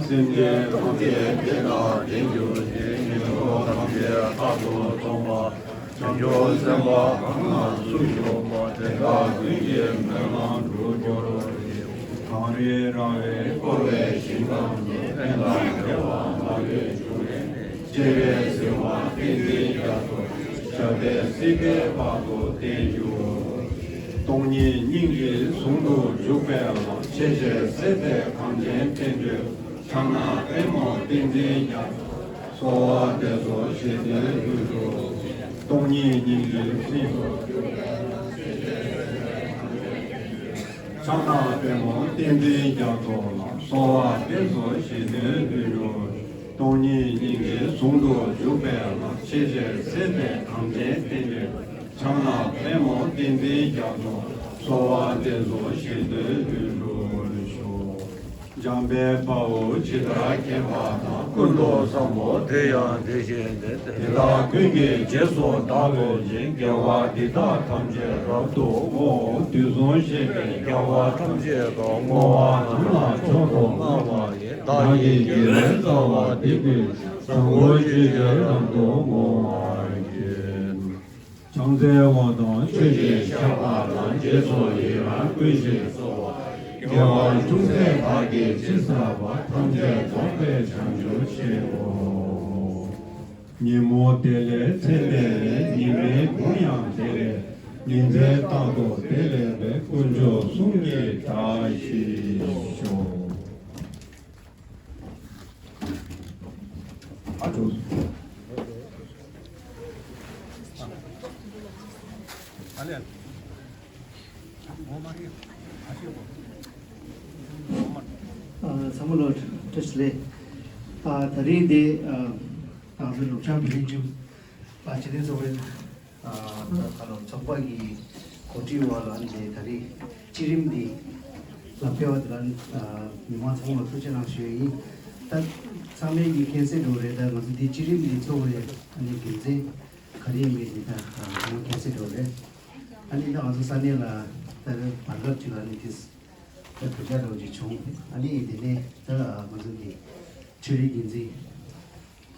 སེམས་ཅན་ཐམས་ཅད་བདེ་དང་ལྡན་གྱུར་ཅིག་ངན་འགྲོ་ཐམས་ཅད་རྟག་ཏུ་སྟོངས་པ། བྱང་ཆུབ་སེམས་དཔའ་གང་ལ་སུ་ཞུགས་པ། དེ་དག་ཀུན་གྱི་སྨོན་ལམ་འགྲུབ་གྱུར་ཅིག་གངས་རི་ར་བས་བསྐོར་བའི་ཞིང་ཁམས་སུ། ཕན་དང་བདེ་བ་མ་ལུས་འབྱུང་བའི་གནས། སྐྱེ་བའི་ཟིལ་པ་ཏིང་འཛིན་རྒྱ་མཚོ། ཞབས་པད་སྲིད་པའི་བར་དུ་བརྟན་གྱུར། སྟོང་ཉིད་སྙིང་རྗེའི་ཟུང་དུ་འཇུག་པའི་ལམ། ཆེས་ཆེར་གསལ་མཛད་གངས་ཅན་བསྟན་འགྲོའི། ཕྱག་ན་པདྨོ་ཏིང་འཛིན་རྒྱ་མཚོ། གསོལ་བ་འདེབས་སོ་བཞེད་དོན་ལྷུན་གྲུབ། སྟོང་ཉིད་སྙིང་རྗེའི་ཟུང་དུ་འཇུག་པའི་ལམ། ཆེས་ཆེར་གསལ་མཛད་གངས་ཅན་བསྟན་འགྲོའི། ཕྱག་ན་པདྨོ་ཏིང་འཛིན་རྒྱ་མཚོ་ལ། གསོལ་བ་འདེབས་སོ་བཞེད་དོན་ལྷུན་གྲུབ། སྟོང་ཉིད་སྙིང་རྗེའི་ཟུང་དུ་འཇུག་པའི་ལམ། ཆེས་ཆེར་གསལ་མཛད་གངས་ཅན་བསྟན་འགྲོའི། ཕྱག་ན་པདྨོ་ཏིང་འཛིན་རྒྱ་མཚོ། གསོལ་བ་འདེབས་སོ་བཞེད་དོན་ལྷུན་གྲུབ་ཤོག་འཇམ་དཔལ་དཔའ་བོས་ཇི་ལྟར་མཁྱེན་པ་དང་། ཀུན་ཏུ་བཟང་པོ་དེ་ཡང་དེ་བཞིན་ཏེ། དེ་དག་ཀུན་གྱི་རྗེས་སུ་བདག་སློབ་ཅིང་། དགེ་བ་འདི་དག་ཐམས་ཅད་རབ་ཏུ་བསྔོ། དུས་གསུམ་གཤེགས་པའི་རྒྱལ་བ་ཐམས་ཅད་དུ། བསྔོ་བ་ནམ་ལ་མཆོག་ཏུ་བསྔགས་པ་ཡི། བདག་གི་དགེ་བའི་རྩ་བ་འདི་ཀུན། བཟང་པོ་སྤྱོད་ཕྱིར་རབ་ཏུ་བསྔོ་བར་བགྱི། ཕྱག་འཚལ་བ་དང་མཆོད་ཅིང་བཤགས་པ་དང་། རྗེས་སུ་ཡི་རང་བསྐུལ་ཞིང་གསོལ་བ། དགེ་བ་ཅུང་ཟད་བདག་གིས་ཅི་བསགས་པ། ཐམས་ཅད་རྫོགས་པའི་བྱང་ཆུབ་ཆེན་པོ། ཉིན་མོ་དེ་ལས་ཚད་མེད་ལས། ཉི་མའི་གུང་ཡང་དེ་ལས། ཉིན་མཚན་རྟག་ཏུ་དེ་ལས་འཕེལ། དཀོན་མཆོག་གསུམ་གྱི་བཀྲ་ཤིས་ཤོག་ཨ་ཅོ། ཨ་ལེ། ཨ་ལེ། ཨ་ཤེས་གོ། ཨ་ཚང་མ་ལ་བཀྲ་ཤིས་བདེ་ལེགས། ཨ་ད་རིང་འདི་ཨ་ང་ཚོ་ནུབ་བྱང་བོད་རིགས་སྤྱི་ཨ་སྤྱི་མཐུན་ཚོགས་པའི་ཨ་ད་ག་ལ་ཚོགས་པ་གི་གོ་སྒྲིག་འོག་ལ་ཨ་ནི་དེ་ད་རེས་སྤྱི་རིམ་འདི་ལ་ཕེབས་པ་དེ་ལ་ཨ་མི་མང་ཚང་མ་ལ་ཐུགས་རྗེ་གནང་ཞུ་ཡས་ཡིན། ད་ཚང་མས་ཀྱི་མཁྱེན་གསལ་འདྲ་བོ་རེད། ད་ང་ཚོ་འདི་སྤྱི་རིམ་འདི་ཚོགས་པའི་ཨ་ནི་འགན་འཛིན་ག་རེ་ཡིན་མིན་འདི་ད་ཚང་མ་མཁྱེན་གསལ་འདྲ་བོ་རེད། ཨ་ནི་ད་ང་ཚོ་ས་གནས་ལ་ད་བར་སྐབས་ཅིག་ལ་ཨ་ནི་དེ་ད་དུས་ཆ་འདྲ་བོ་ཅིག་བྱུང་། ཨ་ནི་དེ་ནས་ད་ང་ཚོ་འདི་ཆོས་རིག་འགན་འཛིན་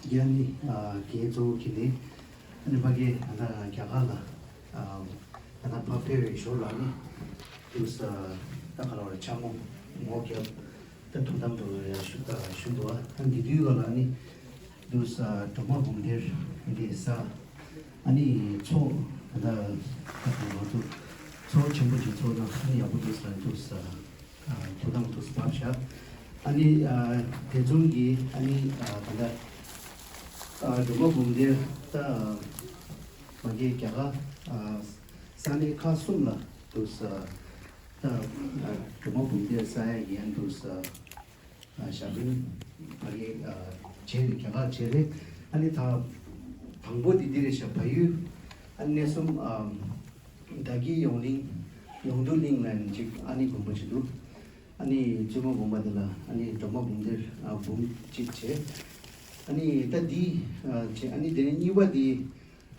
རྒྱ་ནི་ཨ་རྒན་གཙོ་བོ་ཁྱེད་ནི་ཨ་ནི་ཕ་གི་ད་ལྟ་རྒྱ་གར་ལ་ཨ་ད་ལྟ་ཕར་ཕེབས་པའི་ཞོར་ལ་ནི་དུས་ད་ག་ལ་བར་འཆར་སྒོ་ངོ་རྒྱབ་ད་དོ་དམ་དུ་ཡ་ཞུ་ད་ཞུ་འདུག་ཨ་འདི་དུས་ག་ལ་ནི་དུས་སྒྲོལ་མ་འབུམ་སྡེར་འདི་ས་ཨ་ནི་ཚོགས་ད་ད་ང་ཚོ་ཚོགས་ཆེན་པོ་ཅིག་ཚོགས་ན་ཨ་ནི་ཡག་པོ་འདུག་ས་དུས་ས། ཐུགས་དམ་དུ་བབས་ཤག་ཨ་ནི་དེ་མཚུངས་ཀྱི་ཨ་ནི་ད་ལྟ་སྒྲོལ་མ་འབུམ་སྡེར་ད་མ་གི་རྒྱ་གར་ས་གནས་ཁག་གསུམ་ལ་དུ་ས་ད་སྒྲོལ་མ་འབུམ་སྡེར་ས་ཡ་ཡན་དུ་ས་ཞབས་བརྟན་མ་གི་བྱས་རེད། རྒྱ་གར་བྱས་རེད། ཨ་ནི་ད་དང་པོ་དེ་འདི་རེད་ཤག་བལ་ཡུལ་ཨ་ནི་གནས་གསུམ་བདག་གི་ཡོངས་གླིང་ཡོངས་འདུ་གླིང་ལ་ཡང་ཅིག་ཨ་ནི་དགོན་པ་ཅིག་འདུག་ཨ་ནི་བཙུན་མ་དགོན་པ་འདི་ལ་ཨ་ནི་སྒྲོལ་མ་འབུམ་སྡེར་འབུམ་གཅིག་བྱས། ཨ་ནི་ད་འདི་བྱས། ཨ་ནི་དེ་ནས་གཉིས་པ་འདི་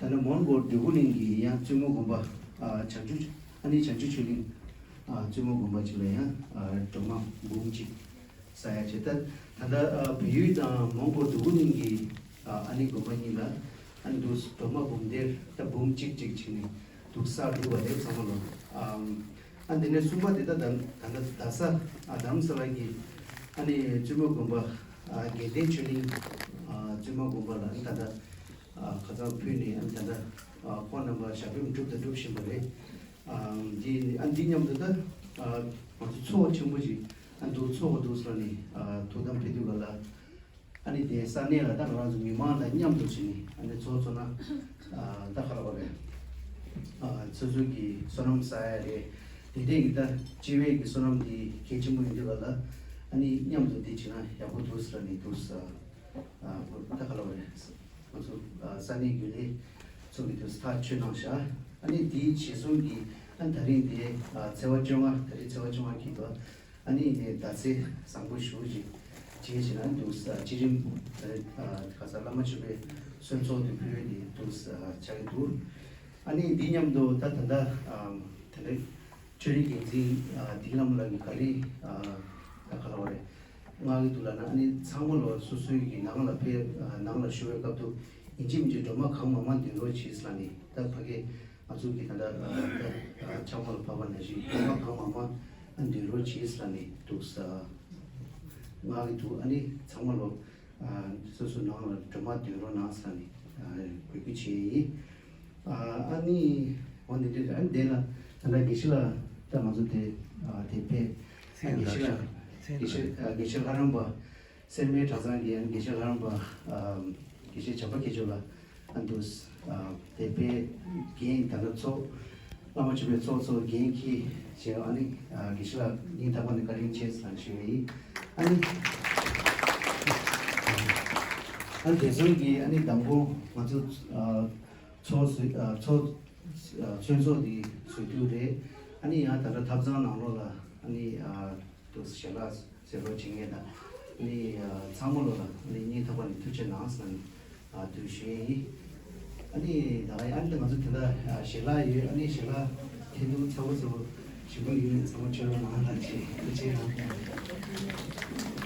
ད་ནི་མོན་གྷོ་འདོད་རྒུ་གླིང་གི་ཡང་བཙུན་མ་དགོན་པ་བྱང་ཆུབ་ཨ་ནི་བྱང་ཆུབ་ཆོས་གླིང་བཙུན་མ་དགོན་པ་ཅིག་ལ་ཡང་སྒྲོལ་མ་འབུམ་གཅིག་ས་ཡ་བྱས། ད་ད་ལྟ་བལ་ཡུལ་དང་མོན་གྷོ་འདོད་རྒུ་གླིང་གི་ཨ་ནི་དགོན་པ་གཉིས་ལ་ཨ་ནི་འདུག་སྒྲོལ་མ་འབུམ་སྡེར་ད་འབུམ་གཅིག་གཅིག་བྱས་ནས་འདུག་ས་འདུག་པ་རེད་ཚང་མ་ལོ། ཨ་ནི་དེ་ནས་གསུམ་པ་དེ་ད་ད་ད་རྡ་ས་ཨ་རྡ་རམ་ས་ལ་གི་ཨ་ནི་བཙུན་མ་དགོན་པ་ཨ་དགེ་ལྡན་ཆོས་གླིང་ཨ་བཙུན་མ་དགོན་པ་ལ་ཨ་ནི་ད་ལྟ་ཨ་ཁ་སང་ཕུལ་ནས་ཨ་ནི་ད་ལྟ་ཨ་ཁོང་རྣམ་པ་ཞབས་བརྟན་སྒྲུབ་དང་སྒྲུབ་བཞིན་པ་རེད། ཨ་འདི་ཨ་འདི་མཉམ་དུ་ད་ཨ་ང་ཚོ་ཚོགས་ཆེན་པོ་ཅིག་ཨ་འདུག་ཚོགས་འདུག་ས་ནས་ཨ་ཐུགས་དམ་ཕེབས་དུས་ག་ལ། ཨ་ནི་དེ་ས་གནས་ལ་ད་ང་རང་ཚོ་མི་མང་དང་མཉམ་དུ་བྱས་ནས་ཨ་ནི་ཚོགས་ཚོགས་ན་ཨ་ད་ག་རེ་བ་རེད། ཨ་སོ་སོ་གི་བསོད་ནམས་བསགས་ཡ་རེད། དེ་འདྲས་ཀྱི་ད་སྤྱི་བའི་གི་བསོད་ནམས་དེ་གལ་ཆེན་པོ་ཡིན་དུས་ག་ལ་ཨ་ནི་མཉམ་དུ་འདི་བྱས་ན་ཡག་པོ་འདུག་ཟེར་ནས་འདུག་ས། ཨ་ད་ག་རེ་བ་རེད། ང་ཚོ་ཨ་ས་གནས་རྒྱུན་ལས་ཚོ་གི་དུས་ཐག་ཆོད་གནང་བཞག་ཨ་ནི་དེའི་རྗེས་སོང་གི་ཨ་ད་རིང་དེ་ཨ་ཚེས་པ་བཅོ་ལྔ་ད་རེས་ཚེས་པ་བཅོ་ལྔ་གི་དུས་ཨ་ནི་ནས་ཟླ་ཚེས་བཟང་པོ་ཞུ་ཅིག་བྱས་ཞེ་ན་འདུག་ས་སྤྱི་རིམ་ཨ་ཁ་ས་བླ་མ་མཆོད་པའི་གསོལ་ཚོགས་དུ་ཕུལ་ནས་འདུག་ས་ཆགས་ཀྱི་འདུག་ཨ་ནི་འདི་མཉམ་དུ་ད་ད་ལྟ་ཨ་ད་རེས་ཆོས་རིག་འགན་འཛིན་ཨ་དིག་ལམ་ལགས་ཀྱིས་ག་རེ་ཨ་ད་ག་ལ་བ་རེད། མངགས་ཀྱི་འདུག་ལབ་ན། ཨ་ནི་ཚང་མ་ལོ་སོ་སོའི་གི་ནང་ལ་ཕེབས། ཨ་ནང་ལ་བཞུགས་པའི་སྐབས་དུ་ཡིན་གཅིག་མིན་གཅིག་སྒྲོལ་མ་གང་མང་མང་འདོན་རོགས་གྱིས་ལབ་ནས། ད་ཕ་གི་ང་ཚོ་གི་ད་ལྟ་ཨ་ད་ཕྱག་མ་ལ་བབས་པ་ནང་བཞིན་སྒྲོལ་མ་གང་མང་མང་འདོན་རོགས་གྱིས་ལབ་ནས་འདུག་ས་མངགས་ཀྱི་འདུག་ཨ་ནི་ཚང་མ་ལོ་ཨ་སོ་སོ་ནང་ལ་སྒྲོལ་མ་འདོན་རོགས་གནང་ལབ་ནས་ཨ་འབོད་སྐུལ་བྱས་ཡིན། ཨ་ཨ་ནི་འོ་འདི་འདྲ་རེད། ཨ་ནི་དེ་ལ་ད་ལྟ་དགེ་བཤེས་ལགས། ད་ང་ཚོ་དེ་ཨ་དེ་ཕེབས། ཨ་དགེ་བཤེས་ལགས། དགེ་བཤེས་ཨ་དགེ་བཤེས་ལྷ་རམས་པ་སེར་སྨད་གྲྭ་ཚང་གི་ཨ་ནི་དགེ་བཤེས་ལྷ་རམས་པ་ཨ་དགེ་བཤེས་བྱམས་པ་མཁས་མཆོག་ལགས། ཨ་འདུག་ཨ་དེ་ཕེབས། རྒན་ད་ལྟ་ཚོགས་བླ་མ་མཆོད་པའི་ཚོགས་གཙོ་རྒན་ཁྱེད་བཅས། ཨ་ནི་ཨ་དགེ་བཤེས་ལགས་སྙིང་ཐག་པ་ནས་བཀའ་དྲིན་ཆེ་ཟེར་ཞུ་ཡ་ཡིན། ཨ་ནི་ཨ་ནི་དེ་ཚོ་གི་ཨ་ནི་མདང་དགོང་ང་ཚོ་ཨ་ཚོགས་ཚོ་ཨ་ཚོགས་ཨ་ཚོགས་འདུ་འདི་བཟོ་རྒྱུ་རེད། ཨ་ནི་ཡང་ད་ལྟ་ཐབ་ཚང་ནང་ལོགས་ལ་ཨ་ནི་ཨ་དུ་ཞལ་ལག་ཟེར་རོགས་བྱེད་མཁན་དང་། ཨ་ནི་ཨ་ཚང་མ་ལོ་ལ་ཨ་ནི་སྙིང་ཐག་པ་ནས་ཐུགས་རྗེ་གནང་ཟེར་ནས་ཨ་འདུ་ཞུ་ཡས་ཡིན། ཨ་ནི་ད་ཨ་ནི་ང་ཚོ་དེ་འདྲ་ཨ་ཞལ་ལག་ཡོད། ཨ་ནི་ཞལ་ལག་འཐེན་འདུག་ཚ་བོ་ཚ་བོ་ཞིག་པོ་ཡོད། ཚང་མ་ཆོས་རོགས་གནང་ལ་བྱེད་ཐུགས་རྗེ་གནང་།